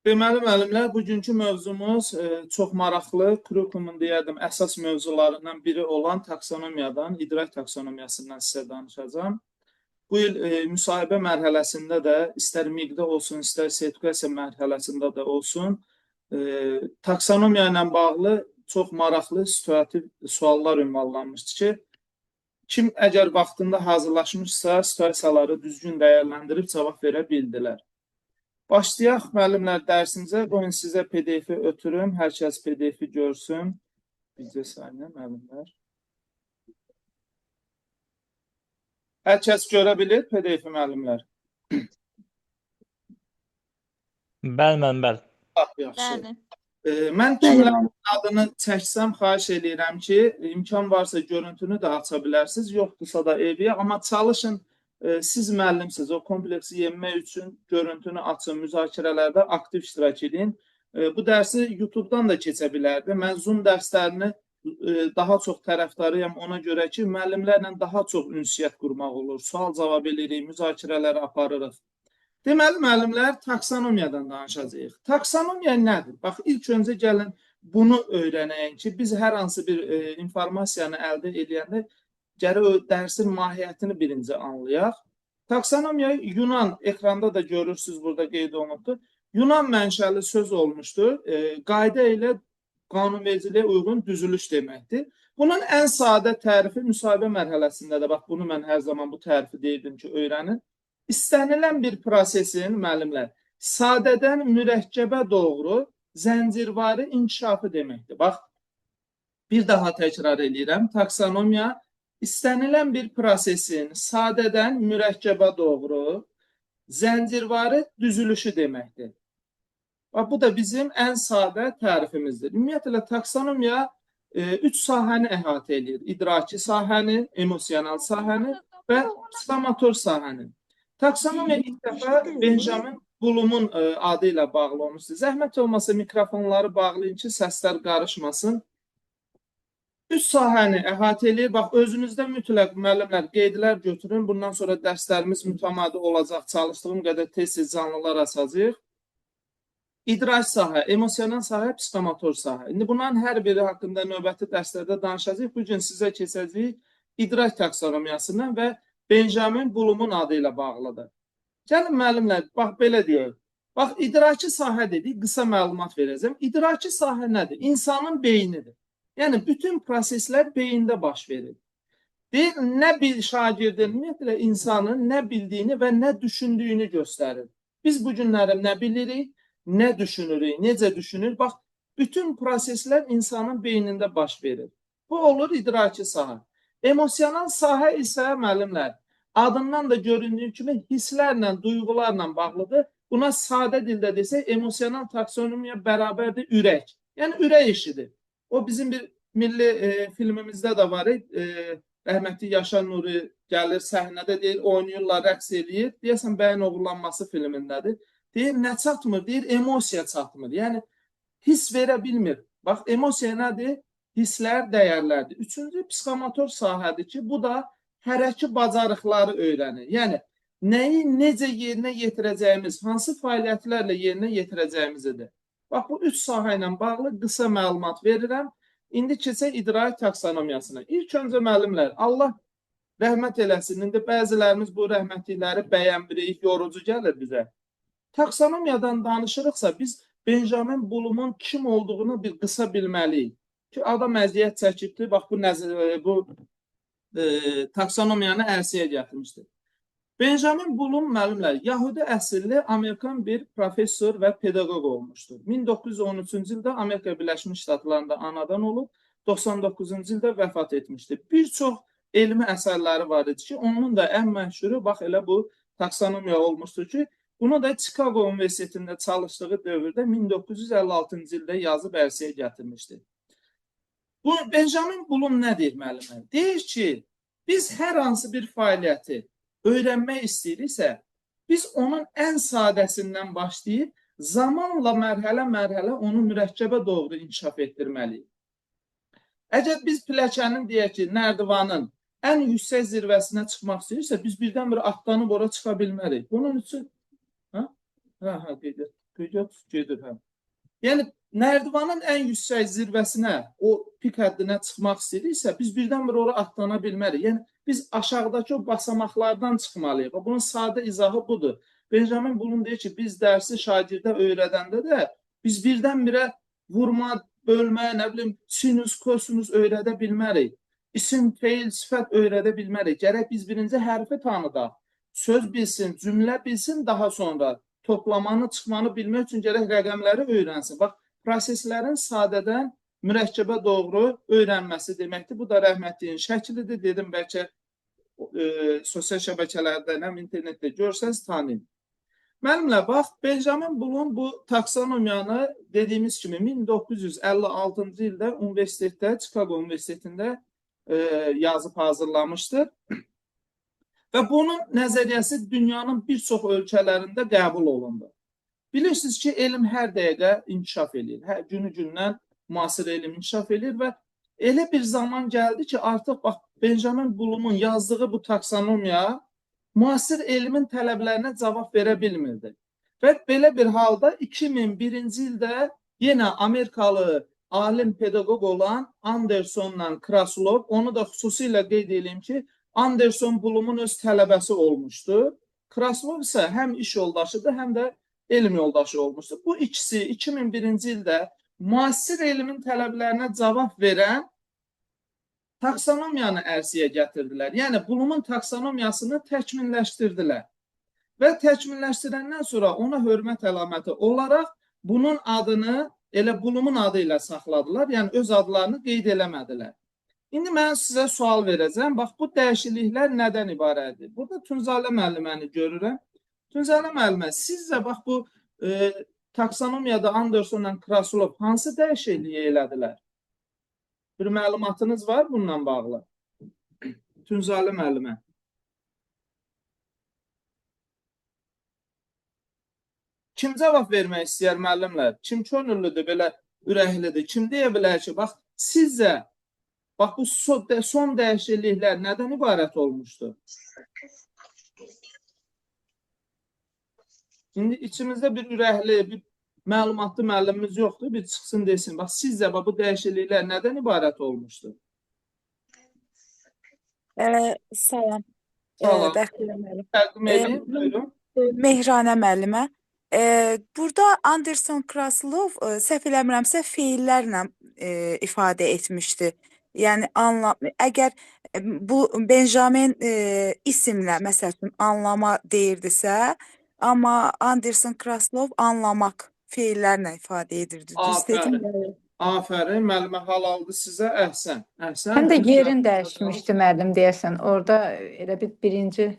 Deməli müəllimlər, bugünkü mövzumuz çox maraqlı, kurrikulumun deyərdim əsas mövzularından biri olan taksonomiyadan, idrak taksonomiyasından sizə danışacağam. Bu il müsahibə mərhələsində də istər MİQ-də olsun, istər sertifikasiya mərhələsində də olsun, taksonomiya ilə bağlı çox maraqlı situativ suallar ünvanlanmışdı ki, kim əgər vaxtında hazırlaşmışsa, situasiyaları düzgün dəyərləndirib cavab verə bildilər. Başlayaq müəllimlər dərsimizə. Qoyun sizə PDF-i ötürüm. Hər kəs PDF-i görsün. Bircə saniyə müəllimlər. Hər kəs görə bilir PDF-i müəllimlər? Bəli, müəllim, bəli. Ah, yaxşı. Bəli. Mən kimlərin adını çəksəm, xahiş eləyirəm ki, imkan varsa görüntünü də aça bilərsiniz, yoxdursa da eviyə, amma çalışın, siz müəllimsiniz, o kompleksi yenmək üçün görüntünü açın, müzakirələrdə aktiv iştirak edin. Bu dərsi YouTube-dan da keçə bilərdi. Mən Zoom dərslərini daha çox tərəfdarıyam ona görə ki, müəllimlərlə daha çox ünsiyyət qurmaq olur. Sual-cavab eləyirik, müzakirələri aparırıq. Deməli, müəllimlər, taksonomiyadan danışacağıq. Taksonomiya nədir? Bax, ilk öncə gəlin bunu öyrənəyik ki, biz hər hansı bir informasiyanı əldə eləyəndə gərək o dərsin mahiyyətini birinci anlayaq. Taksonomiya Yunan, ekranda da görürsünüz, burada qeyd olunubdur. Yunan mənşəli söz olmuşdur. Qayda ilə qanunvericiliyə uyğun düzülüş deməkdir. Bunun ən sadə tərifi müsahibə mərhələsində də, bax, bunu mən hər zaman bu tərifi deyirdim ki, öyrənin. İstənilən bir prosesin, müəllimlər, sadədən mürəkkəbə doğru zəncirvari inkişafı deməkdir. Bax, bir daha təkrar eləyirəm. Taksonomiya istənilən bir prosesin sadədən mürəkkəbə doğru zəncirvari düzülüşü deməkdir. Bax, bu da bizim ən sadə tərifimizdir. Ümumiyyətlə, taksonomiya üç sahəni əhatə eləyir. İdraki sahəni, emosional sahəni və psixomotor sahəni. Taksonomiya ilk dəfə Benjamin Bloom'un adı ilə bağlı olmuşdur. Zəhmət olmasa mikrofonları bağlayın ki, səslər qarışmasın. Üç sahəni əhatə eləyir. Bax, özünüzdə mütləq müəllimlər qeydlər götürün. Bundan sonra dərslərimiz mütəmadi olacaq. Çalışdığım qədər tez-tez canlılar açacağıq. İdrak sahə, emosional sahə, psixomotor sahə. İndi bunların hər biri haqqında növbəti dərslərdə danışacağıq. Bu gün sizə keçəcəyik idrak taksonomiyasından və Benjamin Bloom'un adı ilə bağlıdır. Gəlin müəllimlər, bax belə deyək. Bax, idraki sahə dedik, qısa məlumat verəcəm. İdraki sahə nədir? İnsanın beynidir. Yəni, bütün proseslər beyində baş verir. Deyir, nə bir şagirdin, ümumiyyətlə insanın nə bildiyini və nə düşündüyünü göstərir. Biz bu günləri nə bilirik, nə düşünürük, necə düşünür? Bax, bütün proseslər insanın beynində baş verir. Bu olur idraki sahə. Emosional sahə isə müəllimlər, adından da göründüyü kimi hisslərlə, duyğularla bağlıdır. Buna sadə dildə desək, emosional taksonomiya bərabərdir ürək. Yəni, ürək işidir. O bizim bir milli filmimizdə də var. Rəhmətli Yaşar Nuri gəlir səhnədə deyir, oynayırlar, rəqs eləyir. Deyəsən, Bəyin Oğurlanması filmindədir. Deyir, nə çatmır? Deyir, emosiya çatmır. Yəni, hiss verə bilmir. Bax, emosiya nədir? Hisslər, dəyərlərdir. Üçüncü, psixomotor sahədir ki, bu da hərəki bacarıqları öyrənir. Yəni, nəyi necə yerinə yetirəcəyimiz, hansı fəaliyyətlərlə yerinə yetirəcəyimizidir. Bax, bu üç sahə ilə bağlı qısa məlumat verirəm. İndi keçək idrak taksonomiyasına. İlk öncə müəllimlər, Allah rəhmət eləsin. İndi bəzilərimiz bu rəhmətlikləri bəyənmirik, yorucu gəlir bizə. Taksonomiyadan danışırıqsa, biz Benjamin Bloom'un kim olduğunu bir qısa bilməliyik. Ki, adam əziyyət çəkibdir, bax, bu taksonomiyanı ərsəyə gətirmişdir. Benjamin Bloom, müəllimlər, Yahudi əsilli Amerikan bir professor və pedaqoq olmuşdur. 1913-cü ildə Amerika Birləşmiş Ştatlarında anadan olub, 99-cu ildə vəfat etmişdir. Bir çox elmi əsərləri var idi ki, onun da ən məşhuru, bax elə bu taksonomiya olmuşdur ki, bunu da Chicago Universitetində çalışdığı dövrdə 1956-cı ildə yazıb ərsəyə gətirmişdir. Bu Benjamin Bloom nə deyir müəllimlər? Deyir ki, biz hər hansı bir fəaliyyəti öyrənmək istəyiriksə, biz onun ən sadəsindən başlayıb zamanla mərhələ-mərhələ onu mürəkkəbə doğru inkişaf etdirməliyik. Əgər biz pilləkənin, deyək ki, nərdivanın ən yüksək zirvəsinə çıxmaq istəyirsə, biz birdən-birə atlanıb ora çıxa bilmərik. Bunun üçün qeyd et. Qeydiyyat gedir, hə. Yəni nərdivanın ən yüksək zirvəsinə, o pik həddinə çıxmaq istəyiriksə, biz birdən-birə ora atlana bilmərik. Yəni biz aşağıdakı o basamaqlardan çıxmalıyıq. Bunun sadə izahı budur. Benjamin Blum deyir ki, biz dərsi şagirdə öyrədəndə də biz birdən-birə vurma, bölmə, nə bilim, sinus, kosinus öyrədə bilmərik. İsim, feil, sifət öyrədə bilmərik. Gərək biz birinci hərfi tanıdaq. Söz bilsin, cümlə bilsin, daha sonra toplamanı, çıxmanı bilmək üçün gərək rəqəmləri öyrənsin. Bax, proseslərin sadədən mürəkkəbə doğru öyrənməsi deməkdir. Bu da rəhmətliyin şəklidir. Dedim, bəlkə sosial şəbəkələrdə, həm internetdə görsəniz tanıyın. Müəllimlər, bax, Benjamin Blum bu taksonomiyanı dediyimiz kimi 1956-cı ildə universitetdə, Chicago Universitetində yazıb hazırlamışdır. Və bunun nəzəriyyəsi dünyanın bir çox ölkələrində qəbul olundu. Bilirsiniz ki, elm hər dəqiqə inkişaf eləyir. Hər günü-gündən müasir elm inkişaf eləyir və elə bir zaman gəldi ki, artıq bax Benjamin Blumun yazdığı bu taksonomiya müasir elmin tələblərinə cavab verə bilmirdi. Və belə bir halda 2001-ci ildə yenə Amerikalı alim pedaqoq olan Andersonla Kraslov, onu da xüsusilə qeyd edeyim ki, Anderson Blumun öz tələbəsi olmuşdu. Kraslov isə həm iş yoldaşıdır, həm də elm yoldaşı olmuşdu. Bu ikisi 2001-ci ildə müasir elmin tələblərinə cavab verən taksonomiyanı ərsəyə gətirdilər. Yəni Blumun taksonomiyasını təkmilləşdirdilər. Və təkmilləşdirəndən sonra ona hörmət əlaməti olaraq bunun adını elə Blumun adı ilə saxladılar. Yəni öz adlarını qeyd eləmədilər. İndi mən sizə sual verəcəm. Bax, bu dəyişikliklər nədən ibarətdir? Burada Tunzalə müəlliməni görürəm. Tunzalə müəllimə, sizcə bax bu taksonomiyada Andersonla Kraslov hansı dəyişikliyi elədilər? Bir məlumatınız var bununla bağlı? Tunzalə müəllimə. Kim cavab vermək istəyər müəllimlər? Kim könüllüdür, belə ürəklidir? Kim deyə bilər ki, bax, sizcə bax bu son dəyişikliklər nədən ibarət olmuşdu? İndi içimizdə bir ürəkli, bir məlumatlı müəllimimiz yoxdur. Bir çıxsın desin. Bax, sizcə bax bu dəyişikliklər nədən ibarət olmuşdu? Salam. Salam. Bəxtiyar müəllim. Təqdim edin, buyurun. Mehranə müəllimə. Burada Anderson Kraslov səhv eləmirəmsə feillərlə ifadə etmişdi. Yəni əgər bu Benjamin isimlə məsəl üçün anlama deyirdisə, amma Anderson Kraslov anlamaq feillərlə ifadə edirdi. Düz dedim? Afərin. Afərin, müəllimə halaldır sizə. Əhsən. Əhsən. Həm də yerini dəyişmişdi müəllim deyəsən. Orada elə bir birinci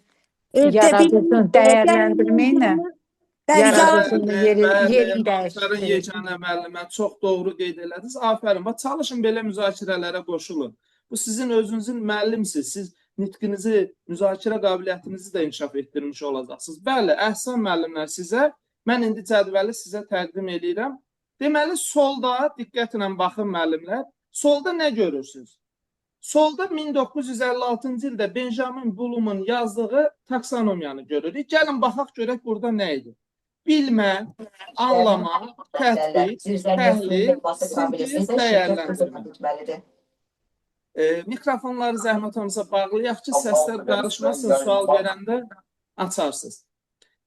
yaradıcını dəyərləndirməklə yaradıcının yerini Afərin dəyişdi. Yeganə müəllimə, çox doğru qeyd elədiniz. Afərin. Bax, çalışın belə müzakirələrə qoşulun. Bu sizin özünüzün müəllimsiniz. Siz nitqinizi, müzakirə qabiliyyətinizi də inkişaf etdirmiş olacaqsınız. Bəli, əhsən müəllimlər sizə. Mən indi cədvəli sizə təqdim eləyirəm. Deməli, solda diqqətlə baxın müəllimlər. Solda nə görürsünüz? Solda 1956-cı ildə Benjamin Blumun yazdığı taksonomiyanı görürük. Gəlin baxaq görək burada nə idi? Bilmə, anlama, tətbiq, təhlil, sintez, dəyərləndirmə. Mikrofonları zəhmət olmasa bağlayaq ki, səslər qarışmasın, sual verəndə açarsınız.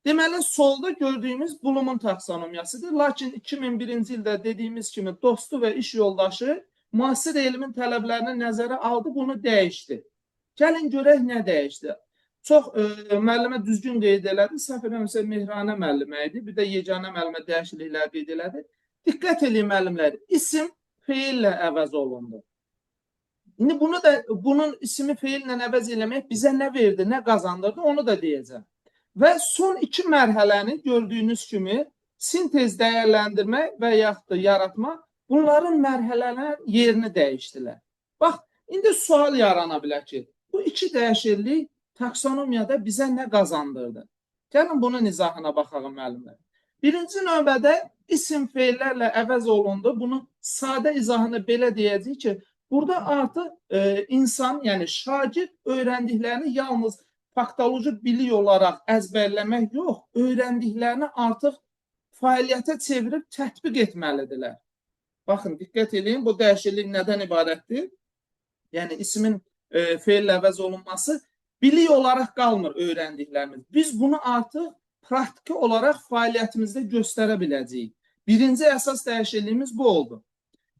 Deməli, solda gördüyümüz Blumun taksonomiyasıdır. Lakin 2001-ci ildə dediyimiz kimi dostu və iş yoldaşı müasir elmin tələblərini nəzərə aldı, bunu dəyişdi. Gəlin görək nə dəyişdi. Çox müəllimə düzgün qeyd elədi. Səhv eləmirəmsə Mehranə müəllimə idi. Bir də Yeganə müəllimə dəyişikliklər qeyd elədi. Diqqət eləyin müəllimlər, isim feillə əvəz olundu. İndi bunu da bunun ismi feillə əvəz eləmək bizə nə verdi, nə qazandırdı, onu da deyəcəm. Və son iki mərhələni gördüyünüz kimi sintez dəyərləndirmə və yaxud da yaratma, bunların mərhələlər yerini dəyişdilər. Bax, indi sual yarana bilər ki, bu iki dəyişiklik taksonomiyada bizə nə qazandırdı? Gəlin bunun izahına baxaq müəllimlər. Birinci növbədə isim feillərlə əvəz olundu. Bunun sadə izahını belə deyəcəyik ki, burada artıq insan, yəni şagird öyrəndiklərini yalnız faktoloji bilik olaraq əzbərləmək yox, öyrəndiklərini artıq fəaliyyətə çevirib tətbiq etməlidirlər. Baxın, diqqət eləyin, bu dəyişiklik nədən ibarətdir? Yəni, ismin feillə əvəz olunması bilik olaraq qalmır öyrəndiklərimiz. Biz bunu artıq praktiki olaraq fəaliyyətimizdə göstərə biləcəyik. Birinci əsas dəyişikliyimiz bu oldu.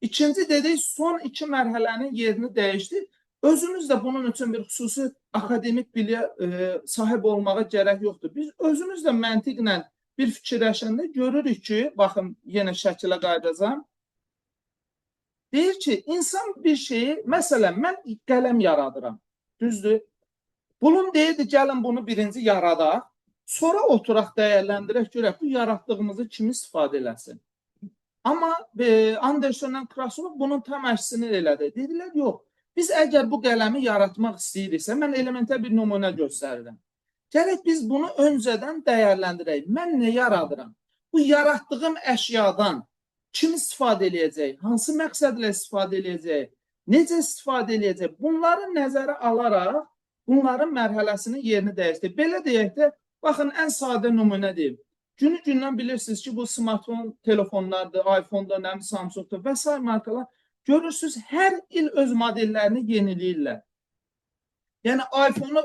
İkinci dedik, son iki mərhələnin yerini dəyişdi. Özümüz də bunun üçün bir xüsusi akademik biliyə sahib olmağa gərək yoxdur. Biz özümüz də məntiqlə bir fikirləşəndə görürük ki, baxın, yenə şəkilə qayıdacağam. Deyir ki, insan bir şeyi, məsələn, mən qələm yaradıram. Düzdür? Bunun deyirdi, gəlin bunu birinci yaradaq, sonra oturaq dəyərləndirək, görək bu yaratdığımızı kim istifadə eləsin. Amma Andersonla Krasilov bunun tam əksini elədi. Dedilər, yox, biz əgər bu qələmi yaratmaq istəyiriksə, mən elementər bir nümunə göstərirəm. Gərək biz bunu öncədən dəyərləndirək. Mən nə yaradıram? Bu yaratdığım əşyadan kim istifadə eləyəcək? Hansı məqsədlə istifadə eləyəcək? Necə istifadə eləyəcək? Bunları nəzərə alaraq bunların mərhələsinin yerini dəyişdir. Belə deyək də, baxın, ən sadə nümunə deyim. Günü-gündən bilirsiniz ki, bu smartfon telefonlardır, iPhone-da, nə bilim, Samsung-da və sair markalar. Görürsünüz, hər il öz modellərini yeniləyirlər. Yəni, iPhone-u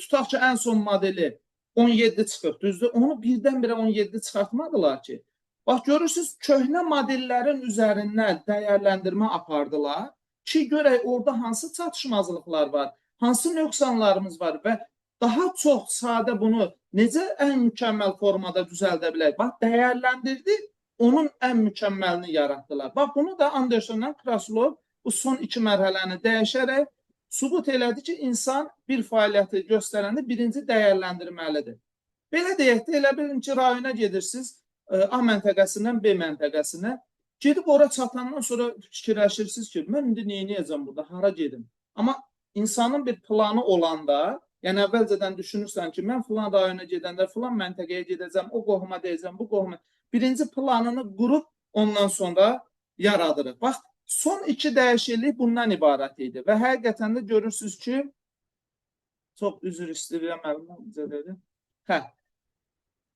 tutaq ki, ən son modeli 17 çıxıb, düzdür? Onu birdən-birə 17 çıxartmadılar ki. Bax, görürsünüz, köhnə modellərin üzərindən dəyərləndirmə apardılar ki, görək orada hansı çatışmazlıqlar var, hansı nöqsanlarımız var və daha çox sadə bunu necə ən mükəmməl formada düzəldə bilərik? Bax, dəyərləndirdi, onun ən mükəmməlini yaratdılar. Bax, bunu da Andersonla Krasilov bu son iki mərhələni dəyişərək sübut elədi ki, insan bir fəaliyyəti göstərəndə birinci dəyərləndirməlidir. Belə deyək də, elə bilin ki, rayona gedirsiniz, A məntəqəsindən B məntəqəsinə. Gedib ora çatandan sonra fikirləşirsiniz ki, mən indi nə edəcəm burada, hara gedim? Amma insanın bir planı olanda, yəni əvvəlcədən düşünürsən ki, mən filan rayona gedəndə filan məntəqəyə gedəcəm, o qohuma deyəcəm, bu qohuma. Birinci planını qurub ondan sonra yaradırıq. Bax, son iki dəyişiklik bundan ibarət idi və həqiqətən də görürsünüz ki, çox üzr istəyirəm, müəllim, necə dedi? Hə.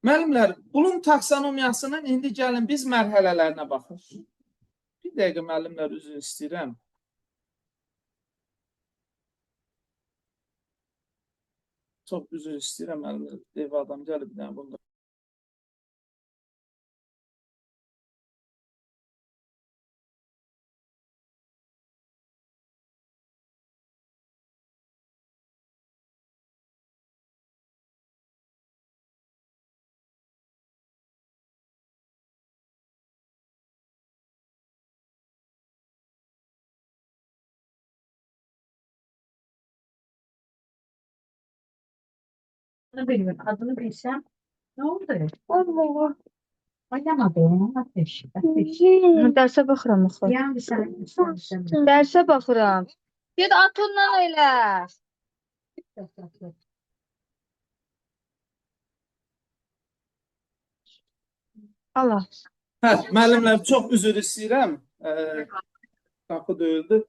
Müəllimlər, Blum taksonomiyasının indi gəlin biz mərhələlərinə baxaq. Bir dəqiqə müəllimlər, üzr istəyirəm. Çox üzr istəyirəm müəllimlər. Ev adam gəlib bir dənə bunda. Bilmiyorum. Adını bilsem ne oldu? Allah. Oynamadım. Ateş. Ateş. Dərsə baxıram axı. Yani sen. Dərsə baxıram. Get atınla elə. Allah. Hə, müəllimlər, çox üzr istəyirəm. Qapı döyüldü.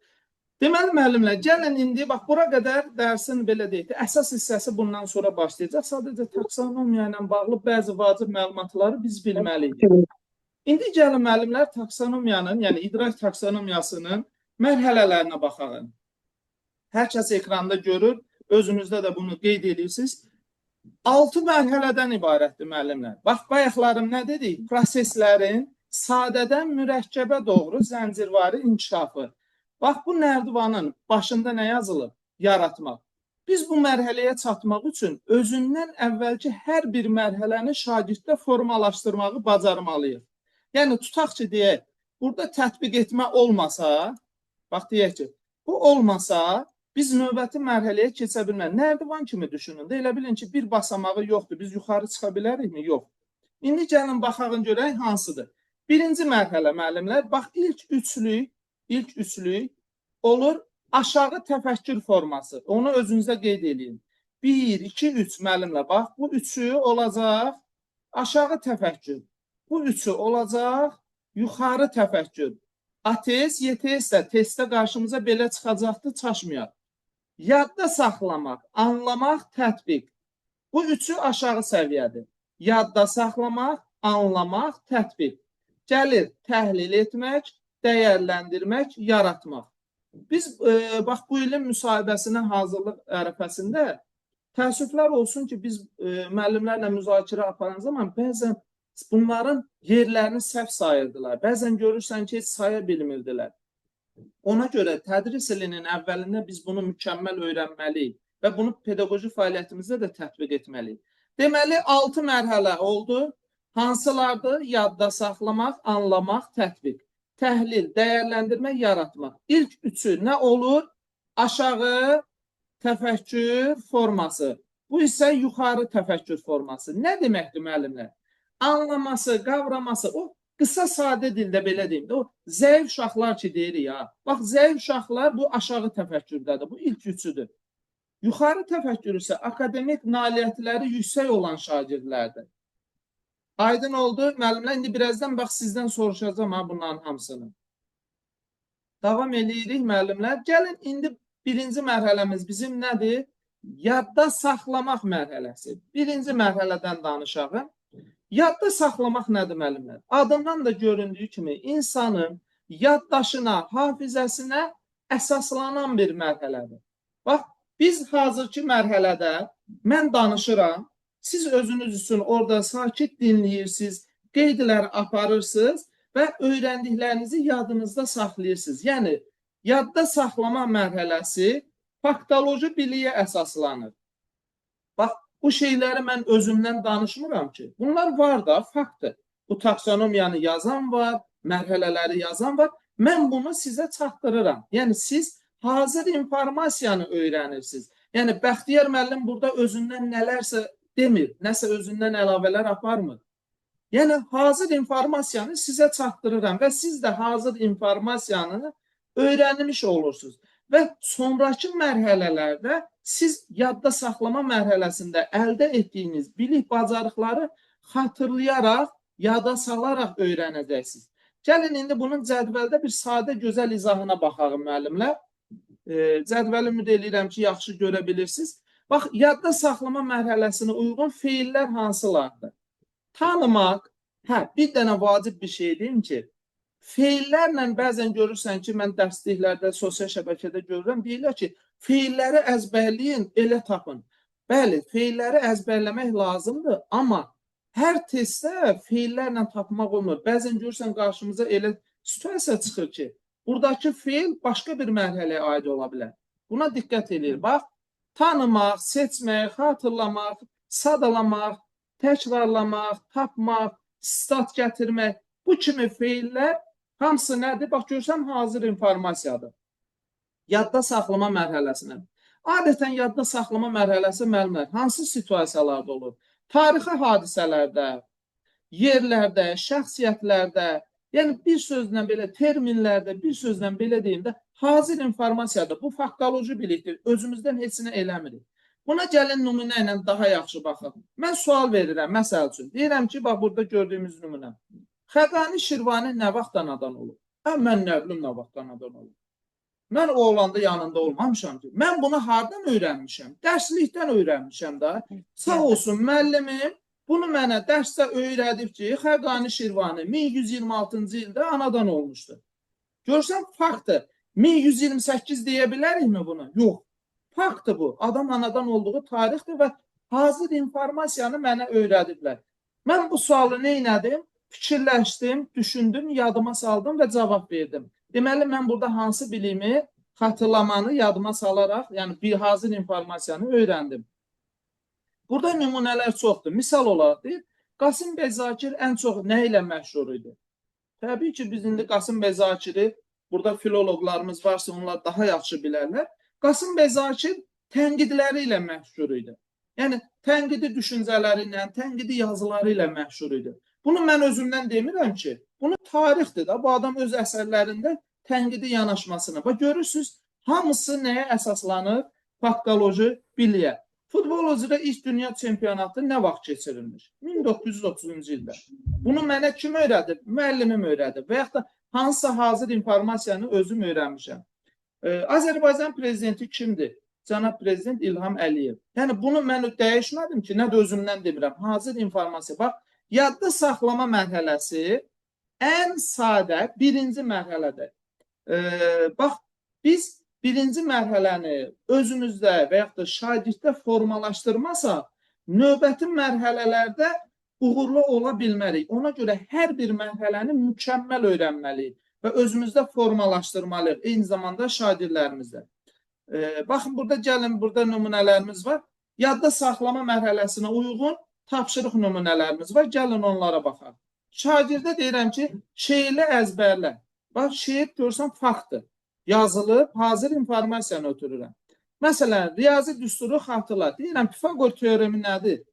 Deməli, müəllimlər, gəlin indi, bax, bura qədər dərsin belə deyək də, əsas hissəsi bundan sonra başlayacaq. Sadəcə taksonomiya ilə bağlı bəzi vacib məlumatları biz bilməliyik. İndi gəlin, müəllimlər, taksonomiyanın, yəni idrak taksonomiyasının mərhələlərinə baxaq. Hər kəs ekranda görür, özünüzdə də bunu qeyd edirsiniz. 6 mərhələdən ibarətdir, müəllimlər. Bax, bayaqlarım nə dedik? Proseslərin sadədən mürəkkəbə doğru zəncirvari inkişafı. Bax, bu nərdivanın başında nə yazılıb? Yaratmaq. Biz bu mərhələyə çatmaq üçün özündən əvvəlki hər bir mərhələni şagirddə formalaşdırmağı bacarmalıyıq. Yəni, tutaq ki, deyək, burada tətbiq etmə olmasa, bax, deyək ki, bu olmasa, biz növbəti mərhələyə keçə bilmərik. Nərdivan kimi düşünün də, elə bilin ki, bir basamağı yoxdur. Biz yuxarı çıxa bilərikmi? Yox. İndi gəlin, baxağın görək hansıdır. Birinci mərhələ, müəllimlər, bax, ilk üçlük olur aşağı təfəkkür forması. Onu özünüzə qeyd eləyin. 1, 2, 3 müəllimlər, bax, bu üçü olacaq aşağı təfəkkür. Bu üçü olacaq yuxarı təfəkkür. ATS, YTS də testdə qarşımıza belə çıxacaqdır, çaşmayaq. Yadda saxlamaq, anlamaq, tətbiq. Bu üçü aşağı səviyyədir. Yadda saxlamaq, anlamaq, tətbiq. Gəlir təhlil etmək, dəyərləndirmək, yaratmaq. Biz bax bu ilin müsahibəsinə hazırlıq ərəfəsində təəssüflər olsun ki, biz müəllimlərlə müzakirə aparan zaman bəzən bunların yerlərini səhv sayırdılar. Bəzən görürsən ki, heç saya bilmirdilər. Ona görə tədris ilinin əvvəlində biz bunu mükəmməl öyrənməliyik və bunu pedaqoji fəaliyyətimizdə də tətbiq etməliyik. Deməli, 6 mərhələ oldu. Hansılardır? Yadda saxlamaq, anlamaq, tətbiq. Təhlil, dəyərləndirmək, yaratmaq. İlk üçü nə olur? Aşağı təfəkkür forması. Bu isə yuxarı təfəkkür forması. Nə deməkdir müəllimlər? Anlaması, qavraması, o qısa sadə dildə belə deyim də, o zəif uşaqlar ki deyirik ya. Bax, zəif uşaqlar bu aşağı təfəkkürdədir. Bu ilk üçüdür. Yuxarı təfəkkür isə akademik nailiyyətləri yüksək olan şagirdlərdir. Aydın oldu. Müəllimlər, indi birazdan bax sizdən soruşacağam ha bunların hamısını. Davam eləyirik müəllimlər. Gəlin indi birinci mərhələmiz bizim nədir? Yadda saxlamaq mərhələsi. Birinci mərhələdən danışaq. Yadda saxlamaq nədir müəllimlər? Adından da göründüyü kimi insanın yaddaşına, hafizəsinə əsaslanan bir mərhələdir. Bax, biz hazırki mərhələdə mən danışıram, siz özünüz üçün orada sakit dinləyirsiniz, qeydlər aparırsınız və öyrəndiklərinizi yadınızda saxlayırsınız. Yəni, yadda saxlama mərhələsi faktoloji biliyə əsaslanır. Bax, bu şeyləri mən özümdən danışmıram ki. Bunlar var da, faktdır. Bu taksonomiyanı yazan var, mərhələləri yazan var. Mən bunu sizə çatdırıram. Yəni, siz hazır informasiyanı öyrənirsiniz. Yəni, Bəxtiyar müəllim burada özündən nələrsə demir, nəsə özündən əlavələr aparmır. Yəni, hazır informasiyanı sizə çatdırıram və siz də hazır informasiyanı öyrənmiş olursunuz. Və sonrakı mərhələlərdə siz yadda saxlama mərhələsində əldə etdiyiniz bilik bacarıqları xatırlayaraq, yada salaraq öyrənəcəksiniz. Gəlin indi bunun cədvəldə bir sadə gözəl izahına baxaq müəllimlər. Cədvəli ümid eləyirəm ki, yaxşı görə bilirsiniz. Bax, yadda saxlama mərhələsinə uyğun feillər hansılardır? Tanımaq, hə, bir dənə vacib bir şey deyim ki, feillərlə bəzən görürsən ki, mən dərsliklərdə, sosial şəbəkədə görürəm, deyirlər ki, feilləri əzbərləyin, elə tapın. Bəli, feilləri əzbərləmək lazımdır, amma hər testdə feillərlə tapmaq olmur. Bəzən görürsən, qarşımıza elə situasiya çıxır ki, buradakı feil başqa bir mərhələyə aid ola bilər. Buna diqqət eləyir. Bax, tanımaq, seçmək, xatırlamaq, sadalamaq, təkrarlamaq, tapmaq, stat gətirmək, bu kimi feillər hamısı nədir? Bax, görsən, hazır informasiyadır. Yadda saxlama mərhələsinə. Adətən yadda saxlama mərhələsi müəllimlər hansı situasiyalarda olur? Tarixi hadisələrdə, yerlərdə, şəxsiyyətlərdə, yəni bir sözlə belə terminlərdə, bir sözlə belə deyim də, hazır informasiyadır. Bu faktoloji bilikdir. Özümüzdən heç nə eləmirik. Buna gəlin nümunə ilə daha yaxşı baxaq. Mən sual verirəm, məsəl üçün. Deyirəm ki, bax burada gördüyümüz nümunə. Xəqani Şirvani nə vaxt anadan olub? Hə, mən nə bilim nə vaxt anadan olub. Mən o olanda yanında olmamışam ki. Mən bunu hardan öyrənmişəm? Dərslikdən öyrənmişəm də. Sağ olsun müəllimim bunu mənə dərsdə öyrədib ki, Xəqani Şirvani 1126-cı ildə anadan olmuşdu. Görsən faktdır. 1128 deyə bilərikmi bunu? Yox. Faktdır bu. Adam anadan olduğu tarixdir və hazır informasiyanı mənə öyrədiblər. Mən bu sualı nə elədim? Fikirləşdim, düşündüm, yadıma saldım və cavab verdim. Deməli, mən burada hansı bilimi, xatırlamanı yadıma salaraq, yəni bir hazır informasiyanı öyrəndim. Burada nümunələr çoxdur. Misal olaraq deyir, Qasım bəy Zakir ən çox nə ilə məşhur idi? Təbii ki, biz indi Qasım bəy Zakiri, burada filoloqlarımız varsa onlar daha yaxşı bilərlər. Qasım bəy Zakir tənqidləri ilə məşhur idi. Yəni, tənqidi düşüncələri ilə, tənqidi yazıları ilə məşhur idi. Bunu mən özümdən demirəm ki, bunu tarixdir da. Bu adam öz əsərlərində tənqidi yanaşmasına. Bax, görürsünüz, hamısı nəyə əsaslanır? Faktoloji biliyə. Futbol üzrə ilk dünya çempionatı nə vaxt keçirilmiş? 1930-cu ildə. Bunu mənə kim öyrədib? Müəllimim öyrədib. Və yaxud da hansısa hazır informasiyanı özüm öyrənmişəm. Azərbaycan prezidenti kimdir? Cənab Prezident İlham Əliyev. Yəni bunu mən dəyişmədim ki, nə də özümdən demirəm. Hazır informasiya. Bax, Yadda saxlama mərhələsi ən sadə birinci mərhələdir. Bax, biz birinci mərhələni özümüzdə və yaxud da şagirddə formalaşdırmasaq, növbəti mərhələlərdə uğurlu ola bilmərik. Ona görə hər bir mərhələni mükəmməl öyrənməliyik və özümüzdə formalaşdırmalıyıq. Eyni zamanda şagirdlərimizdə. Baxın, burada gəlin, burada nümunələrimiz var. Yadda saxlama mərhələsinə uyğun tapşırıq nümunələrimiz var. Gəlin onlara baxaq. Şagirdə deyirəm ki, şeirlə əzbərlə. Bax, şeir görsən faktdır. Yazılıb, hazır informasiyanı ötürürəm. Məsələn, riyazi düsturu xatırla. Deyirəm, Pifaqor teoremi nədir?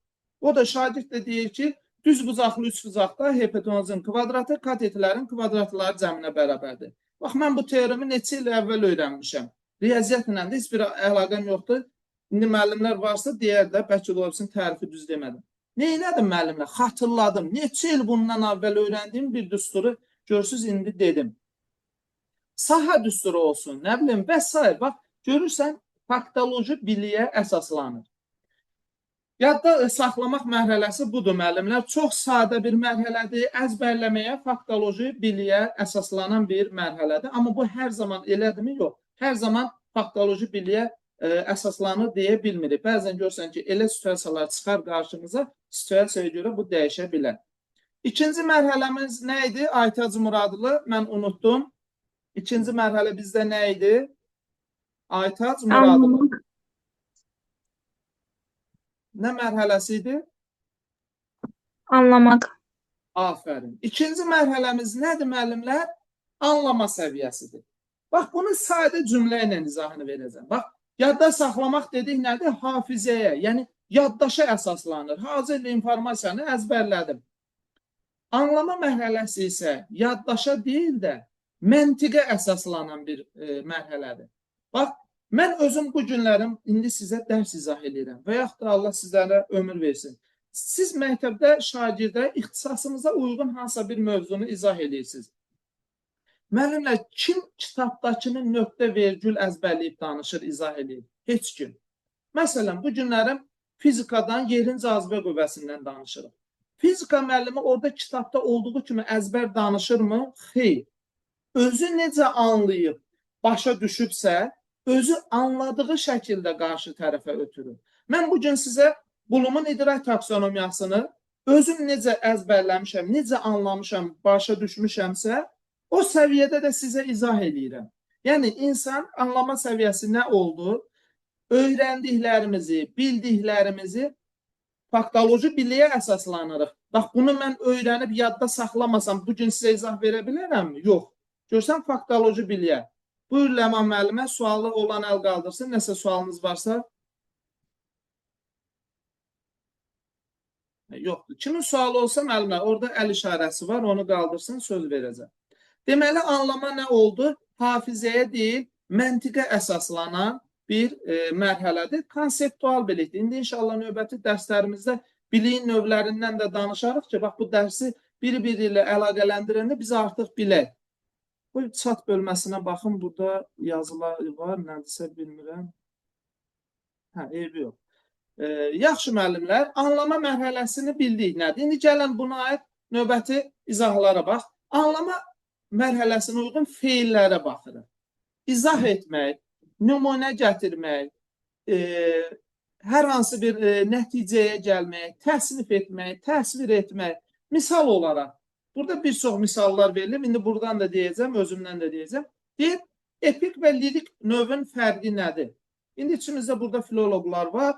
O da şagird də deyir ki, düzbucaqlı üçbucaqda hipotenuzun kvadratı katetlərin kvadratları cəminə bərabərdir. Bax, mən bu teoremi neçə il əvvəl öyrənmişəm. Riyaziyyatla də heç bir əlaqəm yoxdur. İndi müəllimlər varsa deyər də, bəlkə də ola bilsin tərifi düz demədim. Neynədim müəllimlər? Xatırladım. Neçə il bundan əvvəl öyrəndiyim bir düsturu görürsüz indi dedim. Sahə düsturu olsun, nə bilim və sair. Bax, görürsən, faktoloji biliyə əsaslanır. Yadda saxlamaq mərhələsi budur müəllimlər. Çox sadə bir mərhələdir. Əzbərləməyə, faktoloji biliyə əsaslanan bir mərhələdir. Amma bu hər zaman elədirmi? Yox. Hər zaman faktoloji biliyə əsaslanır deyə bilmirik. Bəzən görürsən ki, elə situasiyalar çıxar qarşımıza, situasiyaya görə bu dəyişə bilər. İkinci mərhələmiz nə idi? Aytac Muradlı, mən unutdum. İkinci mərhələ bizdə nə idi? Aytac Muradlı. Anlamaq. Nə mərhələsi idi? Anlamaq. Afərin. İkinci mərhələmiz nədir müəllimlər? Anlama səviyyəsidir. Bax, bunu sadə cümlə ilə izahını verəcəm. Bax, yadda saxlamaq dedik nədir? Hafizəyə, yəni yaddaşa əsaslanır. Hazır informasiyanı əzbərlədim. Anlama mərhələsi isə yaddaşa deyil də məntiqə əsaslanan bir mərhələdir. Bax, mən özüm bu günlərim indi sizə dərs izah eləyirəm və yaxud da Allah sizlərə ömür versin. Siz məktəbdə şagirdə ixtisasınıza uyğun hansısa bir mövzunu izah edirsiniz. Müəllimlər, kim kitabdakını nöqtə vergül əzbərləyib danışır, izah eləyir? Heç kim. Məsələn, bu günlərim fizikadan, yerin cazibə qüvvəsindən danışırıq. Fizika müəllimi orada kitabda olduğu kimi əzbər danışırmı? Xeyr. Özü necə anlayıb, başa düşübsə, özü anladığı şəkildə qarşı tərəfə ötürür. Mən bu gün sizə Blumun idrak taksonomiyasını özüm necə əzbərləmişəm, necə anlamışam, başa düşmüşəmsə, o səviyyədə də sizə izah eləyirəm. Yəni, insan anlama səviyyəsi nə oldu? Öyrəndiklərimizi, bildiklərimizi faktoloji biliyə əsaslanırıq. Bax, bunu mən öyrənib yadda saxlamasam, bu gün sizə izah verə bilərəmmi? Yox. Görsən, faktoloji biliyə. Buyur Ləman müəllimə, sualı olan əl qaldırsın. Nəsə sualınız varsa? Yoxdur. Kimin sualı olsa müəllimə, orada əl işarəsi var, onu qaldırsın, söz verəcəm. Deməli, anlama nə oldu? Hafizəyə deyil, məntiqə əsaslanan bir mərhələdir. Konseptual bilikdir. İndi inşallah növbəti dərslərimizdə biliyin növlərindən də danışarıq ki, bax bu dərsi bir-biri ilə əlaqələndirəndə biz artıq bilək. Bu chat bölməsinə baxın, burada yazılar var, nədirsə bilmirəm. Hə, eybi yox. Yaxşı müəllimlər, anlama mərhələsini bildik nədir? İndi gəlin buna aid növbəti izahlara bax. Anlama mərhələsinə uyğun feillərə baxırıq. İzah etmək, nümunə gətirmək, hər hansı bir nəticəyə gəlmək, təsnif etmək, təsvir etmək. Misal olaraq, burada bir çox misallar verilib. İndi buradan da deyəcəm, özümdən də deyəcəm. Deyir, epik və lirik növün fərqi nədir? İndi içimizdə burada filoloqlar var,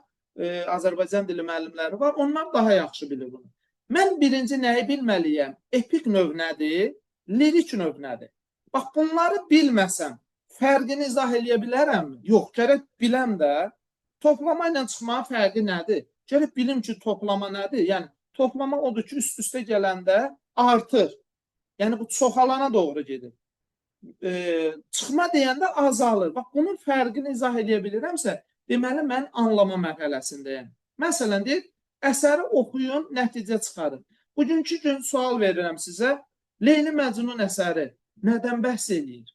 Azərbaycan dili müəllimləri var. Onlar daha yaxşı bilir bunu. Mən birinci nəyi bilməliyəm? Epik növ nədir? Lirik növ nədir? Bax, bunları bilməsəm, fərqini izah eləyə bilərəmmi? Yox, gərək biləm də. Toplama ilə çıxmanın fərqi nədir? Gərək bilim ki, toplama nədir? Yəni, toplama odur ki, üst-üstə gələndə artır. Yəni, bu çoxalana doğru gedir. Çıxma deyəndə azalır. Bax, bunun fərqini izah eləyə bilirəmsə, deməli, mən anlama mərhələsindəyəm. Məsələn, deyir, əsəri oxuyun, nəticə çıxarın. Bugünkü gün sual verirəm sizə. Leyli Məcnun əsəri nədən bəhs eləyir?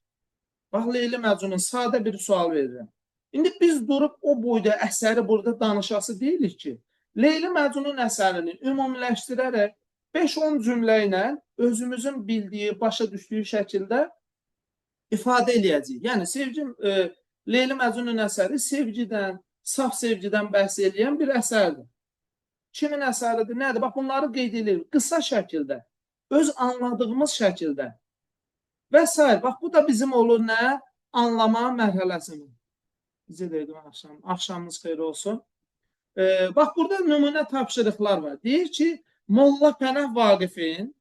Bax, Leyli Məcnun sadə bir sual verirəm. İndi biz durub o boyda əsəri burada danışası deyilik ki, Leyli Məcnun əsərini ümumiləşdirərək 5-10 cümlə ilə özümüzün bildiyi, başa düşdüyü şəkildə ifadə eləyəcəyik. Yəni sevgi, Leyli Məcnunun əsəri sevgidən, saf sevgidən bəhs eləyən bir əsərdir. Kimin əsəridir, nədir? Bax, bunları qeyd edirik. Qısa şəkildə, öz anladığımız şəkildə və s. Bax, bu da bizim olur nə? Anlama mərhələsinin. Bizə dedim, axşam. Axşamınız xeyir olsun. Bax, burada nümunə tapşırıqlar var. Deyir ki, Molla Pənah Vaqifin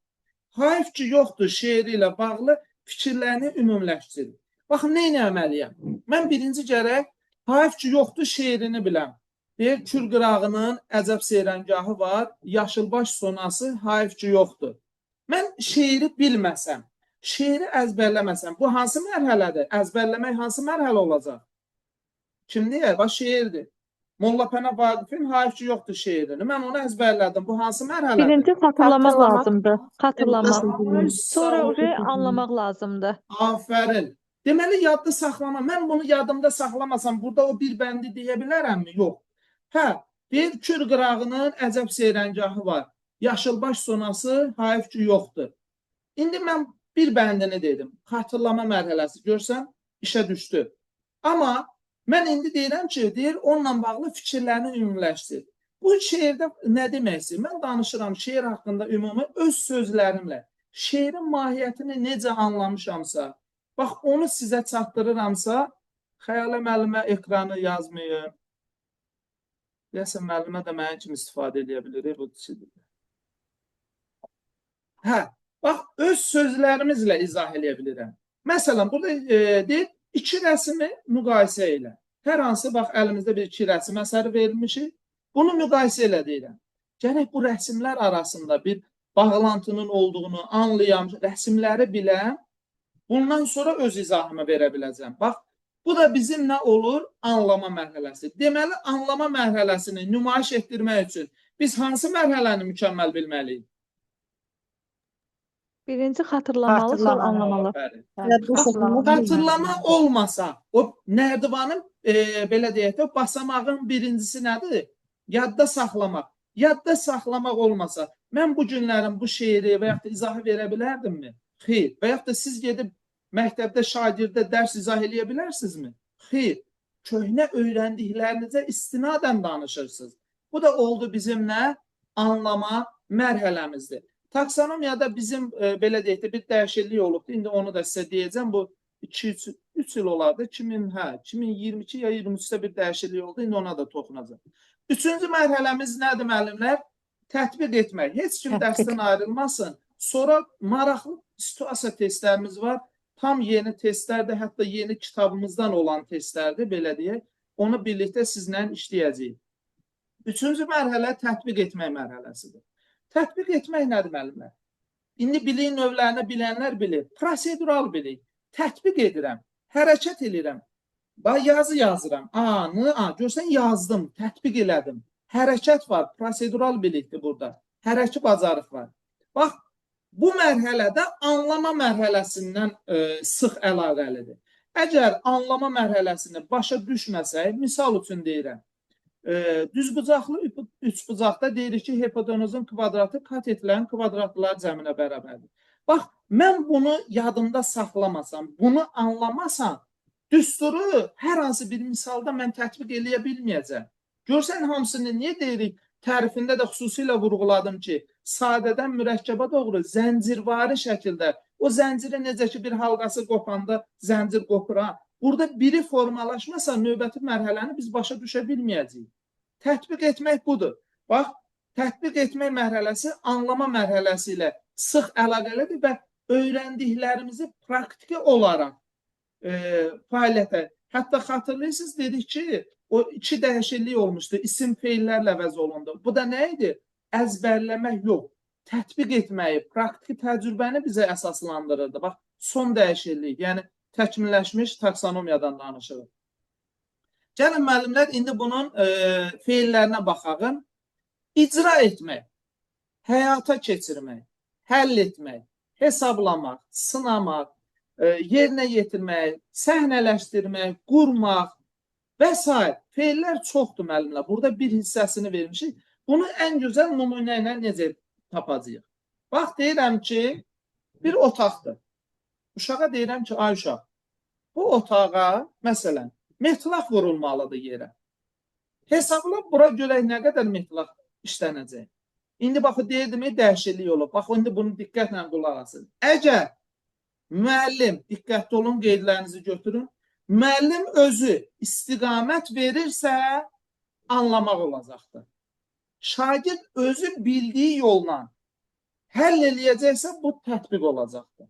Hayf ki yoxdur şeiri ilə bağlı fikirlərini ümumiləşdirir. Baxın, nə etməliyəm? Mən birinci gərək Hayf ki yoxdur şeirini biləm. Deyir, Kür qırağının əcəb seyrəngahı var, yaşılbaş sonası hayf ki yoxdur. Mən şeiri bilməsəm, şeiri əzbərləməsəm, bu hansı mərhələdir? Əzbərləmək hansı mərhələ olacaq? Kim deyər? Bax, şeirdir. Molla Pənah Vaqifin hayf ki yoxdur şeirini. Mən onu əzbərlədim. Bu hansı mərhələdir? Birinci xatırlamaq lazımdır. Xatırlamaq. Sonra Sağ ol. anlamaq lazımdır. Afərin. Deməli, yadda saxlama. Mən bunu yadımda saxlamasam, burada o bir bəndi deyə bilərəmmi? Yox. Hə, deyir, Kür qırağının əcəb seyrəngahı var. Yaşılbaş sonası hayf ki yoxdur. İndi mən bir bəndini dedim. Xatırlama mərhələsi. Görsən, işə düşdü. Amma mən indi deyirəm ki, deyir, onunla bağlı fikirlərini ümumiləşdir. Bu şeirdə nə demək istəyir? Mən danışıram şeir haqqında ümumi öz sözlərimlə. Şeirin mahiyyətini necə anlamışamsa, bax onu sizə çatdırıramsa, Xəyalə müəllimə ekranı yazmayın. Deyəsən müəllimə də mənim kimi istifadə edə bilir bu. Hə, bax öz sözlərimizlə izah eləyə bilirəm. Məsələn, burada deyir, iki rəsmi müqayisə elə. Hər hansı, bax, əlimizdə bir iki rəsm əsəri verilmişik. Bunu müqayisə elə deyirəm. Gərək bu rəsmlər arasında bir bağlantının olduğunu anlayam, rəsmləri biləm. Bundan sonra öz izahımı verə biləcəm. Bax, bu da bizim nə olur? Anlama mərhələsi. Deməli, anlama mərhələsini nümayiş etdirmək üçün biz hansı mərhələni mükəmməl bilməliyik? Birinci xatırlamalı, sonra anlamalı. Xatırlama olmasa, o nərdivanın, belə deyək də, basamağın birincisi nədir? Yadda saxlamaq. Yadda saxlamaq olmasa, mən bu günlərin bu şeiri və yaxud da izahı verə bilərdimmi? Xeyr. Və yaxud da siz gedib məktəbdə şagirdə dərs izah eləyə bilərsinizmi? Xeyr. Köhnə öyrəndiklərinizə istinadən danışırsınız. Bu da oldu bizim nə? Anlama mərhələmizdir. Taksonomiyada bizim belə deyək də bir dəyişiklik olubdur. İndi onu da sizə deyəcəm. Bu 2-3 il olardı. 2022 ya 23-də bir dəyişiklik oldu. İndi ona da toxunacağam. Üçüncü mərhələmiz nədir müəllimlər? Tətbiq etmək. Heç kim dərsdən ayrılmasın. Sonra maraqlı situasiya testlərimiz var. Tam yeni testlərdir, hətta yeni kitabımızdan olan testlərdir, belə deyək. Onu birlikdə sizlə işləyəcəyik. Üçüncü mərhələ tətbiq etmək mərhələsidir. Tətbiq etmək nədir müəllimlər? İndi biliyin növlərini bilənlər bilir. Prosedural bilik. Tətbiq edirəm, hərəkət edirəm. Bax, yazı yazıram. A, N, A. Görsən, yazdım, tətbiq elədim. Hərəkət var, prosedural bilikdir burada. Hərəki bacarıq var. Bax, bu mərhələdə anlama mərhələsindən sıx əlaqəlidir. Əgər anlama mərhələsini başa düşməsək, misal üçün deyirəm, düzbucaqlı üçbucaqda deyirik ki, hipotenuzun kvadratı katetlərin kvadratlar cəminə bərabərdir. Bax, mən bunu yadımda saxlamasam, bunu anlamasam, düsturu hər hansı bir misalda mən tətbiq eləyə bilməyəcəm. Görsən, hamısını niyə deyirik? Tərifində də xüsusilə vurğuladım ki, sadədən mürəkkəbə doğru zəncirvari şəkildə, o zənciri necə ki bir halqası qopanda zəncir qopur, ha. Burada biri formalaşmasa növbəti mərhələni biz başa düşə bilməyəcəyik. Tətbiq etmək budur. Bax, tətbiq etmək mərhələsi anlama mərhələsi ilə sıx əlaqəlidir və öyrəndiklərimizi praktiki olaraq fəaliyyətə. Hətta xatırlayırsınız, dedik ki, o iki dəyişiklik olmuşdu. İsim feillərlə əvəz olundu. Bu da nə idi? Əzbərləmək yox, tətbiq etməyi, praktiki təcrübəni bizə əsaslandırırdı. Bax, son dəyişiklik, yəni təkmilləşmiş taksonomiyadan danışırıq. Gəlin müəllimlər, indi bunun feillərinə baxaq. İcra etmək, həyata keçirmək, həll etmək, hesablamaq, sınamaq, yerinə yetirmək, səhnələşdirmək, qurmaq və s. Feillər çoxdur müəllimlər. Burada bir hissəsini vermişik. Bunu ən gözəl nümunə ilə necə tapacağıq? Bax, deyirəm ki, bir otaqdır. Uşağa deyirəm ki, ay uşaq, bu otağa, məsələn, metlaq vurulmalıdır yerə. Hesabla bura görək nə qədər metlaq işlənəcək. İndi bax, deyirdim, dəyişiklik olub. Bax, indi bunu diqqətlə qulaq asın. Əgər müəllim, diqqətli olun, qeydlərinizi götürün. Müəllim özü istiqamət verirsə, anlamaq olacaqdır. Şagird özü bildiyi yolla həll eləyəcəksə, bu tətbiq olacaqdır.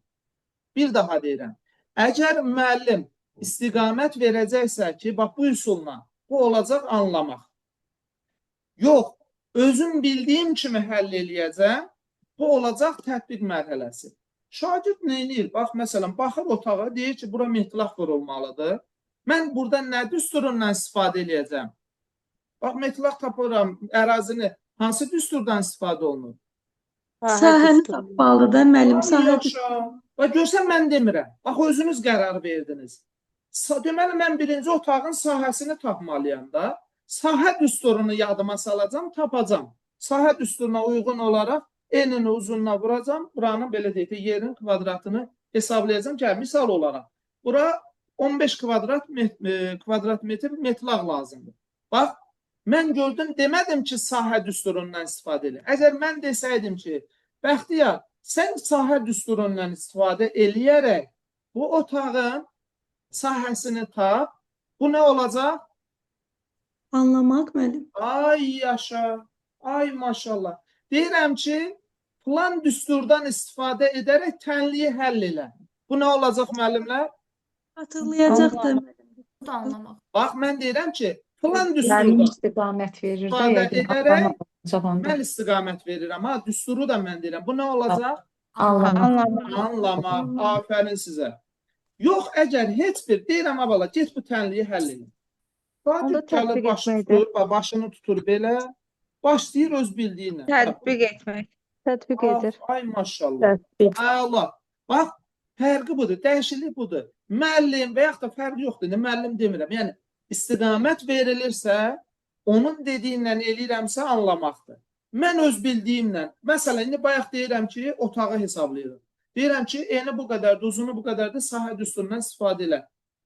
Bir daha deyirəm. Əgər müəllim istiqamət verəcəksə ki, bax bu üsulla, bu olacaq anlamaq. Yox, özüm bildiyim kimi həll eləyəcəm, bu olacaq tətbiq mərhələsi. Şagird nə edir? Bax, məsələn, baxır otağa, deyir ki, bura metlaq vurulmalıdır. Mən burada nə düsturundan istifadə eləyəcəm? Bax, metlaq tapıram, ərazini. Hansı düsturdan istifadə olunur? Sahəni tapmalıdır da müəllim, sahə Yaşa. Bax, görsən, mən demirəm. Bax, özünüz qərar verdiniz. Deməli, mən birinci otağın sahəsini tapmalıyam da. Sahə düsturunu yadıma salacam, tapacam. Sahə düsturuna uyğun olaraq enini uzununa vuracam. Buranın, belə deyək də, yerin kvadratını hesablayacağam. Gəl, misal olaraq, bura 15 kvadrat metr metlaq lazımdır. Bax, mən gördüm, demədim ki, sahə düsturundan istifadə elə. Əgər mən desəydim ki, Bəxtiyar, sən sahə düsturundan istifadə eləyərək bu otağın sahəsini tap, bu nə olacaq? Anlamaq müəllim. Ay yaşa, ay maşallah. Deyirəm ki, plan düsturdan istifadə edərək tənliyi həll elə. Bu nə olacaq müəllimlər? Hatırlayacaq da müəllim. Bu da anlamaq. Bax, mən deyirəm ki, plan Müəllim düsturdan istiqamət verir də istifadə yəqin edərək anlamaq olacaq onda. mən istiqamət verirəm. Ha, düsturu da mən deyirəm. Bu nə olacaq? Anlamaq. Anlamaq. Afərin sizə. Yox, əgər heç bir, deyirəm əvvəla, get bu tənliyi həll elə. Onda Şagird gəlir, tətbiq başı etməkdir. tutur, başını tutur belə, başlayır öz bildiyinə. Tətbiq etmək. Tətbiq edir. Ay maşallah. Tətbiq. Əla. Bax, fərqi budur, dəyişiklik budur. Müəllim və yaxud da fərqi yoxdur. İndi müəllim demirəm. Yəni istiqamət verilirsə, onun dediyinlə eləyirəmsə anlamaqdır. Mən öz bildiyimlə, məsələn, indi bayaq deyirəm ki, otağı hesablayıram. Deyirəm ki, eni bu qədərdir, uzunu bu qədərdir, sahə düsturundan istifadə elə.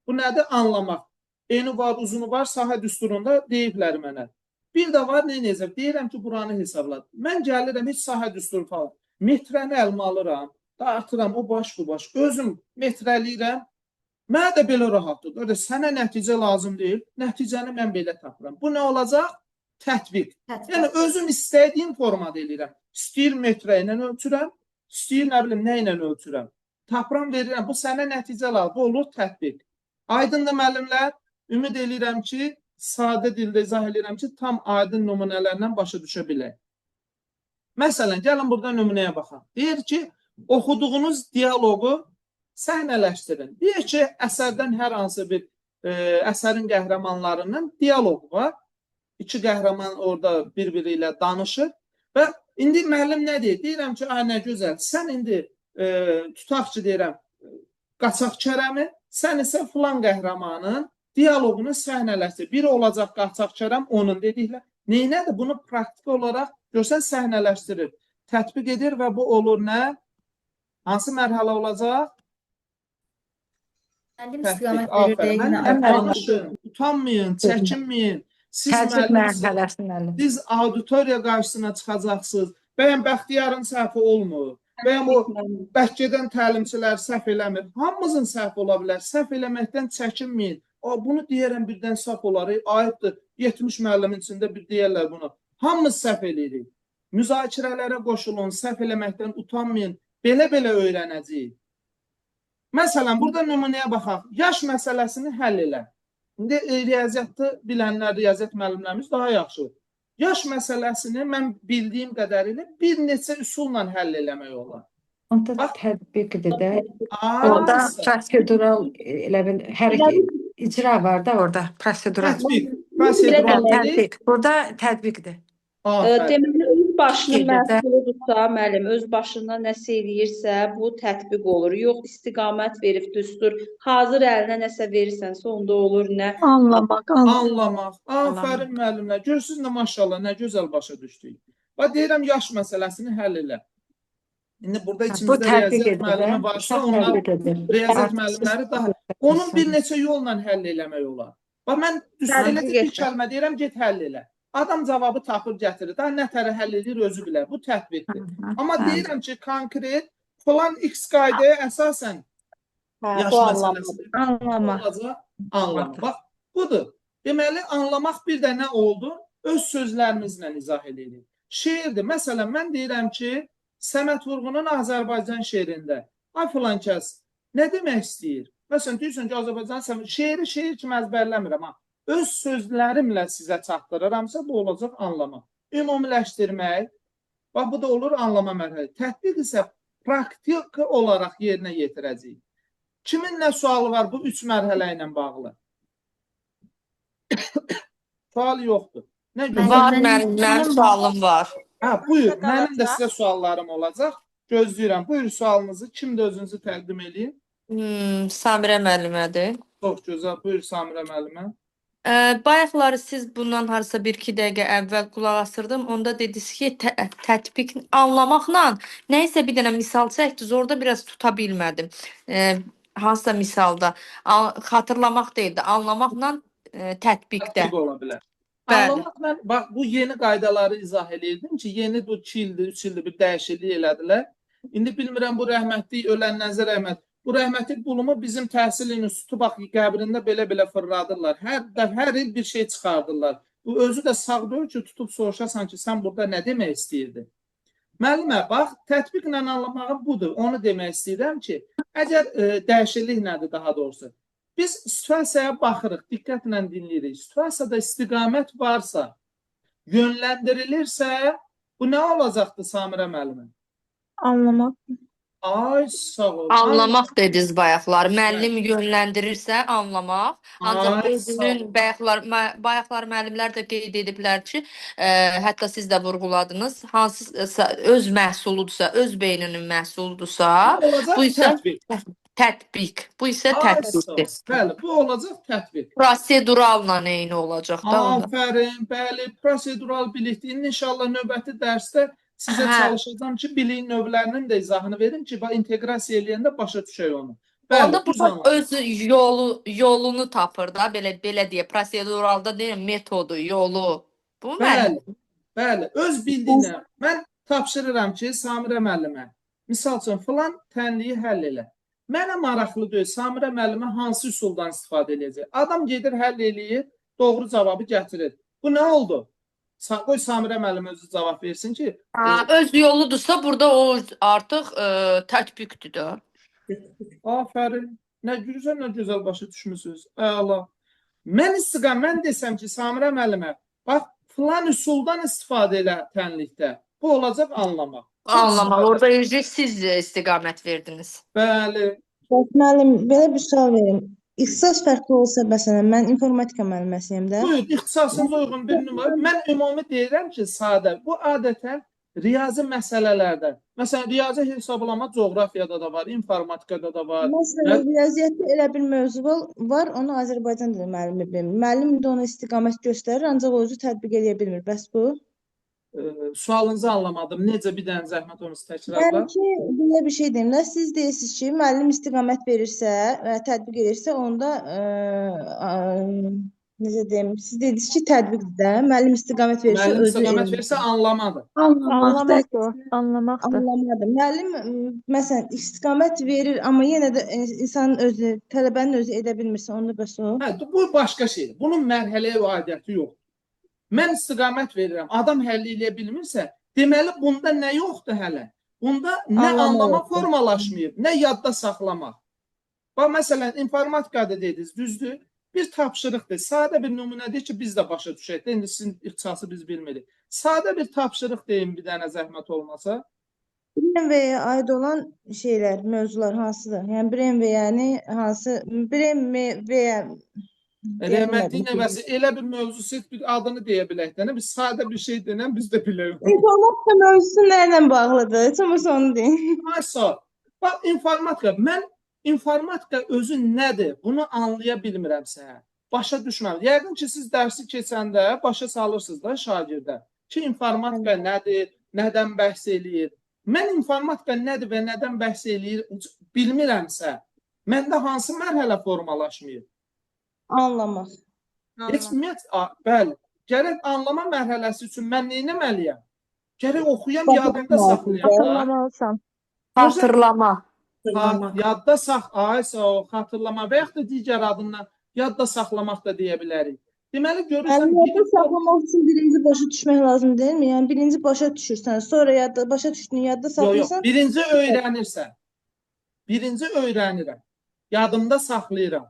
Bu nədir? Anlamaq. Eni var, uzunu var, sahə düsturunda deyiblər mənə. Bir də var, nə edəcəm? Deyirəm ki, buranı hesabla. Mən gəlirəm, heç sahə düsturu falan. Metrəni əlimə alıram, dartıram, o baş bu baş. Özüm metrəliyirəm. Mənə də belə rahatdır. Öyle sənə nəticə lazım deyil. Nəticəni mən belə tapıram. Bu nə olacaq? Tətbiq. Tətbiq. Yəni özüm istədiyim formada eləyirəm. İstəyir metrə ilə ölçürəm, istəyir nə bilim nə ilə ölçürəm. Tapıram, verirəm. Bu sənə nəticə lazım. Bu olur tətbiq. Aydındır müəllimlər? Ümid eləyirəm ki, sadə dildə izah eləyirəm ki, tam aydın nümunələrlə başa düşə bilək. Məsələn, gəlin burada nümunəyə baxaq. Deyir ki, oxuduğunuz dialoqu səhnələşdirin. Deyir ki, əsərdən hər hansı bir əsərin qəhrəmanlarından dialoq var. İki qəhrəman orada bir-biri ilə danışır və indi müəllim nə deyir? Deyirəm ki, ay nə gözəl, sən indi tutaq ki, deyirəm, Qaçaq Kərəmi, sən isə filan qəhrəmanın dialoqunu səhnələşdir. Biri olacaq Qaçaq Kərəm, onun dedikləri. Neynədir? Bunu praktiki olaraq görsən səhnələşdirir, tətbiq edir və bu olur nə? Hansı mərhələ olacaq? Müəllim Tətbiq. istiqamət verir Afərin. deyə yenə Müəllimlər, Müəllim. danışın, utanmayın, çəkinməyin. Siz Tətbiq müəllimsiniz. mərhələsi müəllim. Siz auditoriya qarşısına çıxacaqsınız. Bəyəm Bəxtiyarın səhvi olmur. Bəyəm o bəhgedən təlimçilər səhv eləmir. Hamımızın səhvi ola bilər. Səhv eləməkdən çəkinməyin. Bunu deyərəm birdən səhv olar. Ayıbdır. 70 müəllimin içində bir deyərlər bunu. Hamımız səhv eləyirik. Müzakirələrə qoşulun, səhv eləməkdən utanmayın. Belə-belə öyrənəcəyik. Məsələn, burada nümunəyə baxaq. Yaş məsələsini həll elə. İndi riyaziyyatı bilənlər, riyaziyyat müəllimlərimiz daha yaxşı. Yaş məsələsini mən bildiyim qədərilə bir neçə üsulla həll eləmək olar. Onda Bax. tətbiqdir də. Orada prosedural elə bil hər icra var da orada prosedural. Tətbiq. Prosedural dedik. Tətbiq. Burada tətbiqdir. Afərin. Deməli, öz başının Gedir də. məhsuludursa, müəllim, öz başına nəsə eləyirsə, bu tətbiq olur. Yox, istiqamət verib düstur, hazır əlinə nəsə verirsənsə, onda olur nə? Anlamaq, anlamaq. Anlamaq. Afərin müəllimlər. Görürsünüz nə maşallah, nə gözəl başa düşdük. Bax deyirəm yaş məsələsini həll elə. İndi burada Bu içimizdə tətbiq riyaziyyat edir, müəllimi varsa, uşaq onlar tətbiq edir. riyaziyyat Artıq müəllimləri daha onun bir neçə yolla həll eləmək olar. Bax mən düz Tətbiq elə bir etmək. kəlmə deyirəm, get həll elə. Adam cavabı tapır, gətirir. Daha nə tərə həll edir özü bilər. Bu tətbiqdir. Amma deyirəm ki, konkret filan X qaydaya əsasən Hə, yaş bu anlamadır. məsələsi Anlama. olacaq, anlama. Bax, budur. Deməli, anlamaq bir də nə oldu? Öz sözlərimizlə izah edirik. Şeirdir. Məsələn, mən deyirəm ki, Səməd Vurğunun Azərbaycan şeirində ay filan kəs nə demək istəyir? Məsələn, deyirsən ki, Azərbaycan Səməd şeiri şeir kimi əzbərləmirəm ha. Öz sözlərimlə sizə çatdırıramsa, bu olacaq anlama. Ümumiləşdirmək, bax bu da olur anlama mərhələsi. Tətbiq isə praktik olaraq yerinə yetirəcəyik. Kimin nə sualı var bu üç mərhələ ilə bağlı? Sual yoxdur. Nə gözəl. Var mənim, mənim sualım var. Hə, buyur. Mənim də Qalacaq. sizə suallarım olacaq. Gözləyirəm. Buyur sualınızı. Kim də özünüzü təqdim eləyin? Samirə müəllimədir. Çox gözəl. Buyur Samirə müəllimə. Bayaqları siz bundan harasa 1-2 dəqiqə əvvəl qulaq asırdım. Onda dediniz ki, tətbiq anlamaqla nəyisə bir dənə misal çəkdiniz. Orada biraz tuta bilmədim. Hansısa misalda xatırlamaq deyildi, anlamaqla tətbiqdə. Tətbiq ola bilər. Bəli. Anlamaq mən bax bu yeni qaydaları izah eləyirdim ki, yeni bu 2 ildir, 3 ildir bir dəyişiklik elədilər. İndi bilmirəm bu rəhmətlik ölən Nəzər Əhməd. Bu rəhmətlik Bulumu bizim təhsil institutu bax qəbrində belə-belə fırladırlar. Hər dəfə hər il bir şey çıxardırlar. Bu özü də sağ deyil ki, tutub soruşasan ki, sən burada nə demək istəyirdin? Müəllimə, bax, tətbiqlə anlamağım budur. Onu demək istəyirəm ki, əgər dəyişiklik nədir daha doğrusu? Biz situasiyaya baxırıq, diqqətlə dinləyirik. Situasiyada istiqamət varsa, yönləndirilirsə, bu nə olacaqdır Samirə müəllimə? Anlamaq. Ay, sağ ol. Anlamaq dediniz bayaqlar. Müəllim yönləndirirsə anlamaq. Ancaq Ay, sağ özünün ol. bayaqlar müəllimlər də qeyd ediblər ki, hətta siz də vurğuladınız, hansısa öz məhsuludursa, öz beyninin məhsuludursa, Bu olacaq bu isə tətbiq. tətbiq. Bu isə Ay, sağ ol. tətbiqdir. Bəli, bu olacaq tətbiq. Proseduralla eyni olacaq da onda. Afərin, bəli, prosedural bilikdir. İndi inşallah növbəti dərsdə sizə çalışacağam ki, biliyin növlərinin də izahını verim ki, bax inteqrasiya eləyəndə başa düşək onu. Bəli, Onda düz burada anladın. öz yolunu tapır da, belə deyə, proseduralda deyirəm metodu, yolu. Bu müəllim. Bəli, bəli, öz bildiyinə. Mən tapşırıram ki, Samirə müəllimə, misal üçün, filan tənliyi həll elə. Mənə maraqlı deyil, Samirə müəllimə hansı üsuldan istifadə eləyəcək? Adam gedir, həll eləyir, doğru cavabı gətirir. Bu nə oldu? Qoy Samirə müəllim özü cavab versin ki, Öz yoludursa burada o artıq tətbiqdir də. Afərin. Nə gözəl, nə gözəl başa düşmüsünüz. Əla. Mən istiqam, mən desəm ki, Samirə müəllimə, bax, filan üsuldan istifadə elə tənlikdə. Bu olacaq anlamaq. Çox Anlamaq. sadə. Orada üzü siz istiqamət verdiniz. Bəli. Bəs müəllim, belə bir sual verim. İxtisas fərqli olsa, məsələn, mən informatika müəlliməsiyəm də. Buyur, ixtisasınıza uyğun bir nümunə. Mən ümumi deyirəm ki, sadə. Bu adətən riyazi məsələlərdə. Məsələn, riyazi hesablama coğrafiyada da var, informatikada da var. Məsələn, riyaziyyatda elə bir mövzu var, onu Azərbaycan dili müəllimi bilmir. Müəllim də ona istiqamət göstərir, ancaq o özü tətbiq eləyə bilmir. Bəs bu? Sualınızı anlamadım. Necə bir dənə zəhmət olmasa təkrarla? Yəni ki, belə bir şey deyim də, siz deyirsiniz ki, müəllim istiqamət verirsə və tətbiq edirsə, onda necə deyim, siz dediniz ki, tətbiqdir də, müəllim istiqamət verirsə, Müəllim özü istiqamət eləyir. verirsə anlamadır. Anlamaqdır. Anlamaqdır o. Anlamaqdır. Anlamadım. Müəllim məsələn istiqamət verir, amma yenə də insanın özü, tələbənin özü edə bilmirsə, onda bəs o. Hə, bu başqa şeydir. Bunun mərhələyə aidiyyəti yoxdur. Mən istiqamət verirəm. Adam həll eləyə bilmirsə, deməli bunda nə yoxdur hələ? Bunda nə Anlama anlama yoxdur. formalaşmayıb, nə yadda saxlamaq. Bax, məsələn, informatikada dediniz, düzdür? Bir tapşırıqdır. Sadə bir nümunədir ki, biz də başa düşək də. İndi sizin ixtisası biz bilmirik. Sadə bir tapşırıq deyin bir dənə zəhmət olmasa. BMW-yə aid olan şeylər, mövzular hansıdır? Yəni BMW, yəni hansı BMW-yə Rəhmətlik nəvəsi elə bir mövzu seç, bir adını deyə bilək də. Nə bir sadə bir şey denən biz də bilək. İnformatika mövzusu nə ilə bağlıdır? Heç olmasa onu deyin. Ay sağ ol. Bax, informatika. Mən informatika özü nədir? Bunu anlaya bilmirəm səhər. Başa düşməm. Yəqin ki, siz dərsi keçəndə başa salırsınız da şagirdə ki, informatika nədir, nədən bəhs eləyir. Mən informatika nədir və nədən bəhs eləyir bilmirəmsə, məndə hansı mərhələ formalaşmayıb? Anlamaq. Heç ümumiyyətlə, bəli. Gərək anlama mərhələsi üçün mən nə etməliyəm? Gərək oxuyam, yadımda saxlayam da. Hatırlamalısan. Xatırlama. Yadda sax, ay sağ ol, xatırlama və yaxud da digər adından yadda saxlamaq da deyə bilərik. Deməli görürsən, Yəni yadda saxlamaq üçün birinci başa düşmək lazım deyilmi? Yəni birinci başa düşürsən, sonra yadda başa düşdüyünü yadda Yox, yox, saxlayırsan. birinci öyrənirsən. Birinci öyrənirəm. Yadımda saxlayıram.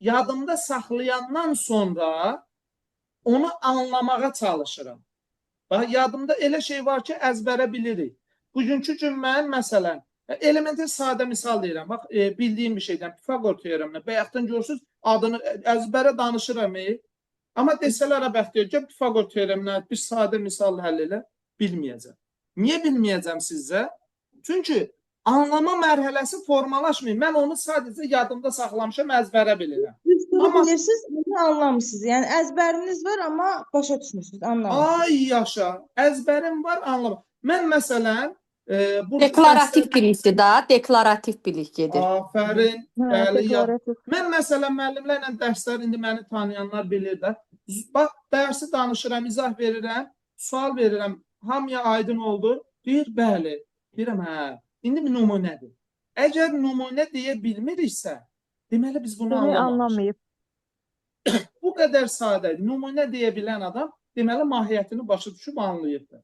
Yadımda saxlayandan sonra onu anlamağa çalışıram. Bax, yadımda elə şey var ki, əzbərə bilirik. Bugünkü gün mən məsələn, elemental sadə misal deyirəm. Bax, bildiyim bir şeydən, Pifaqor teoreminə. Bayaqdan görürsüz, adını əzbərə danışıram. Amma desələr, Bəxtiyar, gəl Pifaqor teoreminə bir sadə misal həll elə, bilməyəcəm. Niyə bilməyəcəm sizcə? Çünki anlama mərhələsi formalaşmır. Mən onu sadəcə yadımda saxlamışam, əzbərə bilirəm. Düsturu Amma- bilirsiniz, bunu anlamısınız. Yəni əzbəriniz var, amma başa düşmürsünüz, anlamırsınız. Ay yaşa, əzbərim var, anlamam. Mən məsələn, burada Deklarativ bilikdir da, deklarativ bilik gedir. Afərin, Hə, bəli, yad. deklarativ. Mən məsələn müəllimlərlə dərslər indi məni tanıyanlar bilir də. Bax, dərsi danışıram, izah verirəm, sual verirəm. Hamıya aydın oldu. Deyir, bəli. Deyirəm, hə. İndi bir nümunədir. Əgər nümunə deyə bilmiriksə, deməli biz bunu Demək anlamamışıq. anlamayıb. Bu qədər sadədir. Nümunə deyə bilən adam deməli mahiyyətini başa düşüb anlayıbdır.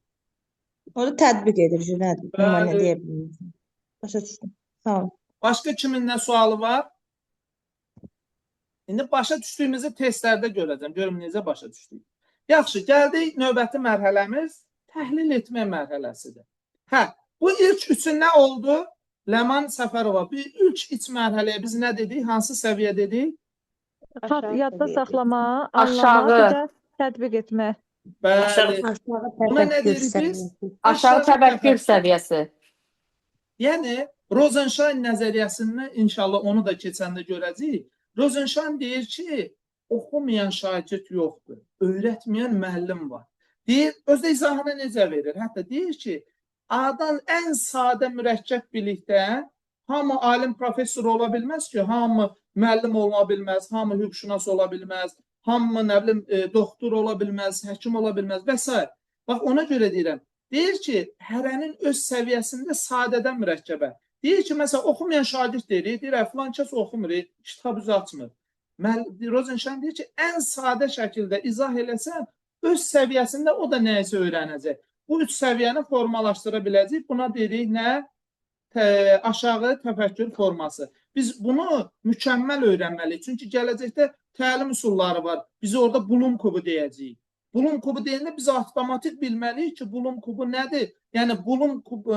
Onu tətbiq edir, nədir? Nümunə Bəli. deyə bilmirsən. Başa düşdüm. Sağ olun. Başqa kimin nə sualı var? İndi başa düşdüyümüzü testlərdə görəcəm. Görüm necə başa düşdük. Yaxşı, gəldik növbəti mərhələmiz təhlil etmə mərhələsidir. Hə, bu ilk üçün nə oldu? Ləman Səfərova, bir ilk iç mərhələyə biz nə dedik? Hansı səviyyə dedik? Yadda saxlama, anlama, bir Aşağı. də tətbiq etmə. Bəli. Aşağı Buna nə təfəkkür deyirik biz? səviyyəsi. Aşağı təfəkkür səviyyəsi. Yəni Rosenstein nəzəriyyəsini inşallah onu da keçəndə görəcəyik. Rosenstein deyir ki, oxumayan şagird yoxdur, öyrətməyən müəllim var. Deyir, özü də izahını necə verir? Hətta deyir ki, adan ən sadə mürəkkəb bilikdə hamı alim professor ola bilməz ki, hamı müəllim ola bilməz, hamı hüquqşünas ola bilməz, hamı nə bilim doktor ola bilməz, həkim ola bilməz və s. Bax ona görə deyirəm. Deyir ki, hərənin öz səviyyəsində sadədən mürəkkəbə. Deyir ki, məsələn, oxumayan şagird deyir, deyir, filan kəs oxumur, kitab üzü açmır. Rosenstein deyir ki, ən sadə şəkildə izah eləsən, öz səviyyəsində o da nəyisə öyrənəcək. Bu üç səviyyəni formalaşdıra biləcək. Buna deyirik nə? Aşağı təfəkkür forması. Biz bunu mükəmməl öyrənməliyik. Çünki gələcəkdə təlim üsulları var. Biz orada Blum kubu deyəcəyik. Blum kubu deyəndə biz avtomatik bilməliyik ki, Blum kubu nədir? Yəni Blum kub,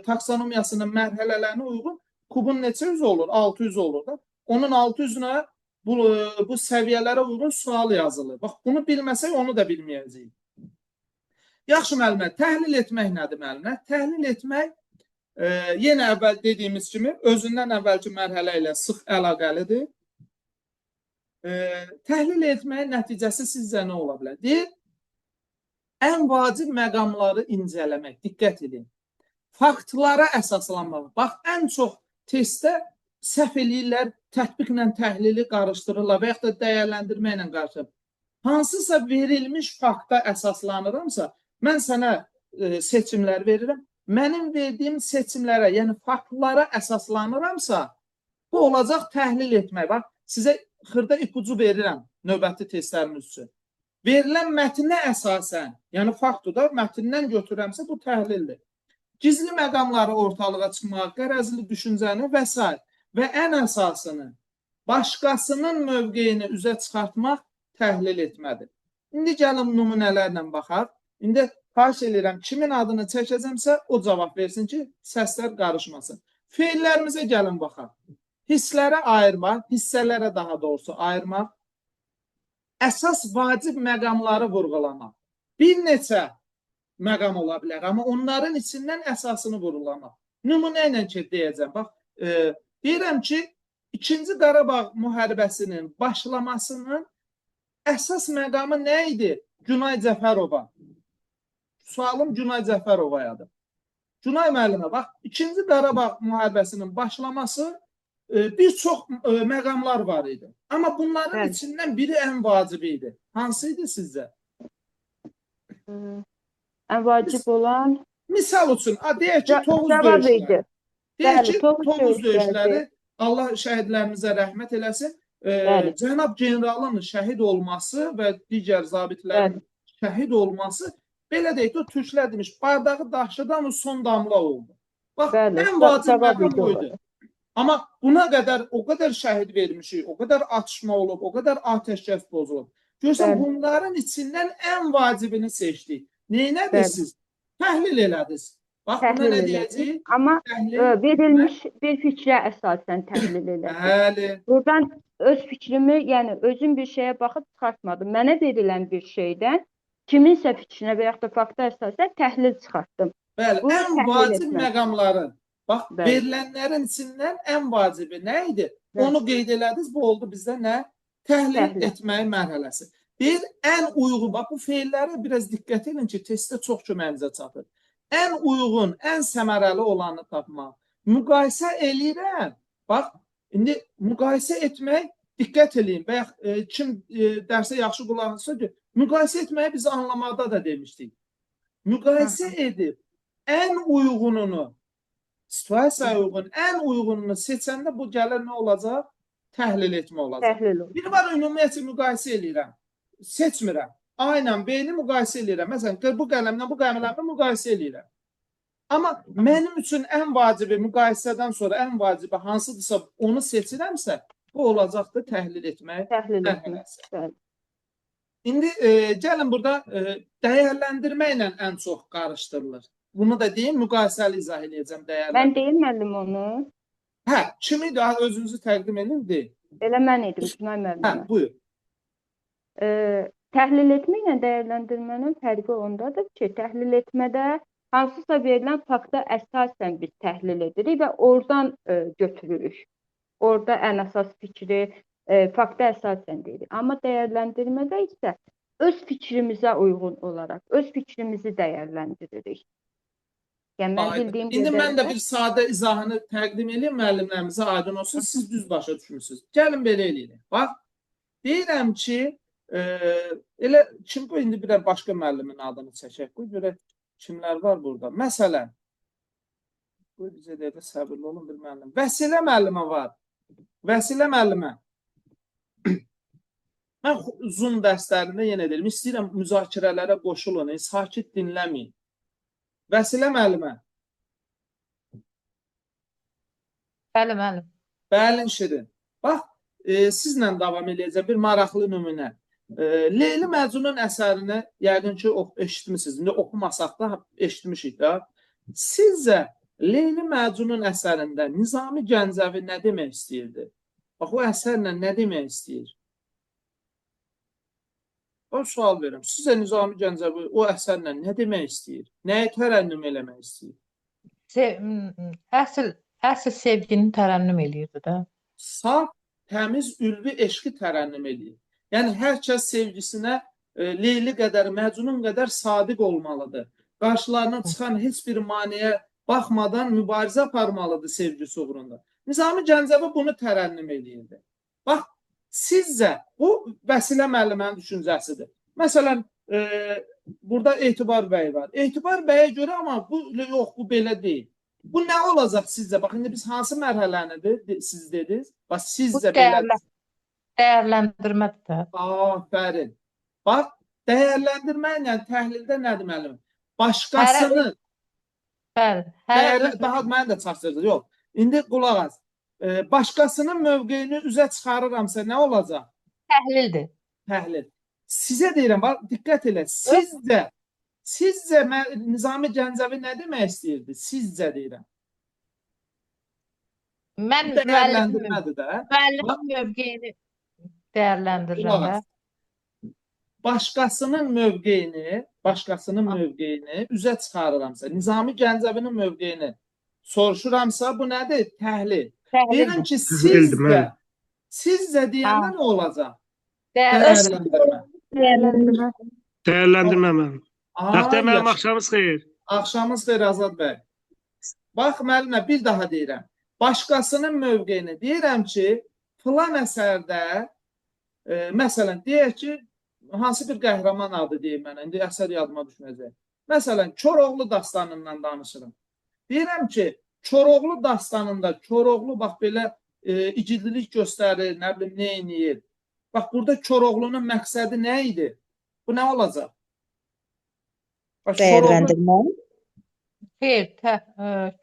taksonomiyasının mərhələlərinə uyğun kubun neçə üzü olur? 6 üzü olur da. Onun 6 üzünə bu səviyyələrə uyğun sual yazılır. Bax, bunu bilməsək onu da bilməyəcəyik. Yaxşı müəllimlər, təhlil etmək nədir müəllimlər? Təhlil etmək yenə əvvəl dediyimiz kimi özündən əvvəlki mərhələ ilə sıx əlaqəlidir. Təhlil etməyin nəticəsi sizcə nə ola bilər? Deyir, ən vacib məqamları incələmək. Diqqət edin. Faktlara əsaslanmaq. Bax, ən çox testdə səhv eləyirlər, tətbiqlə təhlili qarışdırırlar və yaxud da dəyərləndirməklə qarışdırırlar. Hansısa verilmiş fakta əsaslanıramsa, mən sənə seçimlər verirəm. Mənim verdiyim seçimlərə, yəni faktlara əsaslanıramsa, bu olacaq təhlil etmək. Bax, sizə xırda ipucu verirəm növbəti testlərimiz üçün. Verilən mətnə əsasən, yəni faktu da mətndən götürürəmsə, bu təhlildir. Gizli məqamları ortalığa çıxmaq, qərəzli düşüncəni və s. Və ən əsasını, başqasının mövqeyini üzə çıxartmaq təhlil etmədir. İndi gəlin nümunələrlə baxaq. İndi xahiş edirəm, kimin adını çəkəcəmsə, o cavab versin ki, səslər qarışmasın. Feillərimizə gəlin baxaq. Hisslərə ayırmaq, hissələrə daha doğrusu ayırmaq, əsas vacib məqamları vurğulamaq. Bir neçə məqam ola bilər, amma onların içindən əsasını vurğulamaq. Nümunə ilə ki, deyəcəm. Bax, deyirəm ki, İkinci Qarabağ müharibəsinin başlamasının əsas məqamı nə idi? Günay Cəfərova. Sualım Günay Cəfərovayadır. Günay müəllimə, bax, 2-ci Qarabağ müharibəsinin başlaması bir çox məqamlar var idi. Amma bunların Bəli. içindən biri ən vacibi idi. Hansı idi sizcə? Ən vacib olan Misal üçün, deyək ki, Tovuz döyüşləri. idi. Deyək ki, Tovuz Tovuz döyüşləri. döyüşləri, Allah şəhidlərimizə rəhmət eləsin. Cənab generalın şəhid olması və digər zabitlərin şəhid olması, belə deyək də, türklər demiş, bardağı daşıdan o son damla oldu. Bax, Bəli, ən vacib məqam idi bu idi. Amma buna qədər o qədər şəhid vermişik, o qədər atışma olub, o qədər atəşkəs pozulub. Görürsən, bunların içindən ən vacibini seçdik. Neynədiniz siz? Təhlil elədiniz. Bax, buna nə deyəcəyik? Amma verilmiş bir fikrə əsasən təhlil elədik. Bəli. Buradan öz fikrimi, yəni özüm bir şeyə baxıb çıxartmadım. Mənə verilən bir şeydən kiminsə fikrinə və yaxud da fakta əsasən təhlil çıxartdım. Bəli, Bu ən vacib məqamların, bax, Bəli. verilənlərin içindən ən vacibi nə idi? Bəli. Onu qeyd elədiniz, bu oldu bizdə nə? Təhlil etməyin mərhələsi. Deyir, ən uyğun, bax, bu feillərə biraz diqqət edin ki, testdə çox köməyinizə çatır. Ən uyğun, ən səmərəli olanı tapmaq. Müqayisə eləyirəm. Bax, indi müqayisə etmək, diqqət eləyin. Bayaq kim dərsə yaxşı qulaq assa ki, müqayisə etməyi biz anlamada da demişdik. Müqayisə edib ən uyğununu, situasiyaya uyğun, ən uyğununu seçəndə bu gəlir nə olacaq? Təhlil etmə olacaq. Təhlil olacaq. Bir var, ümumiyyətlə müqayisə eləyirəm. Seçmirəm. A ilə B-ni müqayisə eləyirəm. Məsələn, bu qələmlə bu qələmlə müqayisə eləyirəm. Amma mənim üçün ən vacibi müqayisədən sonra ən vacibi hansıdırsa onu seçirəmsə, bu olacaqdır təhlil etmək. Təhlil etmək. Bəli. İndi gəlin burada dəyərləndirməklə ən çox qarışdırılır. Bunu da deyim, müqayisəli izah eləyəcəm dəyərləndirmə. Mən deyim müəllim onu. Hə, kimi də özünüzü təqdim edin, deyin. Elə mən idim, Günay müəllimə. Hə, buyur. Təhlil etməklə dəyərləndirmənin fərqi ondadır ki, təhlil etmədə hansısa verilən fakta əsasən biz təhlil edirik və oradan götürürük. Orada ən əsas fikri fakta əsasən deyirik. Amma dəyərləndirmədə isə öz fikrimizə uyğun olaraq öz fikrimizi dəyərləndiririk. Yəni mən bildiyim İndi mən də bir sadə izahını təqdim edeyim müəllimlərimizə, aydın olsun, siz düz başa düşmüsünüz. Gəlin belə eləyirik. Bax, deyirəm ki, elə kim qoy indi bir də başqa müəllimin adını çəkək. Qoy görək kimlər var burada. Məsələn, qoy bizə dəqiqə səbirli olun bir müəllim. Vəsilə müəllimə var. Vəsilə müəllimə. Mən Zoom dərslərində yenə deyirəm, istəyirəm müzakirələrə qoşulun, sakit dinləməyin. Vəsilə müəllimə. Bəli, müəllim. Bəli, Şirin. Bax, sizlə davam eləyəcəm bir maraqlı nümunə. Leyli Məcnunun əsərini yəqin ki, eşitmişsiniz. İndi oxumasaq da eşitmişik də. Sizcə Leyli Məcnunun əsərində Nizami Gəncəvi nə demək istəyirdi? Bax, o əsərlə nə demək istəyir? O sual verirəm. Sizcə Nizami Gəncəvi o əsərlə nə demək istəyir? Nəyi tərənnüm eləmək istəyir? Əsl sevgini tərənnüm eləyirdi də. Saf, təmiz, ülvi eşqi tərənnüm eləyir. Yəni, hər kəs sevgisinə Leyli qədər, Məcnun qədər sadiq olmalıdır. Qarşılarına çıxan heç bir maneə baxmadan mübarizə aparmalıdır sevgisi uğrunda. Nizami Gəncəvi bunu tərənnüm eləyirdi. Bax, sizcə bu Vəsilə müəllimənin düşüncəsidir. Məsələn, burada Etibar bəy var. Etibar bəyə görə amma bu yox, bu belə deyil. Bu nə olacaq sizcə? Bax, indi biz hansı mərhələni siz dediniz? Bax, sizcə belə... Dəyərləndirmədir də. Afərin. Bax, dəyərləndirməklə təhlildə nədir müəllim? Başqasını... Bəli. Daha məni də çaşdırdı. Yox. İndi qulaq as. Başqasının mövqeyini üzə çıxarıramsa nə olacaq? Təhlildir. Təhlil. Sizə deyirəm, bax, diqqət elə. Sizcə Nizami Gəncəvi nə demək istəyirdi? Sizcə deyirəm. Mən dəyərləndirmədir də. Müəllimin mövqeyini dəyərləndirirəm də. Başqasının mövqeyini üzə çıxarıramsa, Nizami Gəncəvinin mövqeyini soruşuramsa, bu nədir? Təhlil. Deyirəm ki, sizcə deyəndə nə olacaq? Dəyərləndirmə. Dəyərləndirmə. Dəyərləndirmə müəllim. Bəxtiyar müəllim, axşamınız xeyir. Axşamınız xeyir, Azad bəy. Bax, müəllimə bir daha deyirəm. Başqasının mövqeyini deyirəm ki, filan əsərdə, məsələn, deyək ki, hansı bir qəhrəman adı deyim mənə, indi əsər yadıma düşməyəcək. Məsələn, Koroğlu dastanından danışıram. Deyirəm ki, Koroğlu dastanında Koroğlu bax belə igidlik göstərir, nə bilim, nə eləyir. Bax, burada Koroğlunun məqsədi nə idi? Bu nə olacaq? Bax, Dəyərləndirmə. Xeyr,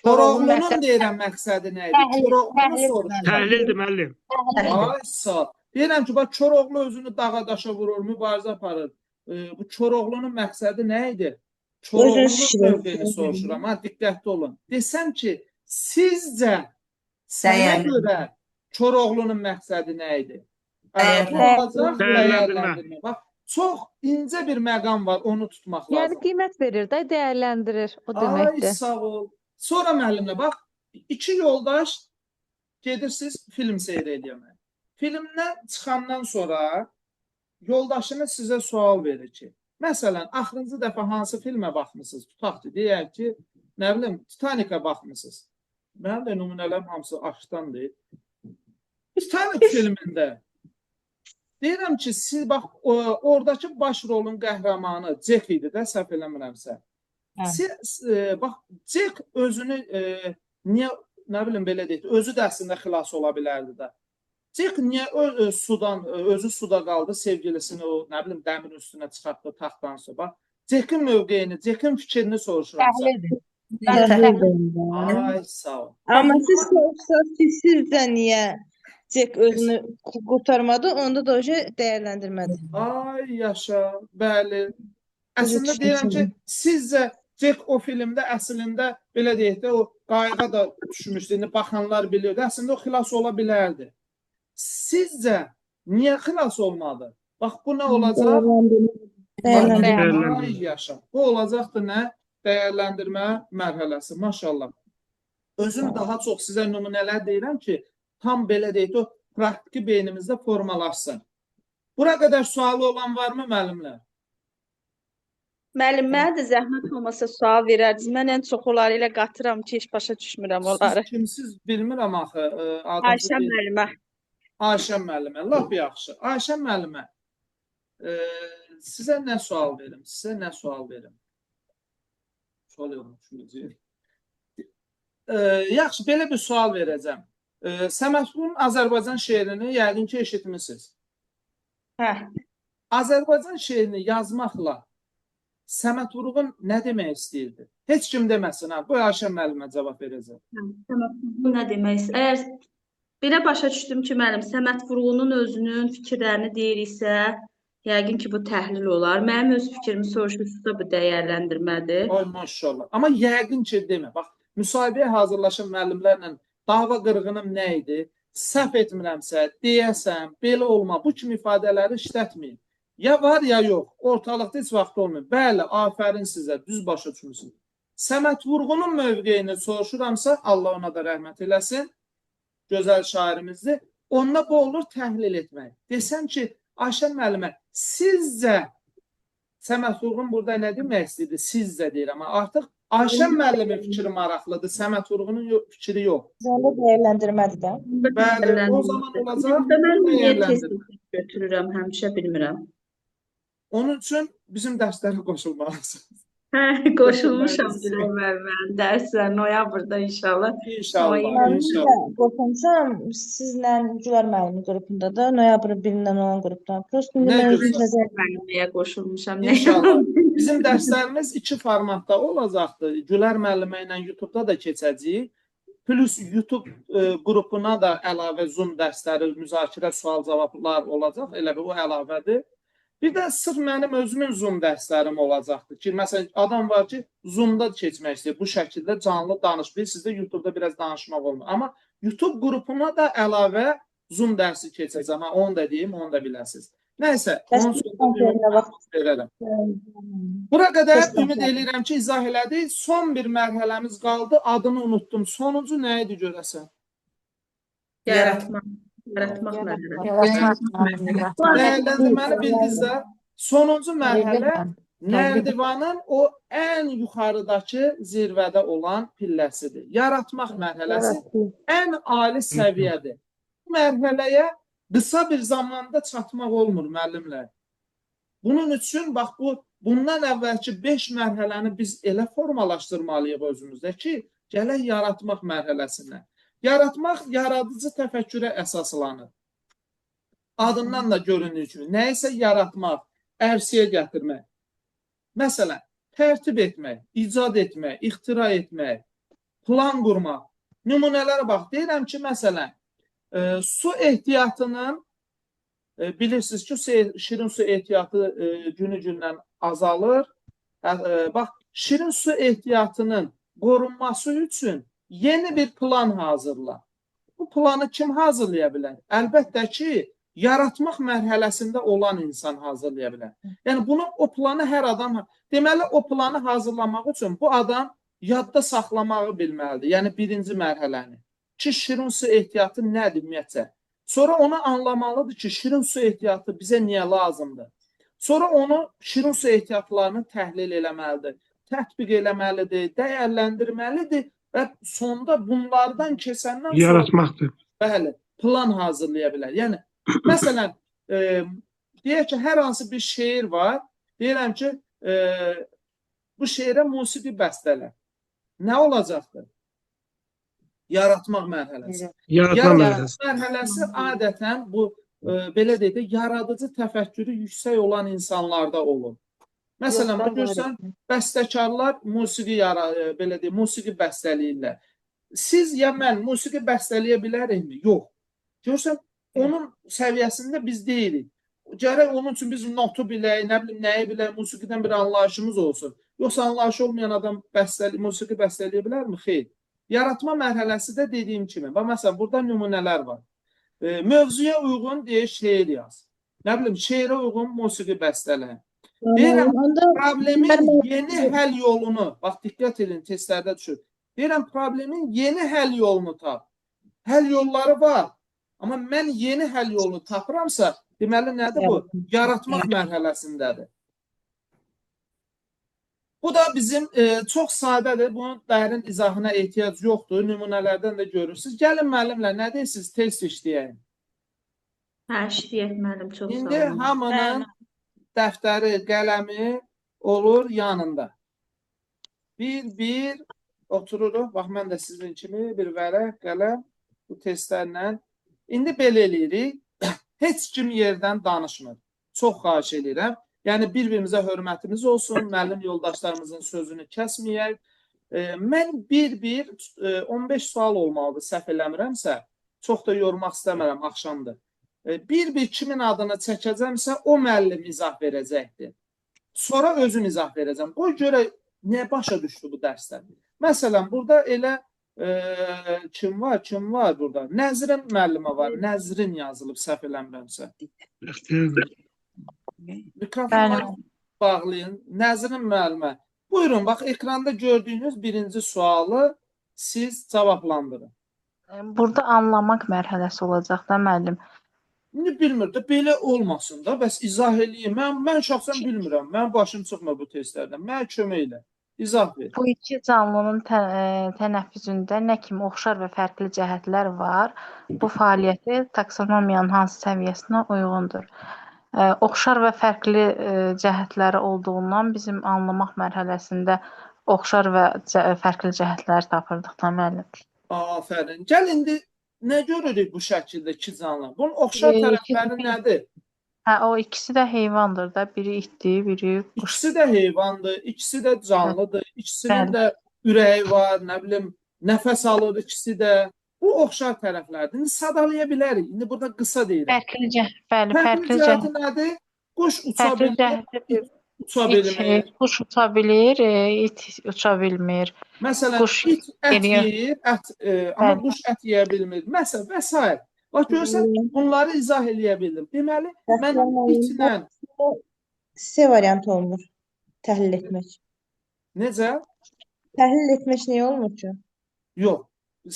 Koroğlunun deyirəm məqsədi nə idi? Koroğlunu soruşuram. Təhlildir müəllim. Ay, sağ ol. Deyirəm ki, bax Koroğlu özünü dağa daşa vurur, mübarizə aparır. Bu Koroğlunun məqsədi nə idi? Koroğlunun mövqeyini soruşuram. Ha, diqqətli olun. Desəm ki, sizcə sənə görə Koroğlunun məqsədi nə idi? Bu olacaq dəyərləndirmə. Bax, çox incə bir məqam var, onu tutmaq lazım. Yəni qiymət verir də, dəyərləndirir o deməkdir. Ay, sağ ol. Sonra müəllimlə, bax, iki yoldaş gedirsiniz film seyr eləməyə. Filmdən çıxandan sonra yoldaşınız sizə sual verir ki, məsələn, axırıncı dəfə hansı filmə baxmısınız? Tutaq ki, deyək ki, nə bilim, Titanikə baxmısınız. Mənim də nümunələrim hamısı aşkdandır. Titanik filmində deyirəm ki, siz bax, oradakı baş rolun qəhrəmanı Jack idi də, səhv eləmirəmsə. Siz, bax, Jack özünü niyə, nə bilim, belə deyək, özü də əslində xilas ola bilərdi də. Jack niyə sudan, özü suda qaldı, sevgilisini o, nə bilim, dəmirin üstünə çıxartdı, taxtdan sonra. Bax, Jackin mövqeyini, Jackin fikrini soruşuram. Ay, sağ ol. Amma siz soruşsaz ki, sizcə niyə Jack özünü qurtarmadı, onda da o şey dəyərləndirmədi. Ay, yaşa, bəli. Əslində deyirəm ki, sizcə Jack o filmdə əslində, belə deyək də, o qayığa da düşmüşdü, indi baxanlar bilirdi. Əslində o xilas ola bilərdi. Sizcə niyə xilas olmadı? Bax, bu nə olacaq? Dəyərləndirmə. Ay, yaşa. Bu olacaqdır nə? Dəyərləndirmə mərhələsi. Maşallah. Özüm daha çox sizə nümunələr deyirəm ki, tam belə deyək də, o praktiki beynimizdə formalaşsın. Bura qədər sualı olan varmı müəllimlər? Müəllim, mənə də zəhmət olmasa sual verərdiniz. Mən ən çox onları elə qatıram ki, heç başa düşmürəm onları. Siz kimsiz bilmirəm axı. Ayşə müəllimə. Ayşə müəllimə, lap yaxşı. Ayşə müəllimə, sizə nə sual verim? Sizə nə sual verim? Sual yox, düşünəcəyim. Yaxşı, belə bir sual verəcəm. Səməd Vurğunun Azərbaycan şeirini yəqin ki, eşitmişsiniz. Hə. Azərbaycan şeirini yazmaqla Səməd Vurğun nə demək istəyirdi? Heç kim deməsin, ha. Bu Ayşə müəllimə cavab verəcəm. Səməd Vurğun nə demək istəyir? Əgər belə başa düşdüm ki, müəllim, Səməd Vurğunun özünün fikirlərini deyiriksə, yəqin ki, bu təhlil olar. Mənim öz fikrimi soruşursa, bu dəyərləndirmədir. Ay, maşallah. Amma yəqin ki, demə. Bax, müsahibəyə hazırlaşan müəllimlərlə dava qırğınım nə idi? Səhv etmirəmsə, deyəsən, belə olma, bu kimi ifadələri işlətməyin. Ya var, ya yox. Ortalıqda heç vaxt olmuyor. Bəli, afərin sizə, düz başa düşmüsünüz. Səməd Vurğunun mövqeyini soruşuramsa, Allah ona da rəhmət eləsin, gözəl şairimizdir. Onda bu olur təhlil etmək. Desəm ki, Ayşə müəllimə, sizcə Səməd Vurğun burada nə demək istəyirdi? Sizcə deyirəm. Artıq Ayşə müəllimin fikri maraqlıdır. Səməd Vurğunun fikri yox. Onda dəyərləndirmədir də. Bəli, o zaman olacaq Mən niyə tez dəyərləndirmə. götürürəm həmişə bilmirəm. Onun üçün bizim dərslərə qoşulmalısınız. Hə, qoşulmuşam Gülər müəllimənin dərslərə noyabrda inşallah. İnşallah, Mən inşallah. də qoşulmuşam sizlə Gülər müəllimin qrupunda da, noyabrın 1-dən olan qrupdan. Prosta indi Nə mən özüm gözəl. təzə Müəlliməyə qoşulmuşam. Nə İnşallah. Bizim dərslərimiz iki formatda olacaqdır. Gülər müəllimə ilə YouTube-da da keçəcəyik. Plus YouTube qrupuna da əlavə Zoom dərsləri, müzakirə, sual-cavablar olacaq. Elə bir o əlavədir. Bir də sırf mənim özümün Zoom dərslərim olacaqdır ki, məsələn, adam var ki, Zoom-da keçmək istəyir. Bu şəkildə canlı danış. Bilirsiniz də YouTube-da biraz danışmaq olmur. Amma YouTube qrupuna da əlavə Zoom dərsi keçəcəm. Ha, onu da deyim, onu da biləsiniz. Nəysə, onun sonunda verərəm. Bura qədər ümid eləyirəm ki, izah elədik. Son bir mərhələmiz qaldı. Adını unutdum. Sonuncu nə idi görəsən? Yaratmaq. Yaratmaq mərhələsi. Dəyərləndirməni bildiniz də. Sonuncu mərhələ Nərdivanın o ən yuxarıdakı zirvədə olan pilləsidir. Yaratmaq mərhələsi ən ali səviyyədir. Bu mərhələyə qısa bir zamanda çatmaq olmur müəllimlər. Bunun üçün bax bundan əvvəlki 5 mərhələni biz elə formalaşdırmalıyıq özümüzdə ki, gələk yaratmaq mərhələsinə. Yaratmaq yaradıcı təfəkkürə əsaslanır. Adından da göründüyü kimi, nəyisə yaratmaq, ərsəyə gətirmək. Məsələn, tərtib etmək, icad etmək, ixtira etmək, plan qurmaq. Nümunələrə bax, deyirəm ki, məsələn, su ehtiyatının, bilirsiniz ki, şirin su ehtiyatı günü-gündən azalır. Bax, şirin su ehtiyatının qorunması üçün yeni bir plan hazırla. Bu planı kim hazırlaya bilər? Əlbəttə ki, yaratmaq mərhələsində olan insan hazırlaya bilər. Yəni bunu, o planı hər adam, deməli o planı hazırlamaq üçün bu adam yadda saxlamağı bilməlidir. Yəni birinci mərhələni. Ki, şirin su ehtiyatı nədir ümumiyyətcə? Sonra onu anlamalıdır ki, şirin su ehtiyatı bizə niyə lazımdır? Sonra onu şirin su ehtiyatlarını təhlil eləməlidir, tətbiq eləməlidir, dəyərləndirməlidir və sonda bunlardan keçəndən sonra Yaratmaqdır. Bəli, plan hazırlaya bilər. Yəni, məsələn, deyək ki, hər hansı bir şeir var. Deyirəm ki, bu şeirə musiqi bəstələ. Nə olacaqdır? Yaratmaq mərhələsi. Yaratma mərhələsi. Mərhələsi adətən bu, belə deyək də, yaradıcı təfəkkürü yüksək olan insanlarda olur. Məsələn, bu görsən, bəstəkarlar musiqi belə deyək, musiqi bəstələyirlər. Siz ya mən musiqi bəstələyə bilərikmi? Yox. Görsən, onun səviyyəsində biz deyilik. Gərək onun üçün biz notu bilək, nə bilim, nəyi bilək, musiqidən bir anlayışımız olsun. Yoxsa anlayışı olmayan adam musiqi bəstələyə bilərmi? Xeyr. Yaratma mərhələsi də dediyim kimi. Bax, məsələn, burada nümunələr var. Mövzuya uyğun deyir, şeir yaz. Nə bilim, şeirə uyğun musiqi bəstələ. Deyirəm, problemin yeni həll yolunu, bax, diqqət edin, testlərdə düşür. Deyirəm, problemin yeni həll yolunu tap. Həll yolları var. Amma mən yeni həll yolunu tapıramsa, deməli, nədir bu? Yaratmaq mərhələsindədir. Bu da bizim çox sadədir. Bunun dərin izahına ehtiyac yoxdur. Nümunələrdən də görürsünüz. Gəlin müəllimlər, nə deyirsiniz? Test işləyək. Hə, işləyək müəllim, çox sağ İndi olun. hamının dəftəri, qələmi olur yanında. Bir-bir otururuq. Bax, mən də sizin kimi bir vərəq, qələm bu testlərlə. İndi belə eləyirik. Heç kim yerdən danışmır. Çox xahiş eləyirəm. Yəni, bir-birimizə hörmətimiz olsun, müəllim yoldaşlarımızın sözünü kəsməyək. Mən bir-bir 15 sual olmalıdır, səhv eləmirəmsə, çox da yormaq istəmirəm, axşamdır. Bir-bir kimin adını çəkəcəmsə, o müəllim izah verəcəkdir. Sonra özüm izah verəcəm. Qoy görək, nə başa düşdü bu dərsdən. Məsələn, burada elə kim var, kim var burada? Nəzrin müəllimə var, Nəzrin yazılıb, səhv eləmirəmsə. Mikrofonları bağlayın. Nəzrin müəllimə. Buyurun, bax, ekranda gördüyünüz birinci sualı siz cavablandırın. Burada anlamaq mərhələsi olacaq da, müəllim. İndi bilmir də, belə olmasın da, bəs izah eləyim. Mən şəxsən bilmirəm. Mənim başım çıxmır bu testlərdən. Mənə kömək elə. İzah ver. Bu iki canlının tənəffüsündə nə kimi oxşar və fərqli cəhətlər var? Bu fəaliyyəti taksonomiyanın hansı səviyyəsinə uyğundur? Oxşar və fərqli cəhətləri olduğundan bizim anlamaq mərhələsində oxşar və fərqli cəhətləri tapırdıq da, müəllim. Afərin. Gəl indi nə görürük bu şəkildə iki canlı? Bunun oxşar tərəfləri nədir? Hə, o ikisi də heyvandır da. Biri itdir, biri quş. İkisi də heyvandır, ikisi də canlıdır, ikisinin də ürəyi var, nə bilim, nəfəs alır ikisi də. Bu oxşar tərəflərdir. İndi sadalaya bilərik. İndi burada qısa deyirəm. Fərqli cəhət, bəli, fərqli cəhəti nədir? Quş uça bilir, it uça bilmir. Quş uça bilir, it uça bilmir. Məsələn, it ət yeyir, amma quş ət yeyə bilmir. Məsələn, və s. Bax, görürsən, bunları izah eləyə bildim. Deməli, mən itlə... C variantı olmur, təhlil etmək. Necə? Təhlil etmək niyə olmur ki? Yox,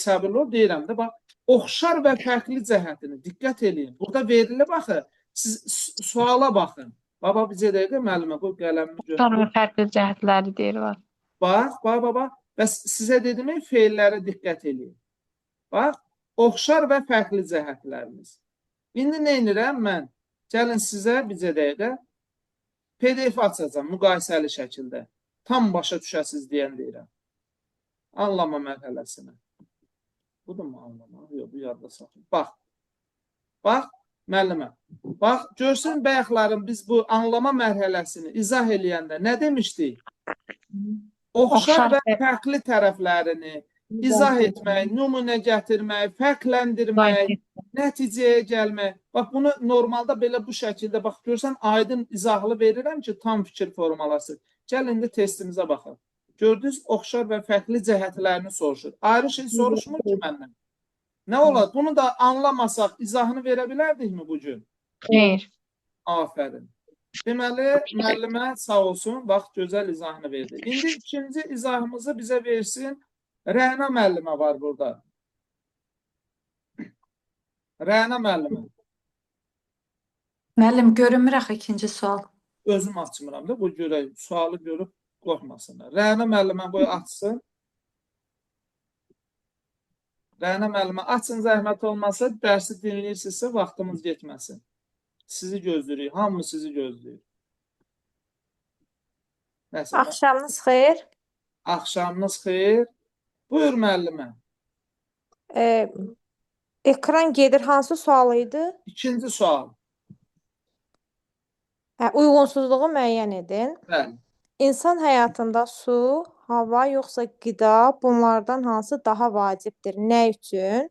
səbirli ol, deyirəm də, bax, oxşar və fərqli cəhətini diqqət eləyin. Burada verilib, baxın, siz suala baxın. Baba bizə dəqiqə müəllimə qoy qələmimi Oxşar götürüm. və fərqli cəhətləri deyir var. Bax, bax, bax, bax. Bəs sizə dedim, feillərə diqqət eləyin. Bax, oxşar və fərqli cəhətlərimiz. İndi nə edirəm mən? Gəlin sizə bizə dəqiqə PDF açacağam müqayisəli şəkildə. Tam başa düşəsiz deyən deyirəm. Anlama mərhələsinə. Budur mu anlama? Yox, bu yadda saxla. Bax. Bax, müəllimə. Bax, görsün bayaqların biz bu anlama mərhələsini izah eləyəndə nə demişdik? Oxşar və fərqli tərəflərini izah etmək, nümunə gətirmək, fərqləndirmək, nəticəyə gəlmək. Bax, bunu normalda belə bu şəkildə, bax, görsən, aydın izahlı verirəm ki, tam fikir formalasın. Gəl indi testimizə baxaq. Gördünüz, oxşar və fərqli cəhətlərini soruşur. Ayrı şey soruşmur ki məndən. Nə olar? Bunu da anlamasaq, izahını verə bilərdikmi bu gün? Xeyr. Afərin. Deməli, müəllimə sağ olsun, bax, gözəl izahını verdi. İndi ikinci izahımızı bizə versin. Rəna müəllimə var burada. Rəna müəllimə. Müəllim, görünmür axı ikinci sual. Özüm açmıram da, bu görək, sualı görüb qorxmasınlar. Rəna müəllimə qoy açsın. Rəna müəllimə açın, zəhmət olmasa, dərsi dinləyirsinizsə vaxtımız getməsin. Sizi gözləyirik, hamı sizi gözləyir. Nəsə, Axşamınız xeyir. Axşamınız xeyir. Buyur müəllimə. Ekran gedir. Hansı sual idi? İkinci sual. Hə, uyğunsuzluğu müəyyən edin. Bəli. İnsan həyatında su, hava yoxsa qida bunlardan hansı daha vacibdir? Nə üçün?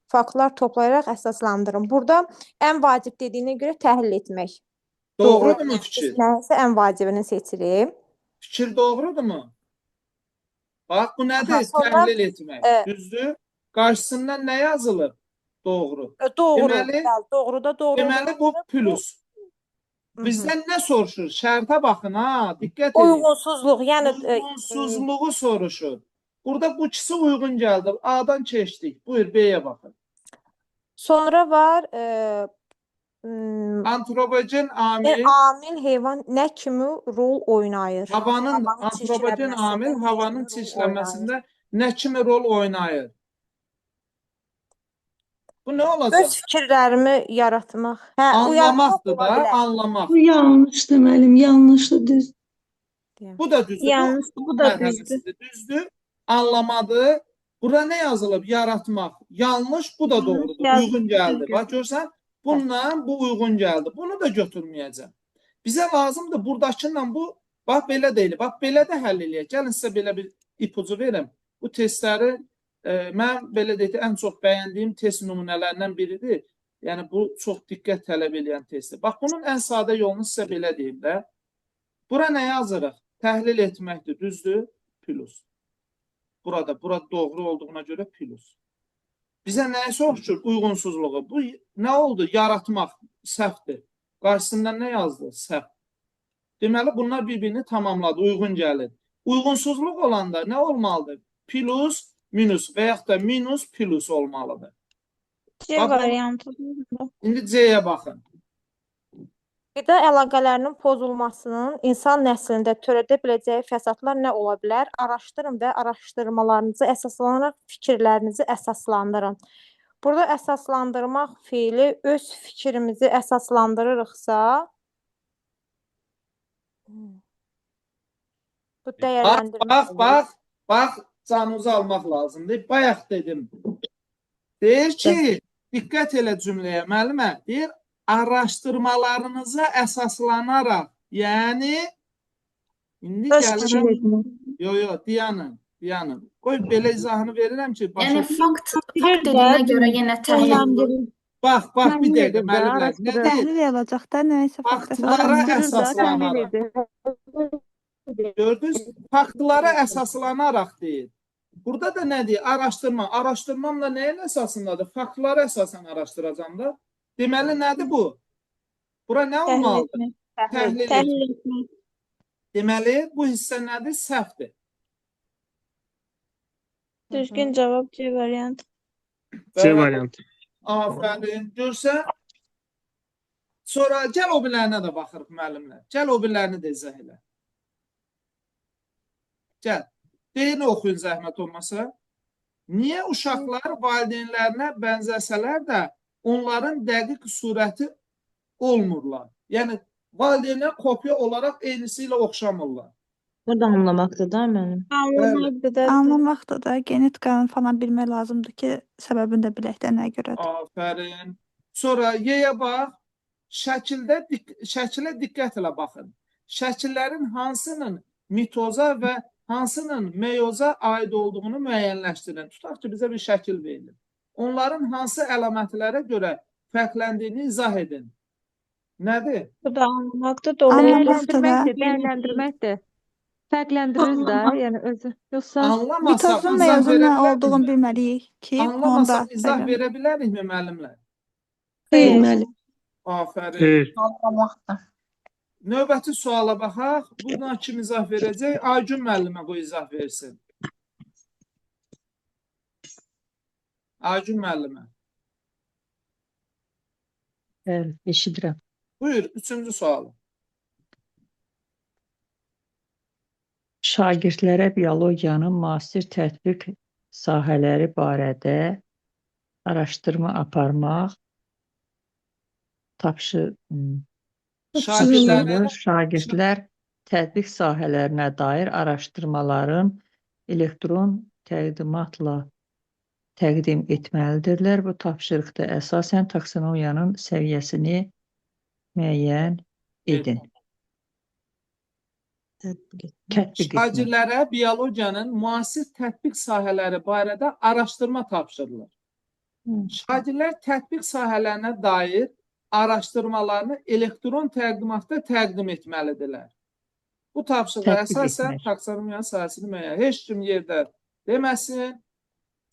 Faktlar toplayaraq əsaslandırın. Burada ən vacib dediyinə görə təhlil etmək. Doğrudurmu Yəni, fikir? biz nəsə ən vacibini seçirik. Fikir doğrudurmu? Bax, bu nədir? Aha, sonra, Təhlil etmək. Düzdür? Qarşısından nə yazılıb? Doğru. Doğru. Deməli, Bəli, doğru da doğru. Deməli, bu plus. Bizdən nə soruşur? Şərtə baxın, ha, diqqət edin. Uyğunsuzluq, yəni Uyğunsuzluğu soruşur. Burada bu ikisi uyğun gəldi. A-dan keçdik. Buyur, B-yə baxın. Sonra var antropogen amil. Amil heyvan nə kimi rol oynayır? Havanın antropogen amil havanın çirklənməsində nə kimi rol oynayır? Bu nə olacaq? Öz fikirlərimi yaratmaq. Hə, anlamaqdır da, anlamaq. Bu yanlışdır müəllim, yanlışdır, düz. Bu da düzdür. Yanlış, bu da düzdür. Düzdür, anlamadır. Bura nə yazılıb? Yaratmaq. Yanlış, bu da doğrudur. Uyğun gəldi. Bax, görsən, bununla bu uyğun gəldi. Bunu da götürməyəcəm. Bizə lazımdır buradakıyla bu, bax, belə deyil. Bax, belə də həll eləyək. Gəlin sizə belə bir ipucu verim. Bu testləri mən belə deyək, ən çox bəyəndiyim test nümunələrindən biridir. Yəni, bu çox diqqət tələb eləyən testdir. Bax, bunun ən sadə yolunu sizə belə deyim də. Bura nə yazırıq? Təhlil etməkdir, düzdür? Plus. Burada, bura doğru olduğuna görə plus. Bizə nəyə soruşur? Uyğunsuzluğu. Bu nə oldu? Yaratmaq, səhvdir. Qarşısından nə yazdı? Səhv. Deməli, bunlar bir-birini tamamladı, uyğun gəlir. Uyğunsuzluq olanda nə olmalıdır? Plus, minus və yaxud da minus, plus olmalıdır. C variantı. İndi C-yə baxın. Qida əlaqələrinin pozulmasının insan nəslində törədə biləcəyi fəsadlar nə ola bilər? Araşdırın və araşdırmalarınızı əsaslanaraq fikirlərinizi əsaslandırın. Burada əsaslandırmaq feili öz fikrimizi əsaslandırırıqsa, bu dəyərləndirmə Bax, bax, bax, canınızı almaq lazımdır. Bayaq dedim. Deyir ki, diqqət elə cümləyə, müəllimə, deyir, araşdırmalarınıza əsaslanaraq, yəni, indi gəlirəm, yo, yo, dayanın, dayanın. Qoy, belə izahını verirəm ki, başa Yəni, fakt dediyinə görə yenə təhlil olur. Bax, bax, bir dəqiqə, müəllimlər, nə deyir? Təhlil olacaq da, nəyisə faktlara əsaslanaraq. Gördünüz? Faktlara əsaslanaraq deyir. Burada da nə deyir? Araşdırma. Araşdırmamla nəyin əsasındadır? Faktlara əsasən araşdıracam da. Deməli, nədir bu? Bura nə olmalıdır? Təhlil etmək. Deməli, bu hissə nədir? Səhvdir. Düzgün cavab C variantı. C variantı. Afərin. Görsən, Sonra gəl o birilərinə də baxırıq müəllimlər. Gəl o birilərini də izah elə. Gəl. Deyini oxuyun zəhmət olmasa. Niyə uşaqlar valideynlərinə bənzəsələr də onların dəqiq surəti olmurlar? Yəni valideynlər kopya olaraq eynisi ilə oxşamırlar. Bu da anlamaqdır da mənim. Anlamaqdır da. Anlamaqdır da, genetikanı falan bilmək lazımdır ki, səbəbini də bilək də nəyə görədir. Afərin. Sonra Y-yə bax. Şəkilə diqqətlə baxın. Şəkillərin hansının mitoza və hansının meyoza aid olduğunu müəyyənləşdirin. Tutaq ki, bizə bir şəkil verilir. Onların hansı əlamətlərə görə fərqləndiyini izah edin. Nədir? Bu da anlamaqdır, doğrudur. Anlamaqdır da. Dəyərləndirməkdir, dəyərləndirməkdir. Fərqləndirir də, yəni özü. Yoxsa Anlamasaq Mitozun, izah meyozun verə nə olduğunu bilərikmi? bilməliyik ki, onda Anlamasaq izah fərqləndir. verə bilərikmi müəllimlər? Xeyr Xeyr. müəllim. Afərin. Xeyr. Anlamaqdır. Növbəti suala baxaq. Buna kim izah verəcək? Aygün müəllimə qoy izah versin. Aygün müəllimə. Bəli, eşidirəm. Buyur, üçüncü sualı. Şagirdlərə biologiyanın müasir tətbiq sahələri barədə araşdırma aparmaq Şagirdlərə tapşırılır. Şagirdlər tətbiq sahələrinə dair araşdırmaların elektron təqdimatla təqdim etməlidirlər. Bu tapşırıqda əsasən taksonomiyanın səviyyəsini müəyyən edin. Tətbiq etmək. Tətbiq etmək. Şagirdlərə biologiyanın müasir tətbiq sahələri barədə araşdırma tapşırılır. Şagirdlər tətbiq sahələrinə dair araşdırmalarını elektron təqdimatda təqdim etməlidirlər. Bu tapşırığa Tətbiq əsasən etmək. taksonomiyanın sahəsini müəyyən. Heç kim yerdə deməsin.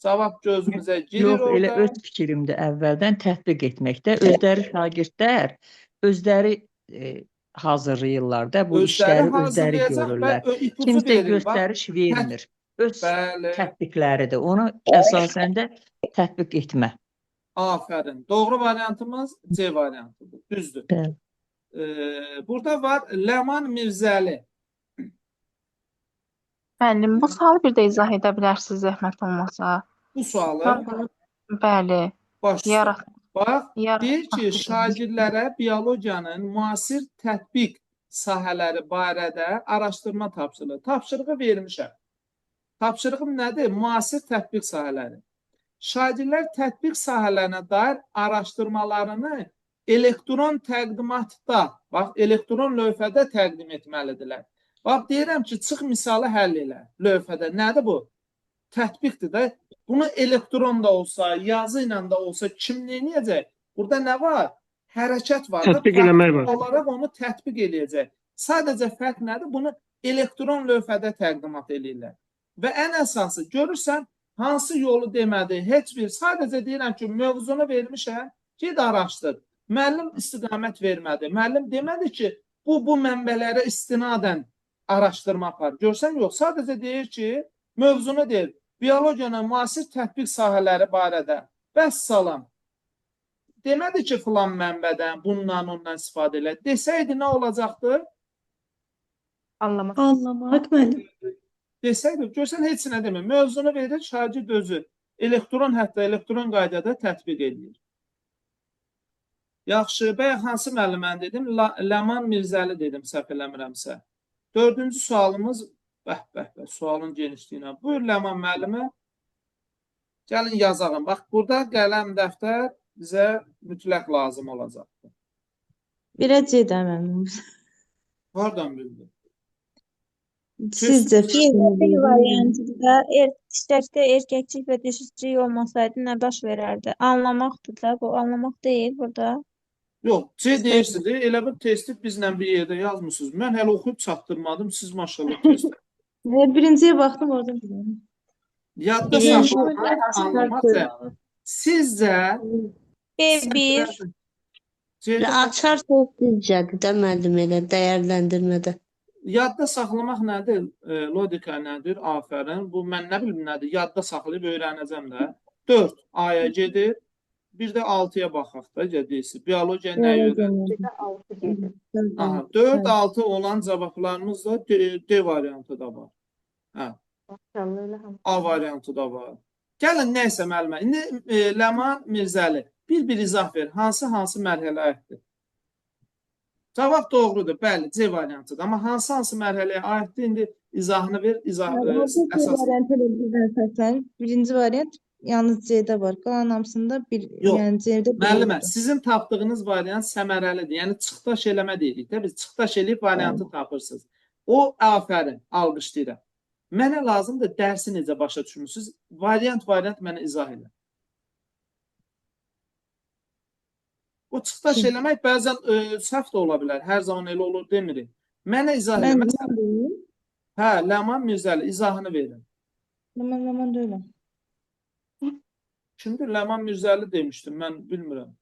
Cavab gözümüzə girir Yox, elə orada. öz fikrimdə əvvəldən tətbiq etməkdə özləri şagirdlər özləri hazırlayırlar da bu Özləri işləri özləri hazırlayacaq və görürlər. ipucu Kimsə verir. Bax, göstəriş vermir. Öz bəli. tətbiqləridir. Onu əsasən də tətbiq etmə. Afərin. Doğru variantımız C variantıdır. Düzdür. Bəli. Burada var Ləman Mirzəli. Müəllim, bu sualı bir də izah edə bilərsiniz zəhmət olmasa. Bu sualı Mən bunu, bəli, baş üstə. yarat Bax, deyir ki, yaratmaq şagirdlərə biologiyanın müasir tətbiq sahələri barədə araşdırma tapşırılır. Tapşırığı vermişəm. Tapşırığım nədir? Müasir tətbiq sahələri. Şagirdlər tətbiq sahələrinə dair araşdırmalarını elektron təqdimatda, bax, elektron lövhədə təqdim etməlidirlər. Bax, deyirəm ki, çıx misalı həll elə lövhədə. Nədir bu? Tətbiqdir də. Bunu elektron da olsa, yazı ilə də olsa kim nə eləyəcək? Burada nə var? Hərəkət var da, Tətbiq eləmək var. olaraq onu tətbiq eləyəcək. Sadəcə fərq nədir? Bunu elektron lövhədə təqdimat eləyirlər. Və ən əsası, görürsən, hansı yolu demədi, heç bir, sadəcə deyirəm ki, mövzunu vermişəm, ged araşdır. Müəllim istiqamət vermədi. Müəllim demədi ki, bu mənbələrə istinadən araşdırma apar. Görsən, yox, sadəcə deyir ki, mövzunu deyir, biologiyanın müasir tətbiq sahələri barədə. Bəs salam. Demədi ki, filan mənbədən, bundan, ondan istifadə elə. Desəydi nə olacaqdı? Anlamaq. Anlamaq müəllim. Desəydi, görsən heç nə demir. Mövzunu verir, şagird özü elektron, hətta elektron qaydada tətbiq eləyir. Yaxşı, bayaq hansı müəlliməni dedim? Ləman Mirzəli dedim, səhv eləmirəmsə. Dördüncü sualımız, bəh, bəh, bəh, sualın genişliyinə. Buyur Ləman müəllimə. Gəlin yazalım. Bax, burada qələm, dəftər bizə mütləq lazım olacaqdır. Birə C də müəllim. Hardan bildin? Sizcə Bir fikriniz variantıdır da, çiçəkdə erkəkçilik və dişiçilik olmasaydı nə baş verərdi? Anlamaqdır da, bu anlamaq deyil burada. Yox, C deyirsiniz. Elə bir testi bizlə bir yerdə yazmısınız. Mən hələ oxuyub çatdırmadım. Siz maşallah testi. Birinciyə baxdım, oradan bilirəm. Yadda saxlamaq, anlamaq da. Sizcə B1. C Açar söz sizcədir də müəllim elə dəyərləndirmədə. Yadda saxlamaq nədir? Logika nədir? Afərin. Bu mən nə bilim nədir? Yadda saxlayıb öyrənəcəm də. 4 A-ya gedir. Bir də 6-ya baxaq da, deyirsiz. Biologiya nəyi öyrənir? Bir də 6 gedir. Aha, 4, 6 olan cavablarımız da D variantı da var. Hə. A variantı da var. Gəlin, nəysə müəllimə. İndi Ləman Mirzəli, bir-bir izah ver. Hansı mərhələyə aiddir? Cavab doğrudur. Bəli, C variantıdır. Amma hansı mərhələyə aiddir? İndi izahını ver. İzah, əsas. Variant elə birdən səslənir. Birinci variant yalnız C-də var. Qalan hamısında bir, Yox, yəni C-də bir müəllimə, yoxdur. sizin tapdığınız variant səmərəlidir. Yəni çıxdaş eləmə deyirik də. Biz çıxdaş eləyib variantı tapırsınız. O, afərin, alqışlayıram. Mənə lazımdır dərsi necə başa düşmüsünüz? Variant mənə izah elə. O çıxdaş eləmək bəzən səhv də ola bilər. Hər zaman elə olur demirik. Mənə izah elə. Məsələn, hə, Ləman Mirzəli, izahını verin. Ləman deyiləm. Kimdir? Ləman Mirzəli demişdim, mən bilmirəm.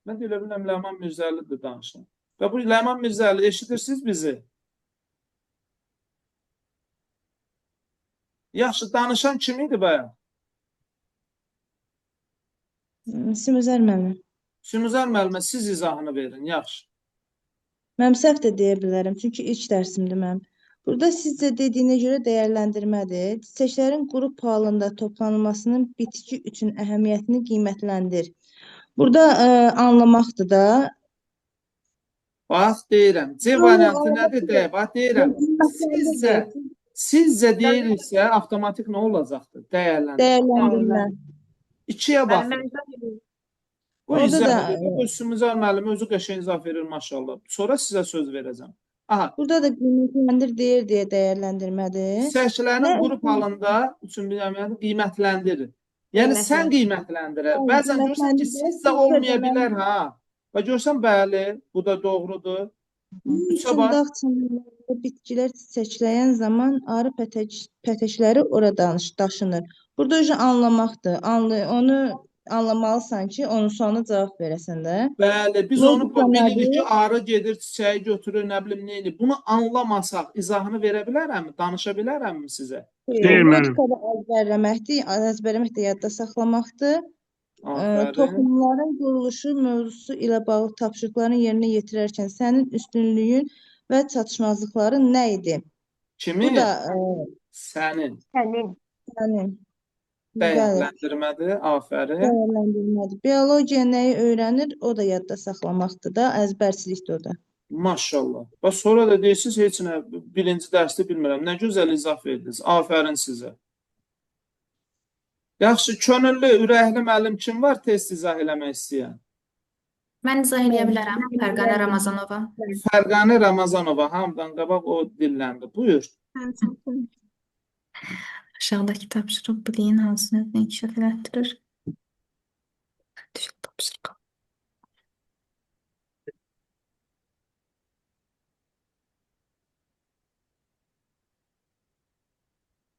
Mən də elə bilirəm, Ləman Mirzəlidir danışan. Və bu Ləman Mirzəli, eşidirsiniz bizi? Yaxşı, danışan kim idi bayaq? Simüzər müəllim. Simüzər müəllimə, siz izahını verin, yaxşı. Mən səhv də deyə bilərəm, çünki ilk dərsimdir mənim. Burada sizcə dediyinə görə dəyərləndirmədir. Çiçəklərin qrup halında toplanılmasının bitki üçün əhəmiyyətini qiymətləndir. Burada anlamaqdır da. Bax, deyirəm. C variantı nədir? D. Bax, deyirəm. Sizcə deyiriksə, avtomatik nə olacaqdır? Dəyərləndirmə. Dəyərləndirmə. 2-yə baxın. Bu izah edir. Bu Simüzər müəllim özü qəşəng izah verir, maşallah. Sonra sizə söz verəcəm. Aha. Burada da qiymətləndir deyir deyə dəyərləndirmədir. Çiçəklərin qrup halında üçün bir əməliyyatı qiymətləndirir. Yəni sən qiymətləndirər. Bəzən görürsən ki, sizcə olmaya bilər, ha. Və görürsən, bəli, bu da doğrudur. Üçə bax. Dağ çəmənlərində bitkilər çiçəkləyən zaman arı pətəkləri ora daşınır. Burada özü anlamaqdır. Onu anlamalısan ki, onun sualına cavab verəsən də. Bəli, biz onu bilirik ki, arı gedir, çiçəyi götürür, nə bilim, nə edir. Bunu anlamasaq, izahını verə bilərəmmi, danışa bilərəmmi sizə? Xeyr, müəllim. Əzbərləməkdir, əzbərləmək də yadda saxlamaqdır. Toxumların quruluşu mövzusu ilə bağlı tapşırıqların yerinə yetirərkən sənin üstünlüyün və çatışmazlıqların nə idi? Kimin? Bu da sənin. Sənin. Dəyərləndirmədir, afərin. Dəyərləndirmədir. Biologiya nəyi öyrənir, o da yadda saxlamaqdır da, əzbərçilikdir o da. Maşallah. Bax, sonra da deyirsiniz, heç nə, birinci dərsdə bilmirəm. Nə gözəl izah verdiniz. Afərin sizə. Yaxşı, könüllü, ürəkli müəllim kim var test izah eləmək istəyən? Mən izah eləyə bilərəm. Fərqanə Ramazanova. Fərqanə Ramazanova, hamıdan qabaq o dilləndi. Buyur. Aşağıdakı tapşırıq biliyin hansı növünü inkişaf elətdirir? Düşün tapşırıq.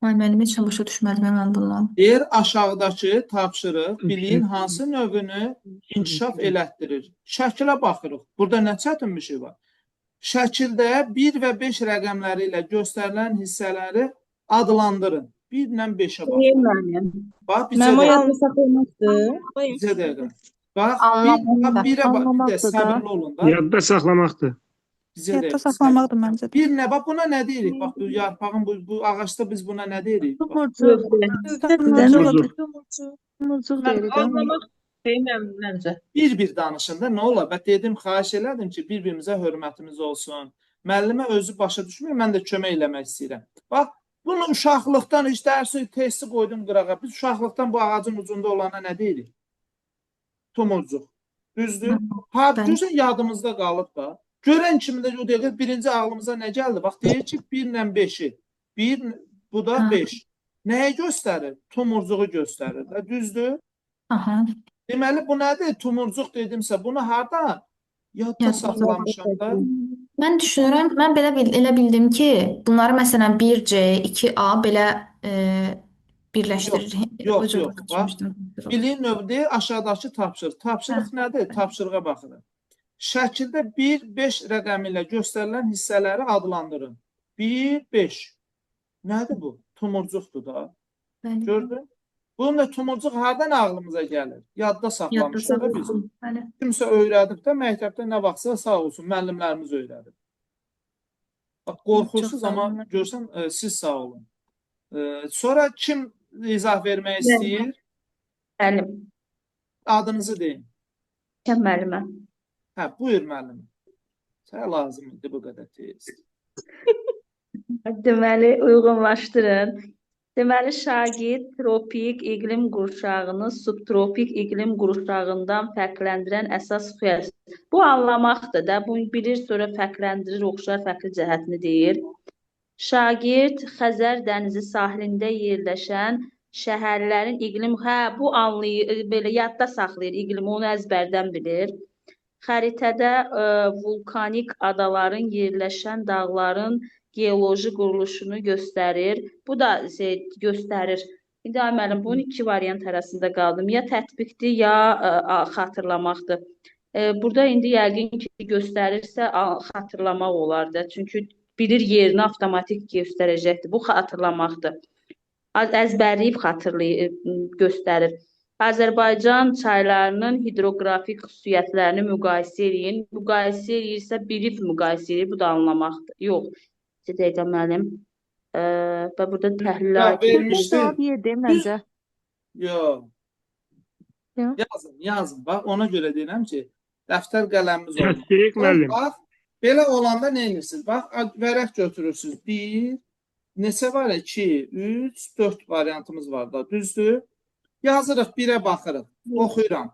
Ay müəllim, heç nə başa düşmədim mən bundan. Deyir, aşağıdakı tapşırıq biliyin hansı növünü inkişaf elətdirir? Şəkilə baxırıq. Burada nə çətin bir şey var? Şəkildə 1 və 5 rəqəmləri ilə göstərilən hissələri adlandırın. 1 ilə 5-ə baxın. Bax, bizə Mənim o dəqiqə. yadda saxlamaqdır. Bizə dəqiqə. Bax, 1-ə bax, bir də səbirli olun da. Yadda saxlamaqdır. Bizə Yadda dəqiqə. saxlamaqdır məncə də. Bir nə, bax buna nə deyirik? Bax, bu yarpağın, bu ağacda biz buna nə deyirik? Tumurcuq. Tumurcuq. Tumurcuq deyirik. Anlamaq deyirəm məncə. Bir-bir danışın da nə olar? Bax, dedim, xahiş elədim ki, bir-birimizə hörmətimiz olsun. Müəllimə özü başa düşmür, mən də kömək eləmək istəyirəm. Bax, bunu uşaqlıqdan heç dərsi, testi qoydum qırağa. Biz uşaqlıqdan bu ağacın ucunda olana nə deyirik? Tumurcuq. Düzdür? Ha, görürsən, yadımızda qalıb da. Görən kimi də o dəqiqə birinci ağlımıza nə gəldi? Bax, deyir ki, 1 ilə 5-i. 1, bu da 5. Nəyi göstərir? Tumurcuğu göstərir. Da, düzdür? Aha. Deməli, bu nədir? Tumurcuq dedimsə, bunu hardan? Yadda saxlamışam da. Mən düşünürəm, mən belə elə bildim ki, bunları məsələn 1C, 2A belə birləşdirir. Yox, yox, bax. Biliyin növü deyir, aşağıdakı tapşırıq. Tapşırıq nədir? Tapşırığa baxırıq. Şəkildə 1, 5 rəqəmi ilə göstərilən hissələri adlandırın. 1, 5. Nədir bu? Tumurcuqdur da. Gördün? Bunun da tumurcuq hardan ağlımıza gəlir? Yadda Yadda saxlamışıq da biz. saxladım. Bəli. Kimsə öyrədib də məktəbdə nə vaxtsa sağ olsun müəllimlərimiz öyrədib. Bax qorxursunuz sağ amma olun. görsən siz sağ olun. Sonra kim izah vermək istəyir? Müəllim, Adınızı deyin. Kəm müəllimə. Hə, buyur müəllim. Sənə lazım idi bu qədər tez. Deməli, uyğunlaşdırın. Deməli, şagird tropik iqlim qurşağını subtropik iqlim qurşağından fərqləndirən əsas xüsusiyyət. Bu anlamaqdır da. Bunu bilir, sonra fərqləndirir, oxşar fərqli cəhətini deyir. Şagird Xəzər dənizi sahilində yerləşən şəhərlərin iqlim, hə, bu anlayır, belə yadda saxlayır iqlimi, onu əzbərdən bilir. Xəritədə vulkanik adaların yerləşən dağların geoloji quruluşunu göstərir. Bu da şey, göstərir. İndi ay müəllim, bunun iki variant arasında qaldım. Ya tətbiqdir, ya xatırlamaqdır. Burada indi yəqin ki, göstərirsə xatırlamaq olar da. Çünki bilir yerini avtomatik göstərəcəkdir. Bu xatırlamaqdır. Əzbərləyib xatırlayır, göstərir. Azərbaycan çaylarının hidroqrafik xüsusiyyətlərini müqayisə eləyin. Müqayisə eləyirsə, bilib müqayisə eləyir. Bu da anlamaqdır. Yox. Bir dəqiqə müəllim. Və burada təhlil Ya aid vermişdi. Cavab yerdir məncə. Yox. Yox. Yazın, yazın. Bax, ona görə deyirəm ki, dəftər qələmimiz olmalı. Təsdiq müəllim. Bax, belə olanda nə edirsiniz? Bax, vərəq götürürsünüz. 1, neçə var? 2, 3, 4 variantımız var da. Düzdür? Yazırıq, 1-ə baxırıq. Oxuyuram.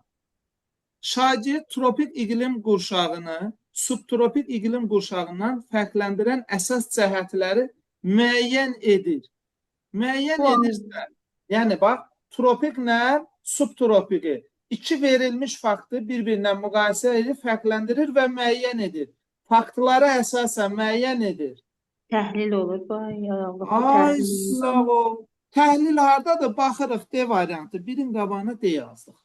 Şagird tropik iqlim qurşağını subtropik iqlim qurşağından fərqləndirən əsas cəhətləri müəyyən edir. Müəyyən edirsə, yəni bax, tropiklə subtropiki iki verilmiş faktı bir-birindən müqayisə edir, fərqləndirir və müəyyən edir. Faktlara əsasən müəyyən edir. Təhlil olur. Vay Allah, bu Ay, təhlil. sağ ol. Təhlil hardadır? Baxırıq D variantı. Birin qabağına D yazdıq.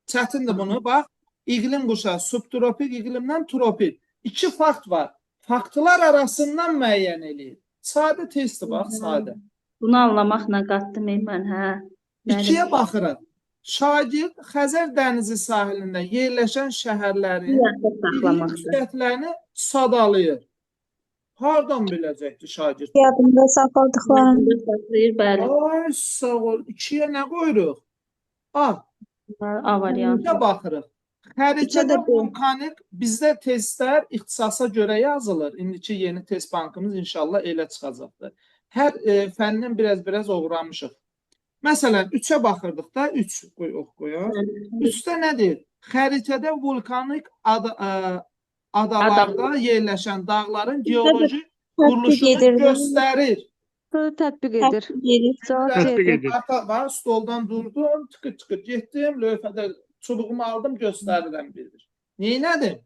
Çətindir bunu. Bax, iqlim qurşağı, subtropik iqlimdən tropik. İki fakt var. Faktlar arasından müəyyən eləyir. Sadə testdir bax, sadə. Bunu anlamaqla qatdım ey mən, hə. İkiyə baxırıq. Şagird Xəzər dənizi sahilində yerləşən şəhərlərin Yadda iqlim saxlamaqdır. xüsusiyyətlərini sadalayır. Hardan biləcəkdi şagird? Yadında saxladıqlarını. Yadında saxlayır, bəli. Ay, sağ ol. İkiyə nə qoyuruq? A. A variantı. Üçə baxırıq. Xəritədə vulkanik bizdə testlər ixtisasa görə yazılır. İndiki yeni test bankımız inşallah elə çıxacaqdır. Hər fəndən biraz-biraz oğranmışıq. Məsələn, 3-ə baxırdıq da, 3 qoy, ox qoyaq. 3-də nə deyir? Xəritədə vulkanik adalarda yerləşən dağların geoloji quruluşunu göstərir. Sonra tətbiq edir. Cavab Tətbiq C-dir. edir. Ata var, stoldan durdum, tıkır-tıkır getdim, lövhədə çubuğumu aldım, göstərirəm bir-bir. Neynədir?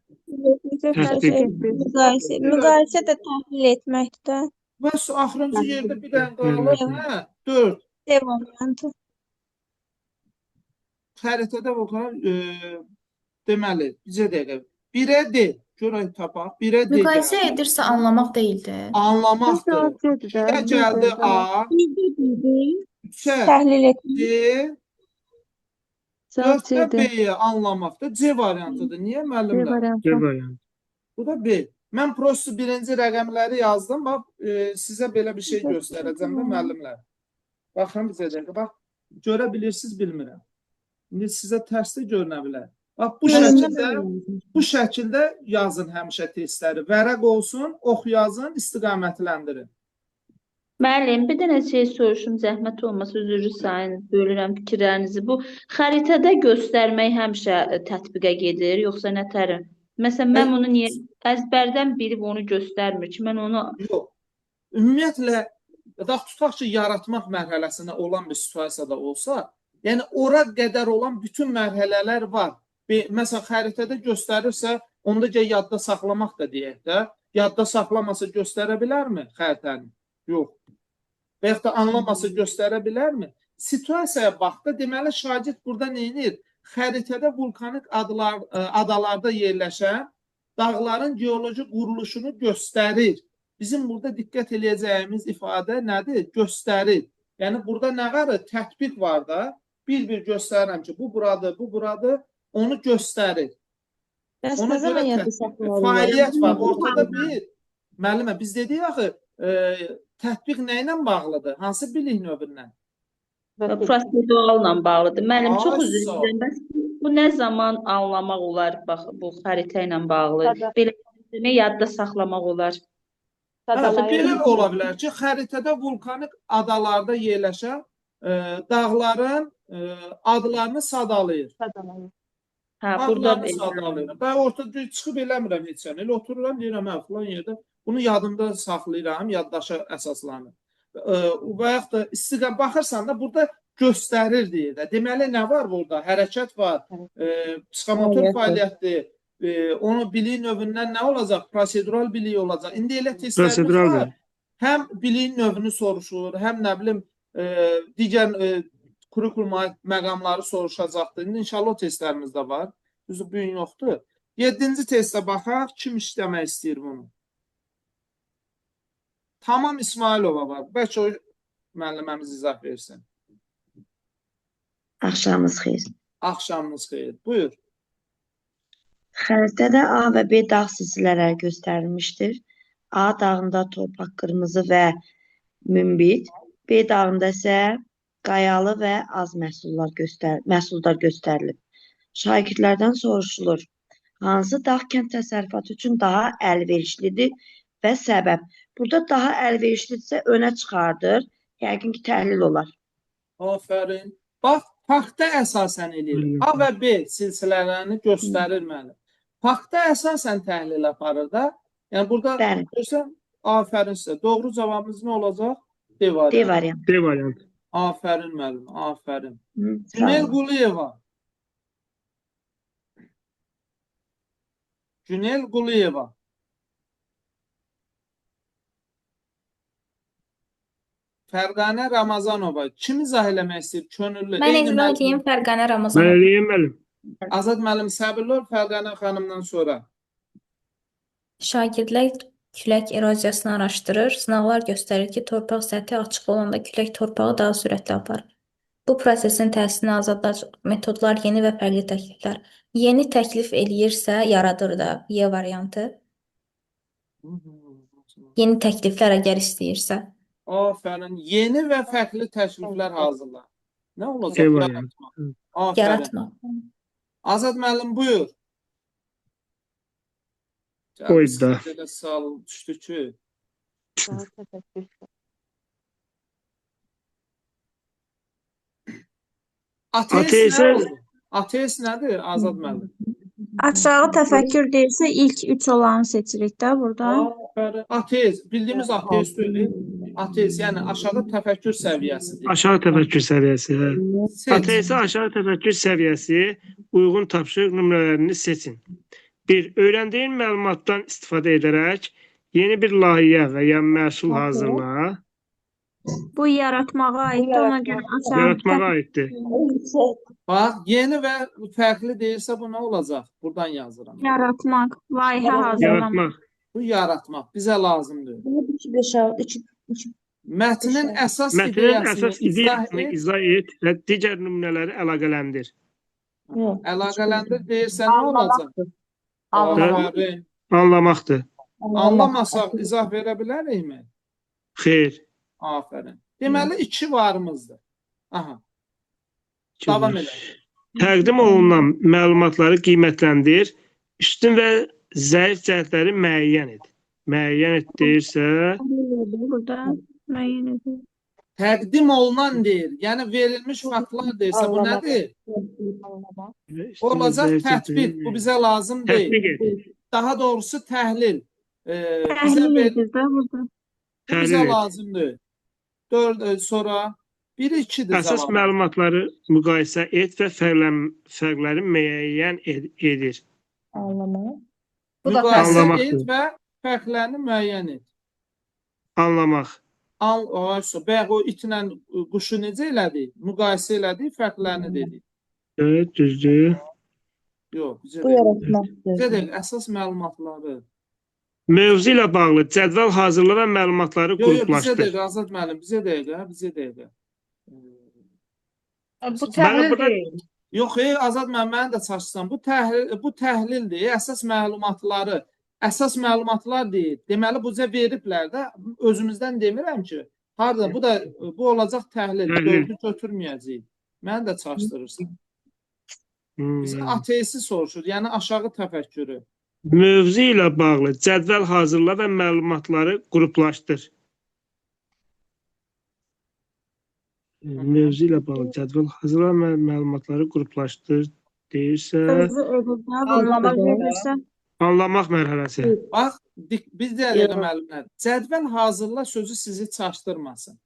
Tətbiq. Müqayisə, müqayisə də təhlil etməkdir də. Bəs axırıncı yerdə bir dənə qalır, hə? 4. D variantı. Xəritədə vulkan, deməli, bizə dəqiqə. 1-ə D, görək tapaq. 1-ə D Müqayisə gəldi. edirsə anlamaq deyildi. Anlamaqdır. Cavab C-dir də. 2-ə gəldi A, 3-ə Təhlil etmək. D, Cavab 4-də C-dir. B-yi anlamaqdır. C variantıdır. Niyə C müəllimlər? variantı. C variantı. Bu da B. Mən prosto birinci rəqəmləri yazdım. Bax, sizə belə bir şey göstərəcəm də müəllimlər. Baxın bizə dəqiqə. Bax, görə bilirsiniz, bilmirəm. İndi sizə tərsli görünə bilər. Bax, bu şəkildə yazın həmişə testləri. Vərəq olsun, ox yazın, istiqamətləndirin. Müəllim, bir dənə şey soruşum, zəhmət olmasa üzrlü sayın, bölürəm fikirlərinizi. Bu xəritədə göstərmək həmişə tətbiqə gedir, yoxsa nə tərim? Məsələn, mən bunu niyə əzbərdən bilib onu göstərmir ki, mən onu Yox. Ümumiyyətlə, tutaq ki, yaratmaq mərhələsində olan bir situasiyada olsa, yəni ora qədər olan bütün mərhələlər var. Məsələn, xəritədə göstərirsə, onda gəl yadda saxlamaq da deyək də. Yadda saxlamasa göstərə bilərmi xəritəni? Yox. Və yaxud da anlamasa göstərə bilərmi? Situasiyaya bax da, deməli, şagird burada nə edir? Xəritədə vulkanik adalarda yerləşən dağların geoloji quruluşunu göstərir. Bizim burada diqqət eləyəcəyimiz ifadə nədir? Göstərir. Yəni burada nə var? Tətbiq var da. Bir-bir göstərirəm ki, bu buradır, bu buradır. Onu göstərir. Bəs Ona nə zaman görə yadda tətbiq, saxlamaq olar? fəaliyyət var. Ortada bir müəllimə biz dedik axı, tətbiq nə ilə bağlıdır? Hansı bilik növündən? Prosedualla bağlıdır. Müəllim, çox Ay, üzr sağ ol. istəyirəm. Bəs bu nə zaman anlamaq olar? Bax, bu xəritə ilə bağlı. Belə demək yadda saxlamaq olar. Hə, belə ola bilər ki, xəritədə vulkanik adalarda yerləşən dağların adlarını sadalayır. Hə, burada Adlarını sadalayır. Ben ortada çıxıb eləmirəm heç nə. Elə otururam, deyirəm, hə, filan yerdə. Bunu yadımda saxlayıram, yaddaşa əsaslanır. Və yaxud da istiqam baxırsan da burada göstərir deyir də. Deməli nə var burada? Hərəkət var, psixomotor fəaliyyətdir. Onu biliyin növündən nə olacaq? Prosedural biliyi olacaq. İndi elə testlərimiz var. Həm biliyin növünü soruşur, həm nə bilim digər kurikuluma aid məqamları soruşacaqdır. İndi inşallah o testlərimiz də var. Düzdür, bu gün yoxdur. 7-ci testə baxaq. Kim işləmək istəyir bunu? Tamam İsmailova var. Bəlkə o müəlliməmiz izah versin. Axşamınız xeyir. Axşamınız xeyir. Buyur. Xəritədə A və B dağ silsilələri göstərilmişdir. A dağında torpaq qırmızı və münbit, B dağında isə qayalı və az məhsuldar göstərilib. Şagirdlərdən soruşulur, hansı dağ kənd təsərrüfatı üçün daha əlverişlidir və səbəb? Burada daha əlverişlidirsə önə çıxardır, yəqin ki, təhlil olar. Afərin. Bax, fakta əsasən eləyir. A və B silsilələrini göstərir müəllim. Fakta əsasən təhlil aparır da. Yəni burada görsən, afərin sizə. Doğru cavabımız nə olacaq? D variantı. D variantı. D variantı. Afərin müəllim, afərin. Günel Quliyeva. Günel Quliyeva. Fərqanə Ramazanova. Kim izah eləmək istəyir? Könüllü. Mən izah edeyim Fərqanə Ramazanova. Mən eləyim müəllim. Azad müəllim səbirli ol Fərqanə xanımdan sonra. Şagirdlər külək eroziyasını araşdırır. Sınaqlar göstərir ki, torpaq səthi açıq olanda külək torpağı daha sürətli aparır. Bu prosesin təsirini azaldacaq metodlar, yeni və fərqli təkliflər. Yeni təklif eləyirsə, yaradır da Y variantı. Yeni təkliflər əgər istəyirsə. Afərin. Yeni və fərqli təkliflər hazırla. Nə olacaq? Yaratmaq. Afərin. Yaratmaq. Azad müəllim, buyur. Qoy da. Elə sual düşdü ki. ATS nə oldu? ATS nədir Azad müəllim? Aşağı təfəkkür deyirsə ilk 3 olanı seçirik də burada. Afərin. ATS, bildiyimiz ATS deyil. ATS, yəni aşağı təfəkkür səviyyəsidir. Aşağı təfəkkür səviyyəsi. Hə. ATS aşağı təfəkkür səviyyəsi uyğun tapşırıq nömrələrini seçin. 1. Öyrəndiyin məlumatdan istifadə edərək yeni bir layihə və ya məhsul hazırla. Bu yaratmağa aiddir, ona görə aşağı Yaratmağa aiddir. Bax, yeni və fərqli deyilsə bu nə olacaq? Buradan yazıram. Yaratmaq, layihə hazırlamaq. Yaratmaq. Bu yaratmaq bizə lazımdır. 2, 5, 6, 2, 2. Mətnin əsas ideyasını izah et və digər nümunələri əlaqələndir. Əlaqələndir deyirsə nə olacaq? Anlamaqdır. Anlamaqdır. Anlamasaq izah verə bilərikmi? Xeyr. Afərin. Deməli, 2 varımızdır. Aha. Davam elə. Təqdim olunan məlumatları qiymətləndir, üstün və zəif cəhətləri müəyyən et. Müəyyən et deyirsə... Burada müəyyən edir. Təqdim olunan deyir. Yəni, verilmiş faktlar deyirsə, bu nədir? Olacaq tətbiq. Bu bizə lazım deyil. Tətbiq et. Daha doğrusu təhlil. Təhlil edir də burada. Bu bizə lazım deyil. 4 sonra 1 2-dir. Əsas məlumatları müqayisə et və fərqləri müəyyən edir. Anlamaq. Müqayisə et və fərqlərini müəyyən et. Anlamaq. Bayaq o itlə quşu necə elədik? Müqayisə elədik, fərqlərini dedik. Evet, düzdür. Yox, bizə Bu yaratmaqdır. Bizə deyil, əsas məlumatları. Mövzu ilə bağlı cədvəl hazırla və məlumatları Yox, yox, bizə qruplaşdır. deyil, Azad müəllim, bizə deyil, bizə deyil. Bu Mənim təhlil burada deyil. Yox, Azad müəllim, məni də çaşdırsan. Bu təhlildir. Əsas məlumatları, əsas məlumatlar deyil. Deməli bu cə veriblər də, özümüzdən demirəm ki, harda bu da bu olacaq təhlil. Təhlil. 4-ü götürməyəcəyik. Məni də çaşdırırsan. Bizə ATS-i soruşur, yəni aşağı təfəkkürü. Mövzu ilə bağlı cədvəl hazırla və məlumatları qruplaşdır. Mövzu ilə bağlı cədvəl hazırla və məlumatları qruplaşdır deyirsə, Özü edir də, Anlamaq verirsə. anlamaq mərhələsi. Bax, biz də elə müəllimlər, cədvəl hazırla sözü sizi çaşdırmasın.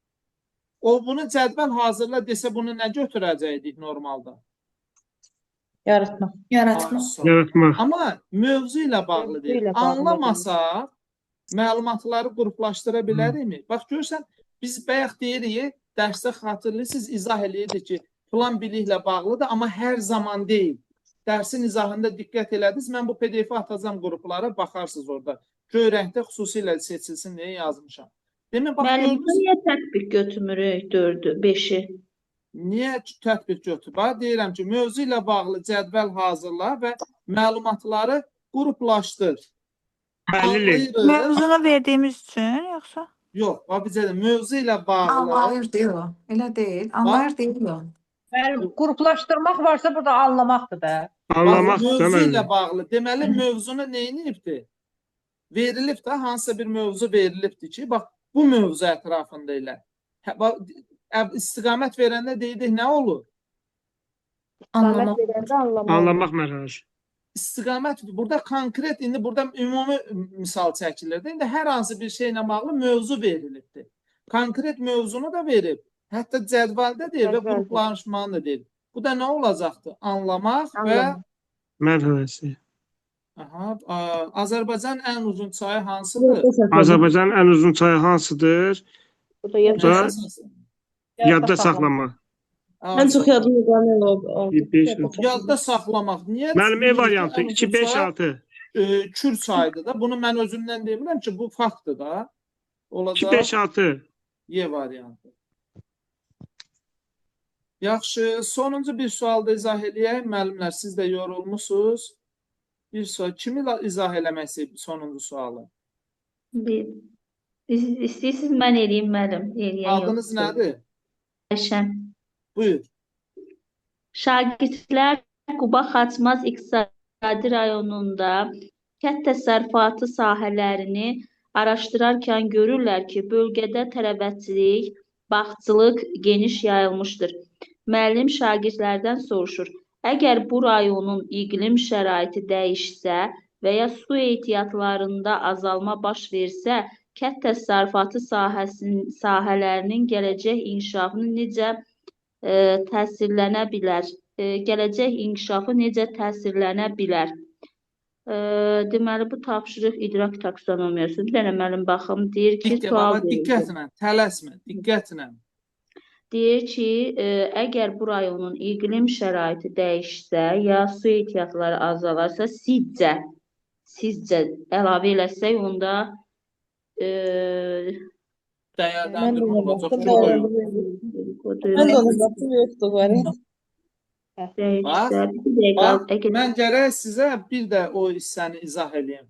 O bunu cədvəl hazırla desə bunu nə götürəcəkdik normalda? Yaratmaq. Yaratmaq. Yaratmaq. Amma mövzu ilə bağlı deyil. Mövzu ilə bağlı Anlamasaq məlumatları qruplaşdıra bilərikmi? Bax görürsən, biz bayaq deyirik, dərsdə xatırlayırsınız, izah eləyirdik ki, filan biliklə bağlıdır, amma hər zaman deyil. Dərsin izahında diqqət elədiniz. Mən bu PDF-i atacam qruplara, baxarsınız orada. Göy rəngdə xüsusilə seçilsin deyə yazmışam. Demək, bax, Müəllim, gördünüz, niyə tətbiq götürmürük 4-ü, 5-i? Niyə tətbiq götür? Bax, deyirəm ki, mövzu ilə bağlı cədvəl hazırla və məlumatları qruplaşdır. Təhlil et. Mövzunu verdiyimiz üçün yoxsa? Yox, bax bizə də mövzu ilə bağlı. Anlayır deyil o. Elə deyil. Anlayır deyil o. Müəllim, qruplaşdırmaq varsa burada anlamaqdır da. Bax, Anlamaq da mövzu ilə müəllim. bağlı. Deməli, mövzunu nə edibdir? Verilib də, hansısa bir mövzu verilibdir ki, bax, bu mövzu ətrafında elə. Hə, bax, istiqamət verəndə deyirik, nə olur? İstiqamət verəndə anlamaq. Anlamaq mərhələsi. İstiqamət burada konkret, indi burada ümumi misal çəkilir. İndi hər hansı bir şeylə bağlı mövzu verilibdir. Konkret mövzunu da verib. Hətta cədvəldə deyir və Cədvəldə. qruplaşmanı da deyir. Bu da nə olacaqdır? Anlamaq və Anlamaq. Mərhələsi. aha, Azərbaycanın ən uzun çayı hansıdır? Azərbaycanın ən uzun çayı hansıdır? Bu da yadda Da yadda saxlama. Ən çox yadımda qalan o. 1, 5, 6. Yadda saxlamaq. Niyə? Müəllim, E variantı Ən uzun 2, 5, çay, 6. Kür çayıdır da. Bunu mən özümdən demirəm ki, bu faktdır da. 2, Olacaq 5, 6. Y variantı. Yaxşı, sonuncu bir sual da izah eləyək. Müəllimlər, siz də yorulmusunuz. Bir sual. Kimi izah eləmək istəyir sonuncu sualı? İstəyirsiniz mən eləyim müəllim, eləyən Adınız yoxdur. nədir? Ayşən. Buyur. Şagirdlər Quba Xaçmaz İqtisadi rayonunda kənd təsərrüfatı sahələrini araşdırarkən görürlər ki, bölgədə tərəvəzçilik, bağçılıq geniş yayılmışdır. Müəllim şagirdlərdən soruşur: Əgər bu rayonun iqlim şəraiti dəyişsə və ya su ehtiyatlarında azalma baş versə, kənd təsərrüfatı sahələrinin gələcək inkişafını necə təsirlənə bilər? Gələcək inkişafı necə təsirlənə bilər? Deməli, bu tapşırıq idrak taksonomiyası. Bir dənə müəllim baxım, deyir ki, sual verildi. Diqqətlə, tələsmə, diqqətlə. Deyir ki, əgər bu rayonun iqlim şəraiti dəyişsə, ya su ehtiyatları azalarsa, sizcə əlavə eləsək, onda dəyərləndirmə olacaq. Mən də ona baxdım, yoxdur variant. Bax, mən gərək sizə bir də o hissəni izah eləyim.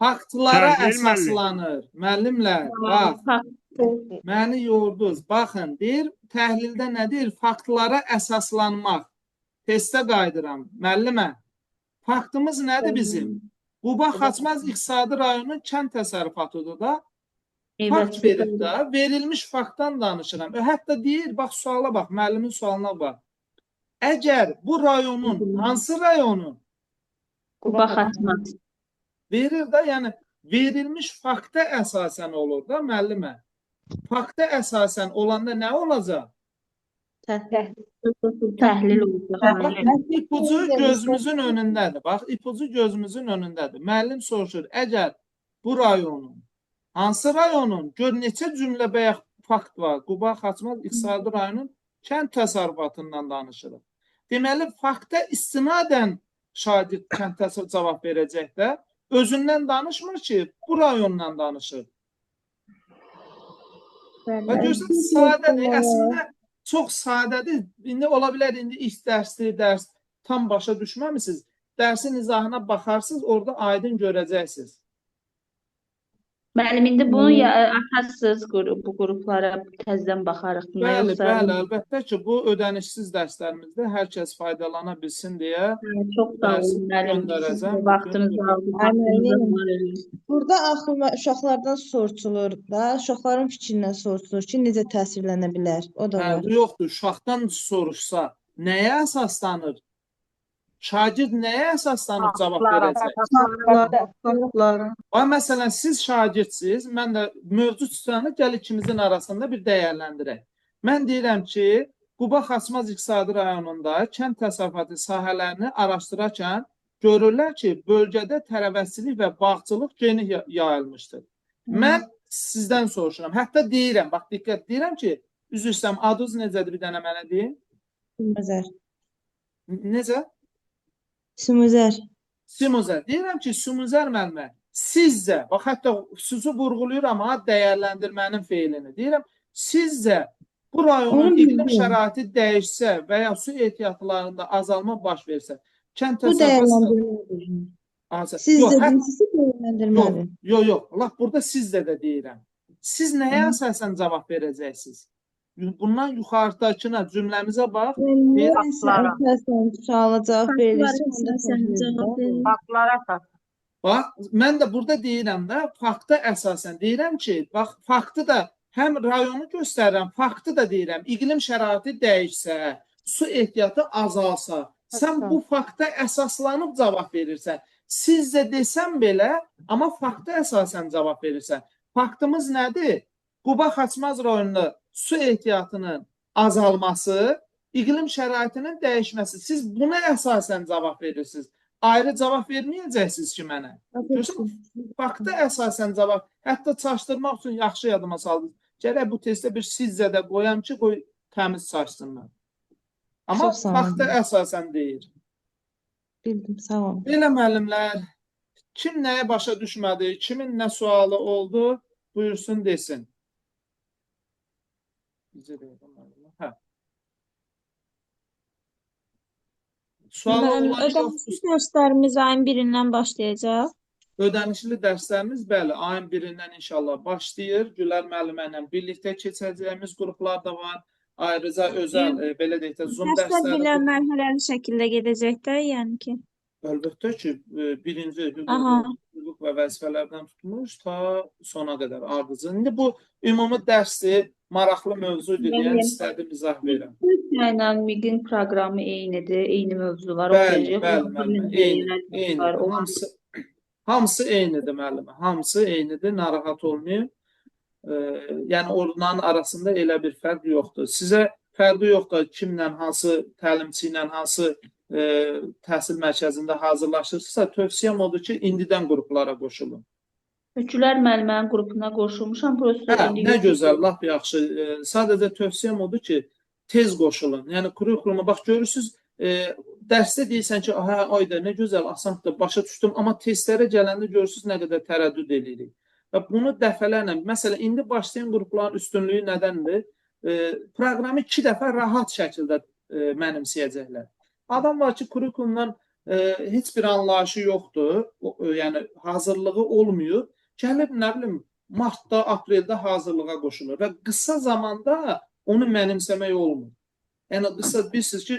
Faktlara əsaslanır. Müəllimlər, bax, məni yordunuz. Baxın, deyir, təhlildə nə deyir? Faktlara əsaslanmaq. Testə qayıdıram. Müəllimə, faktımız nədir bizim? Quba Xaçmaz İqtisadi rayonunun kənd təsərrüfatıdır da. Fakt verib də, verilmiş faktdan danışıram. Hətta deyir, bax, suala bax, müəllimin sualına bax. Əgər bu rayonun, hansı rayonun? Quba Xaçmaz. Verir də, yəni verilmiş fakta əsasən olur da, müəllimə. Fakta əsasən olanda nə olacaq? Təhlil olacaq. Bax, ipucu gözümüzün önündədir. Bax, ipucu gözümüzün önündədir. Müəllim soruşur, əgər bu rayonun, hansı rayonun? Gör, neçə cümlə bayaq fakt var. Quba Xaçmaz İqtisadi rayonun kənd təsərrüfatından danışırıq. Deməli, fakta istinadən şagird kənd təsərrüfatı cavab verəcək də, özündən danışmır ki, bu rayondan danışır. Və görürsən, sadədir. Əslində, Çox sadədir. İndi ola bilər indi ilk dərsdir, dərs tam başa düşməmisiniz. Dərsin izahına baxarsınız, orada aydın görəcəksiniz. Müəllim, indi bunu atarsınız bu qruplara təzədən baxarıq buna, Bəli, yoxsa bəli, əlbəttə ki, bu ödənişsiz dərslərimizdə hər kəs faydalana bilsin deyə Çox sağ dərsi olun müəllim. Siz göndərəcəm. də vaxtınızı aldınız, Ay vaxtınızı müəllim, var olun. burada axı uşaqlardan soruşulur da, uşaqların fikrindən soruşulur ki, necə təsirlənə bilər. O da Hə, var. yoxdur, uşaqdan soruşsa nəyə əsaslanır? Şagird nəyə əsaslanıb cavab verəcək? Faktlara. Bax, məsələn, siz şagirdsiniz, mən də mövcud tutanı gəl ikimizin arasında bir dəyərləndirək. Mən deyirəm ki, Quba Xaçmaz İqtisadi rayonunda kənd təsərrüfatı sahələrini araşdırarkən görürlər ki, bölgədə tərəvəzçilik və bağçılıq geniş yayılmışdır. Mən sizdən soruşuram. Hətta deyirəm, bax diqqət deyirəm ki, üzr istəyirəm, adınız necədir bir dənə mənə deyin. Simuzər. Necə? Simuzər. Simuzər. Deyirəm ki, Simuzər müəllimə, sizcə, bax hətta xüsusi vurğuluyuram ha dəyərləndirmənin feilini. Deyirəm, sizcə bu rayonun Onu iqlim bildim. şəraiti dəyişsə və ya su ehtiyatlarında azalma baş versə, kənd Bu təsərrüfatı dəyərləndirmədir. Azə. Sizcə Yox, birincisi dəyərləndirmədir. Yox, yox. Lap burada sizcə də deyirəm. Siz nəyə əsasən cavab verəcəksiniz? Bundan yuxarıdakına cümləmizə bax. Nəyə əsasən suala cavab verilirsə, onda cavab verilir. Faktlara əsas. Bax, mən də burada deyirəm də, fakta əsasən deyirəm ki, bax, faktı da həm rayonu göstərirəm, faktı da deyirəm, iqlim şəraiti dəyişsə, su ehtiyatı azalsa, sən bu fakta əsaslanıb cavab verirsən. Sizcə desəm belə, amma fakta əsasən cavab verirsən. Faktımız nədir? Quba Xaçmaz rayonunda su ehtiyatının azalması, iqlim şəraitinin dəyişməsi. Siz buna əsasən cavab verirsiniz. Ayrı cavab verməyəcəksiniz ki mənə. Görürsən, fakta əsasən cavab. Hətta çaşdırmaq üçün yaxşı yadıma saldınız. Gərək bu testdə bir sizcə də qoyam ki, qoy təmiz çaşsınlar. Amma fakta əsasən deyir. Bildim, sağ olun. Belə müəllimlər, kim nəyə başa düşmədi, kimin nə sualı oldu, buyursun desin. Hə. Sualı olan Ödənişli dərslərimiz ayın 1-dən başlayacaq. Ödənişli dərslərimiz, bəli, ayın 1-dən inşallah başlayır. Gülər müəllimə ilə birlikdə keçəcəyimiz qruplar da var. Ayrıca özəl, belə deyək də, Zoom Dərslər dərsləri. belə mərhələli şəkildə gedəcək də, yəni ki. Əlbəttə ki, birinci hüquq və vəzifələrdən tutmuş ta sona qədər ardıcıl. İndi bu ümumi dərsdir, maraqlı mövzudur deyən istədim izah verirəm. Ilə MİQ-in proqramı eynidir, eyni mövzular Bəli, oxuyacaq. bəli, müəllimə, eyni. Hamısı eynidir müəllimə, hamısı eynidir, narahat olmayın. Yəni onların arasında elə bir fərq yoxdur. Sizə fərqi yoxdur kimlə, hansı təlimçi ilə, hansı təhsil mərkəzində hazırlaşırsınızsa, tövsiyəm odur ki, indidən qruplara qoşulun. Gülər müəllimənin qrupuna qoşulmuşam. Prosta Hə, indi nə gözəl, lap yaxşı. Sadəcə tövsiyəm odur ki, tez qoşulun. Yəni kurikuluma bax görürsüz, dərsdə deyirsən ki, hə, ayda nə gözəl, asandır, başa düşdüm, amma testlərə gələndə görürsüz nə qədər tərəddüd eləyirik. Və bunu dəfələrlə, məsələn, indi başlayan qrupların üstünlüyü nədəndir? Proqramı 2 dəfə rahat şəkildə mənimsəyəcəklər. Adam var ki, kurikulumdan heç bir anlayışı yoxdur, yəni hazırlığı olmuyor. Gəlib, nə bilim, martda, apreldə hazırlığa qoşulur və qısa zamanda onu mənimsəmək olmur. Yəni, qısa bilirsiniz ki,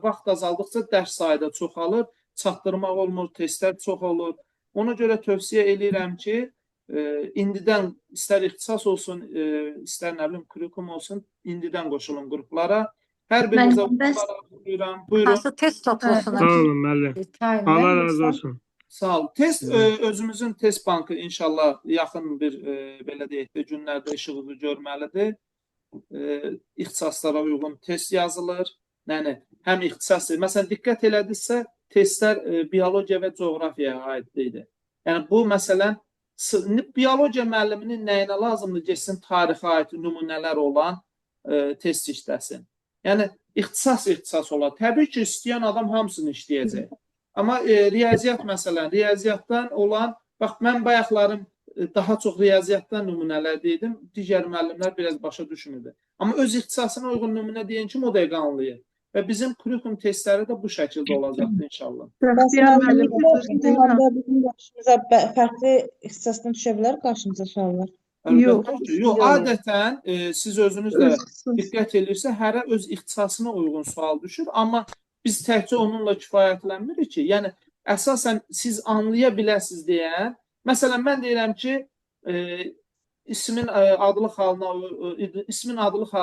vaxt azaldıqca dərs sayı da çoxalır, çatdırmaq olmur, testlər çox olur. Ona görə tövsiyə eləyirəm ki, indidən istər ixtisas olsun, istər nə bilim, kurikulum olsun, indidən qoşulun qruplara. Hər birinizə buyuram. Buyurun. Hansı test toplusuna? Sağ olun müəllim. Allah razı olsun. Sağ olun. Test özümüzün test bankı inşallah yaxın bir belə deyək də günlərdə işığını görməlidir. İxtisaslara uyğun test yazılır. Yəni həm ixtisas, məsələn diqqət elədinizsə testlər biologiya və coğrafiyaya aid idi. Yəni bu məsələn biologiya müəlliminin nəyinə lazımdır getsin tarixə aid nümunələr olan test işləsin. Yəni ixtisas olar. Təbii ki, istəyən adam hamısını işləyəcək. Amma riyaziyyat məsələn, riyaziyyatdan olan, bax mən bayaqlarım daha çox riyaziyyatdan nümunələr deydim, digər müəllimlər biraz başa düşmürdü. Amma öz ixtisasına uyğun nümunə deyən kimi o dəqiqə anlayır. Və bizim kurikulum testləri də bu şəkildə olacaqdır inşallah. Bəxtiyar müəllim, üzr istəyirəm. Bizim qarşımıza fərqli ixtisasdan düşə bilər qarşımıza suallar. Yox. Əlbəttə ki, yox, adətən siz özünüz də diqqət edirsə, hərə öz ixtisasına uyğun sual düşür, amma biz təkcə onunla kifayətlənmirik ki, yəni əsasən siz anlaya biləsiniz deyən, məsələn mən deyirəm ki, ismin adlıq halına, ismin adlıq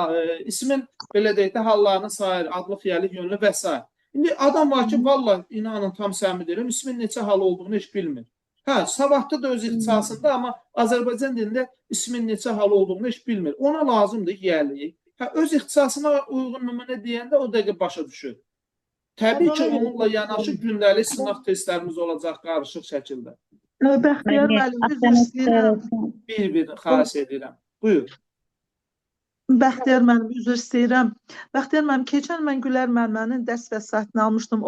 ismin belə deyək də hallarını sayır, adlıq, yəlik, yönlü və s. İndi adam var ki, vallah inanın tam səmimi deyirəm, ismin neçə halı olduğunu heç bilmir. Hə, savadlı da öz ixtisasında, amma Azərbaycan dilində ismin neçə halı olduğunu heç bilmir. Ona lazımdır yəlik. Hə, öz ixtisasına uyğun nümunə deyəndə o dəqiqə başa düşür. Təbii ki, onunla yanaşı gündəlik sınaq testlərimiz olacaq qarışıq şəkildə. Bəxtiyar müəllim, üzr istəyirəm. Bir-bir xahiş edirəm. Buyur. Bəxtiyar müəllim, üzr istəyirəm. Bəxtiyar müəllim, keçən mən Gülər müəllimənin dərs vəsaitini almışdım.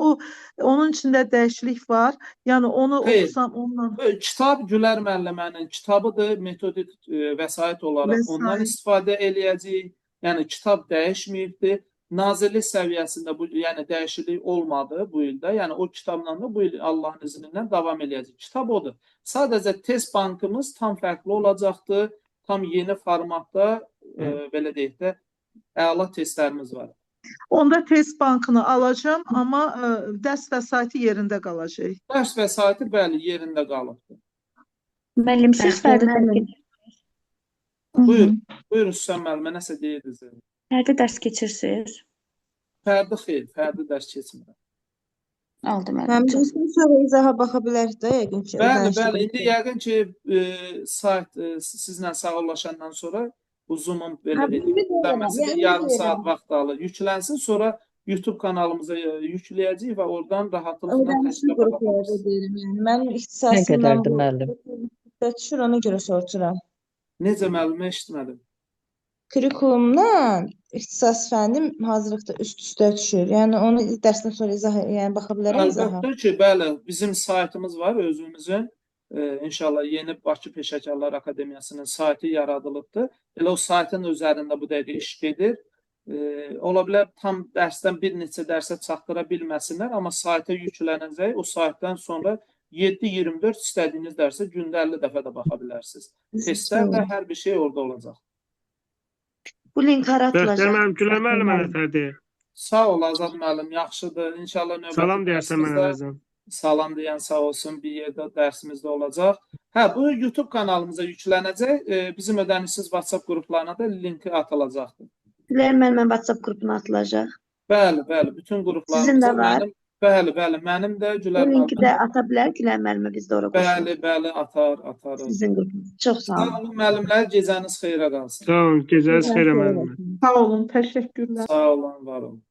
Onun içində dəyişiklik var. Yəni onu Xeyr. oxusam onunla. Kitab Gülər müəllimənin kitabıdır, metodik vəsait olaraq ondan istifadə eləyəcəyik. Yəni kitab dəyişməyibdir. Nazirlik səviyyəsində bu, yəni dəyişiklik olmadı bu ildə. Yəni o kitabla da bu il Allahın izni ilə davam eləyəcək. Kitab odur. Sadəcə test bankımız tam fərqli olacaqdır. Tam yeni formatda, belə deyək də, əla testlərimiz var. Onda test bankını alacağam, amma dərs vəsaiti yerində qalacaq. Dərs vəsaiti bəli, yerində qalıbdır. Müəllim, siz fərdi dərs keçirsiniz? Buyur, buyurun Süsən müəllimə, nəsə deyirdiniz. Fərdi dərs keçirsiniz? Fərdi xeyr, fərdi dərs keçmirəm. Aldım Mənim dərsdən sonra izaha baxa bilərik də yəqin ki. Bəli, bəli. İndi yəqin ki, sayt sizlə sağollaşandan sonra bu Zoom-un belə yüklənməsi yarım saat vaxt alır. Yüklənsin, sonra YouTube kanalımıza yükləyəcəyik və oradan rahatlıqla təşkil baxa bilərsiniz. Mənim Nə ixtisasımdan qədərdir müəllim? düşür, ona görə soruşuram. Necə müəllimə eşitmədim? Kurikulumla ixtisas fənnim hazırlıqda üst-üstə düşür. Yəni onu dərsdən sonra izah, yəni baxa bilərəm izaha. Əlbəttə ki, bəli, bizim saytımız var özümüzün. İnşallah yeni Bakı Peşəkarlar Akademiyasının saytı yaradılıbdır. Elə o saytın üzərində bu dəqiqə iş gedir. Ola bilər tam dərsdən bir neçə dərsə çatdıra bilməsinlər, amma sayta yüklənəcək. O saytdan sonra 7/24 istədiyiniz dərsə gündə 50 dəfə də baxa bilərsiniz. Testlər də hər bir şey orada olacaq. Bu link hara atılacaq? Bəxtiyar müəllim, Gülər müəllimə nətər deyir? Sağ ol Azad müəllim, yaxşıdır. İnşallah növbəti Salam deyərsən mənə dərsimizdə əvəzən. Salam deyən sağ olsun, bir yerdə dərsimizdə olacaq. Hə, bu YouTube kanalımıza yüklənəcək. Bizim ödənişsiz WhatsApp qruplarına da linki atılacaqdır. Gülər müəllimə WhatsApp qrupuna atılacaq. Bəli, bəli, bütün qruplarımıza. Sizin də var. Mənim, bəli, bəli, mənim də Gülər Bu linki müəllimə. də ata bilər Gülər müəllimə, biz də ora qoşulaq. Bəli, bəli, atarıq. Sizin qrupunuz. Çox sağ Sağ olun. olun müəllimlər, gecəniz xeyrə qalsın. Sağ olun, gecəniz xeyrə müəllimə. Sağ olun, təşəkkürlər. Sağ olun, var olun.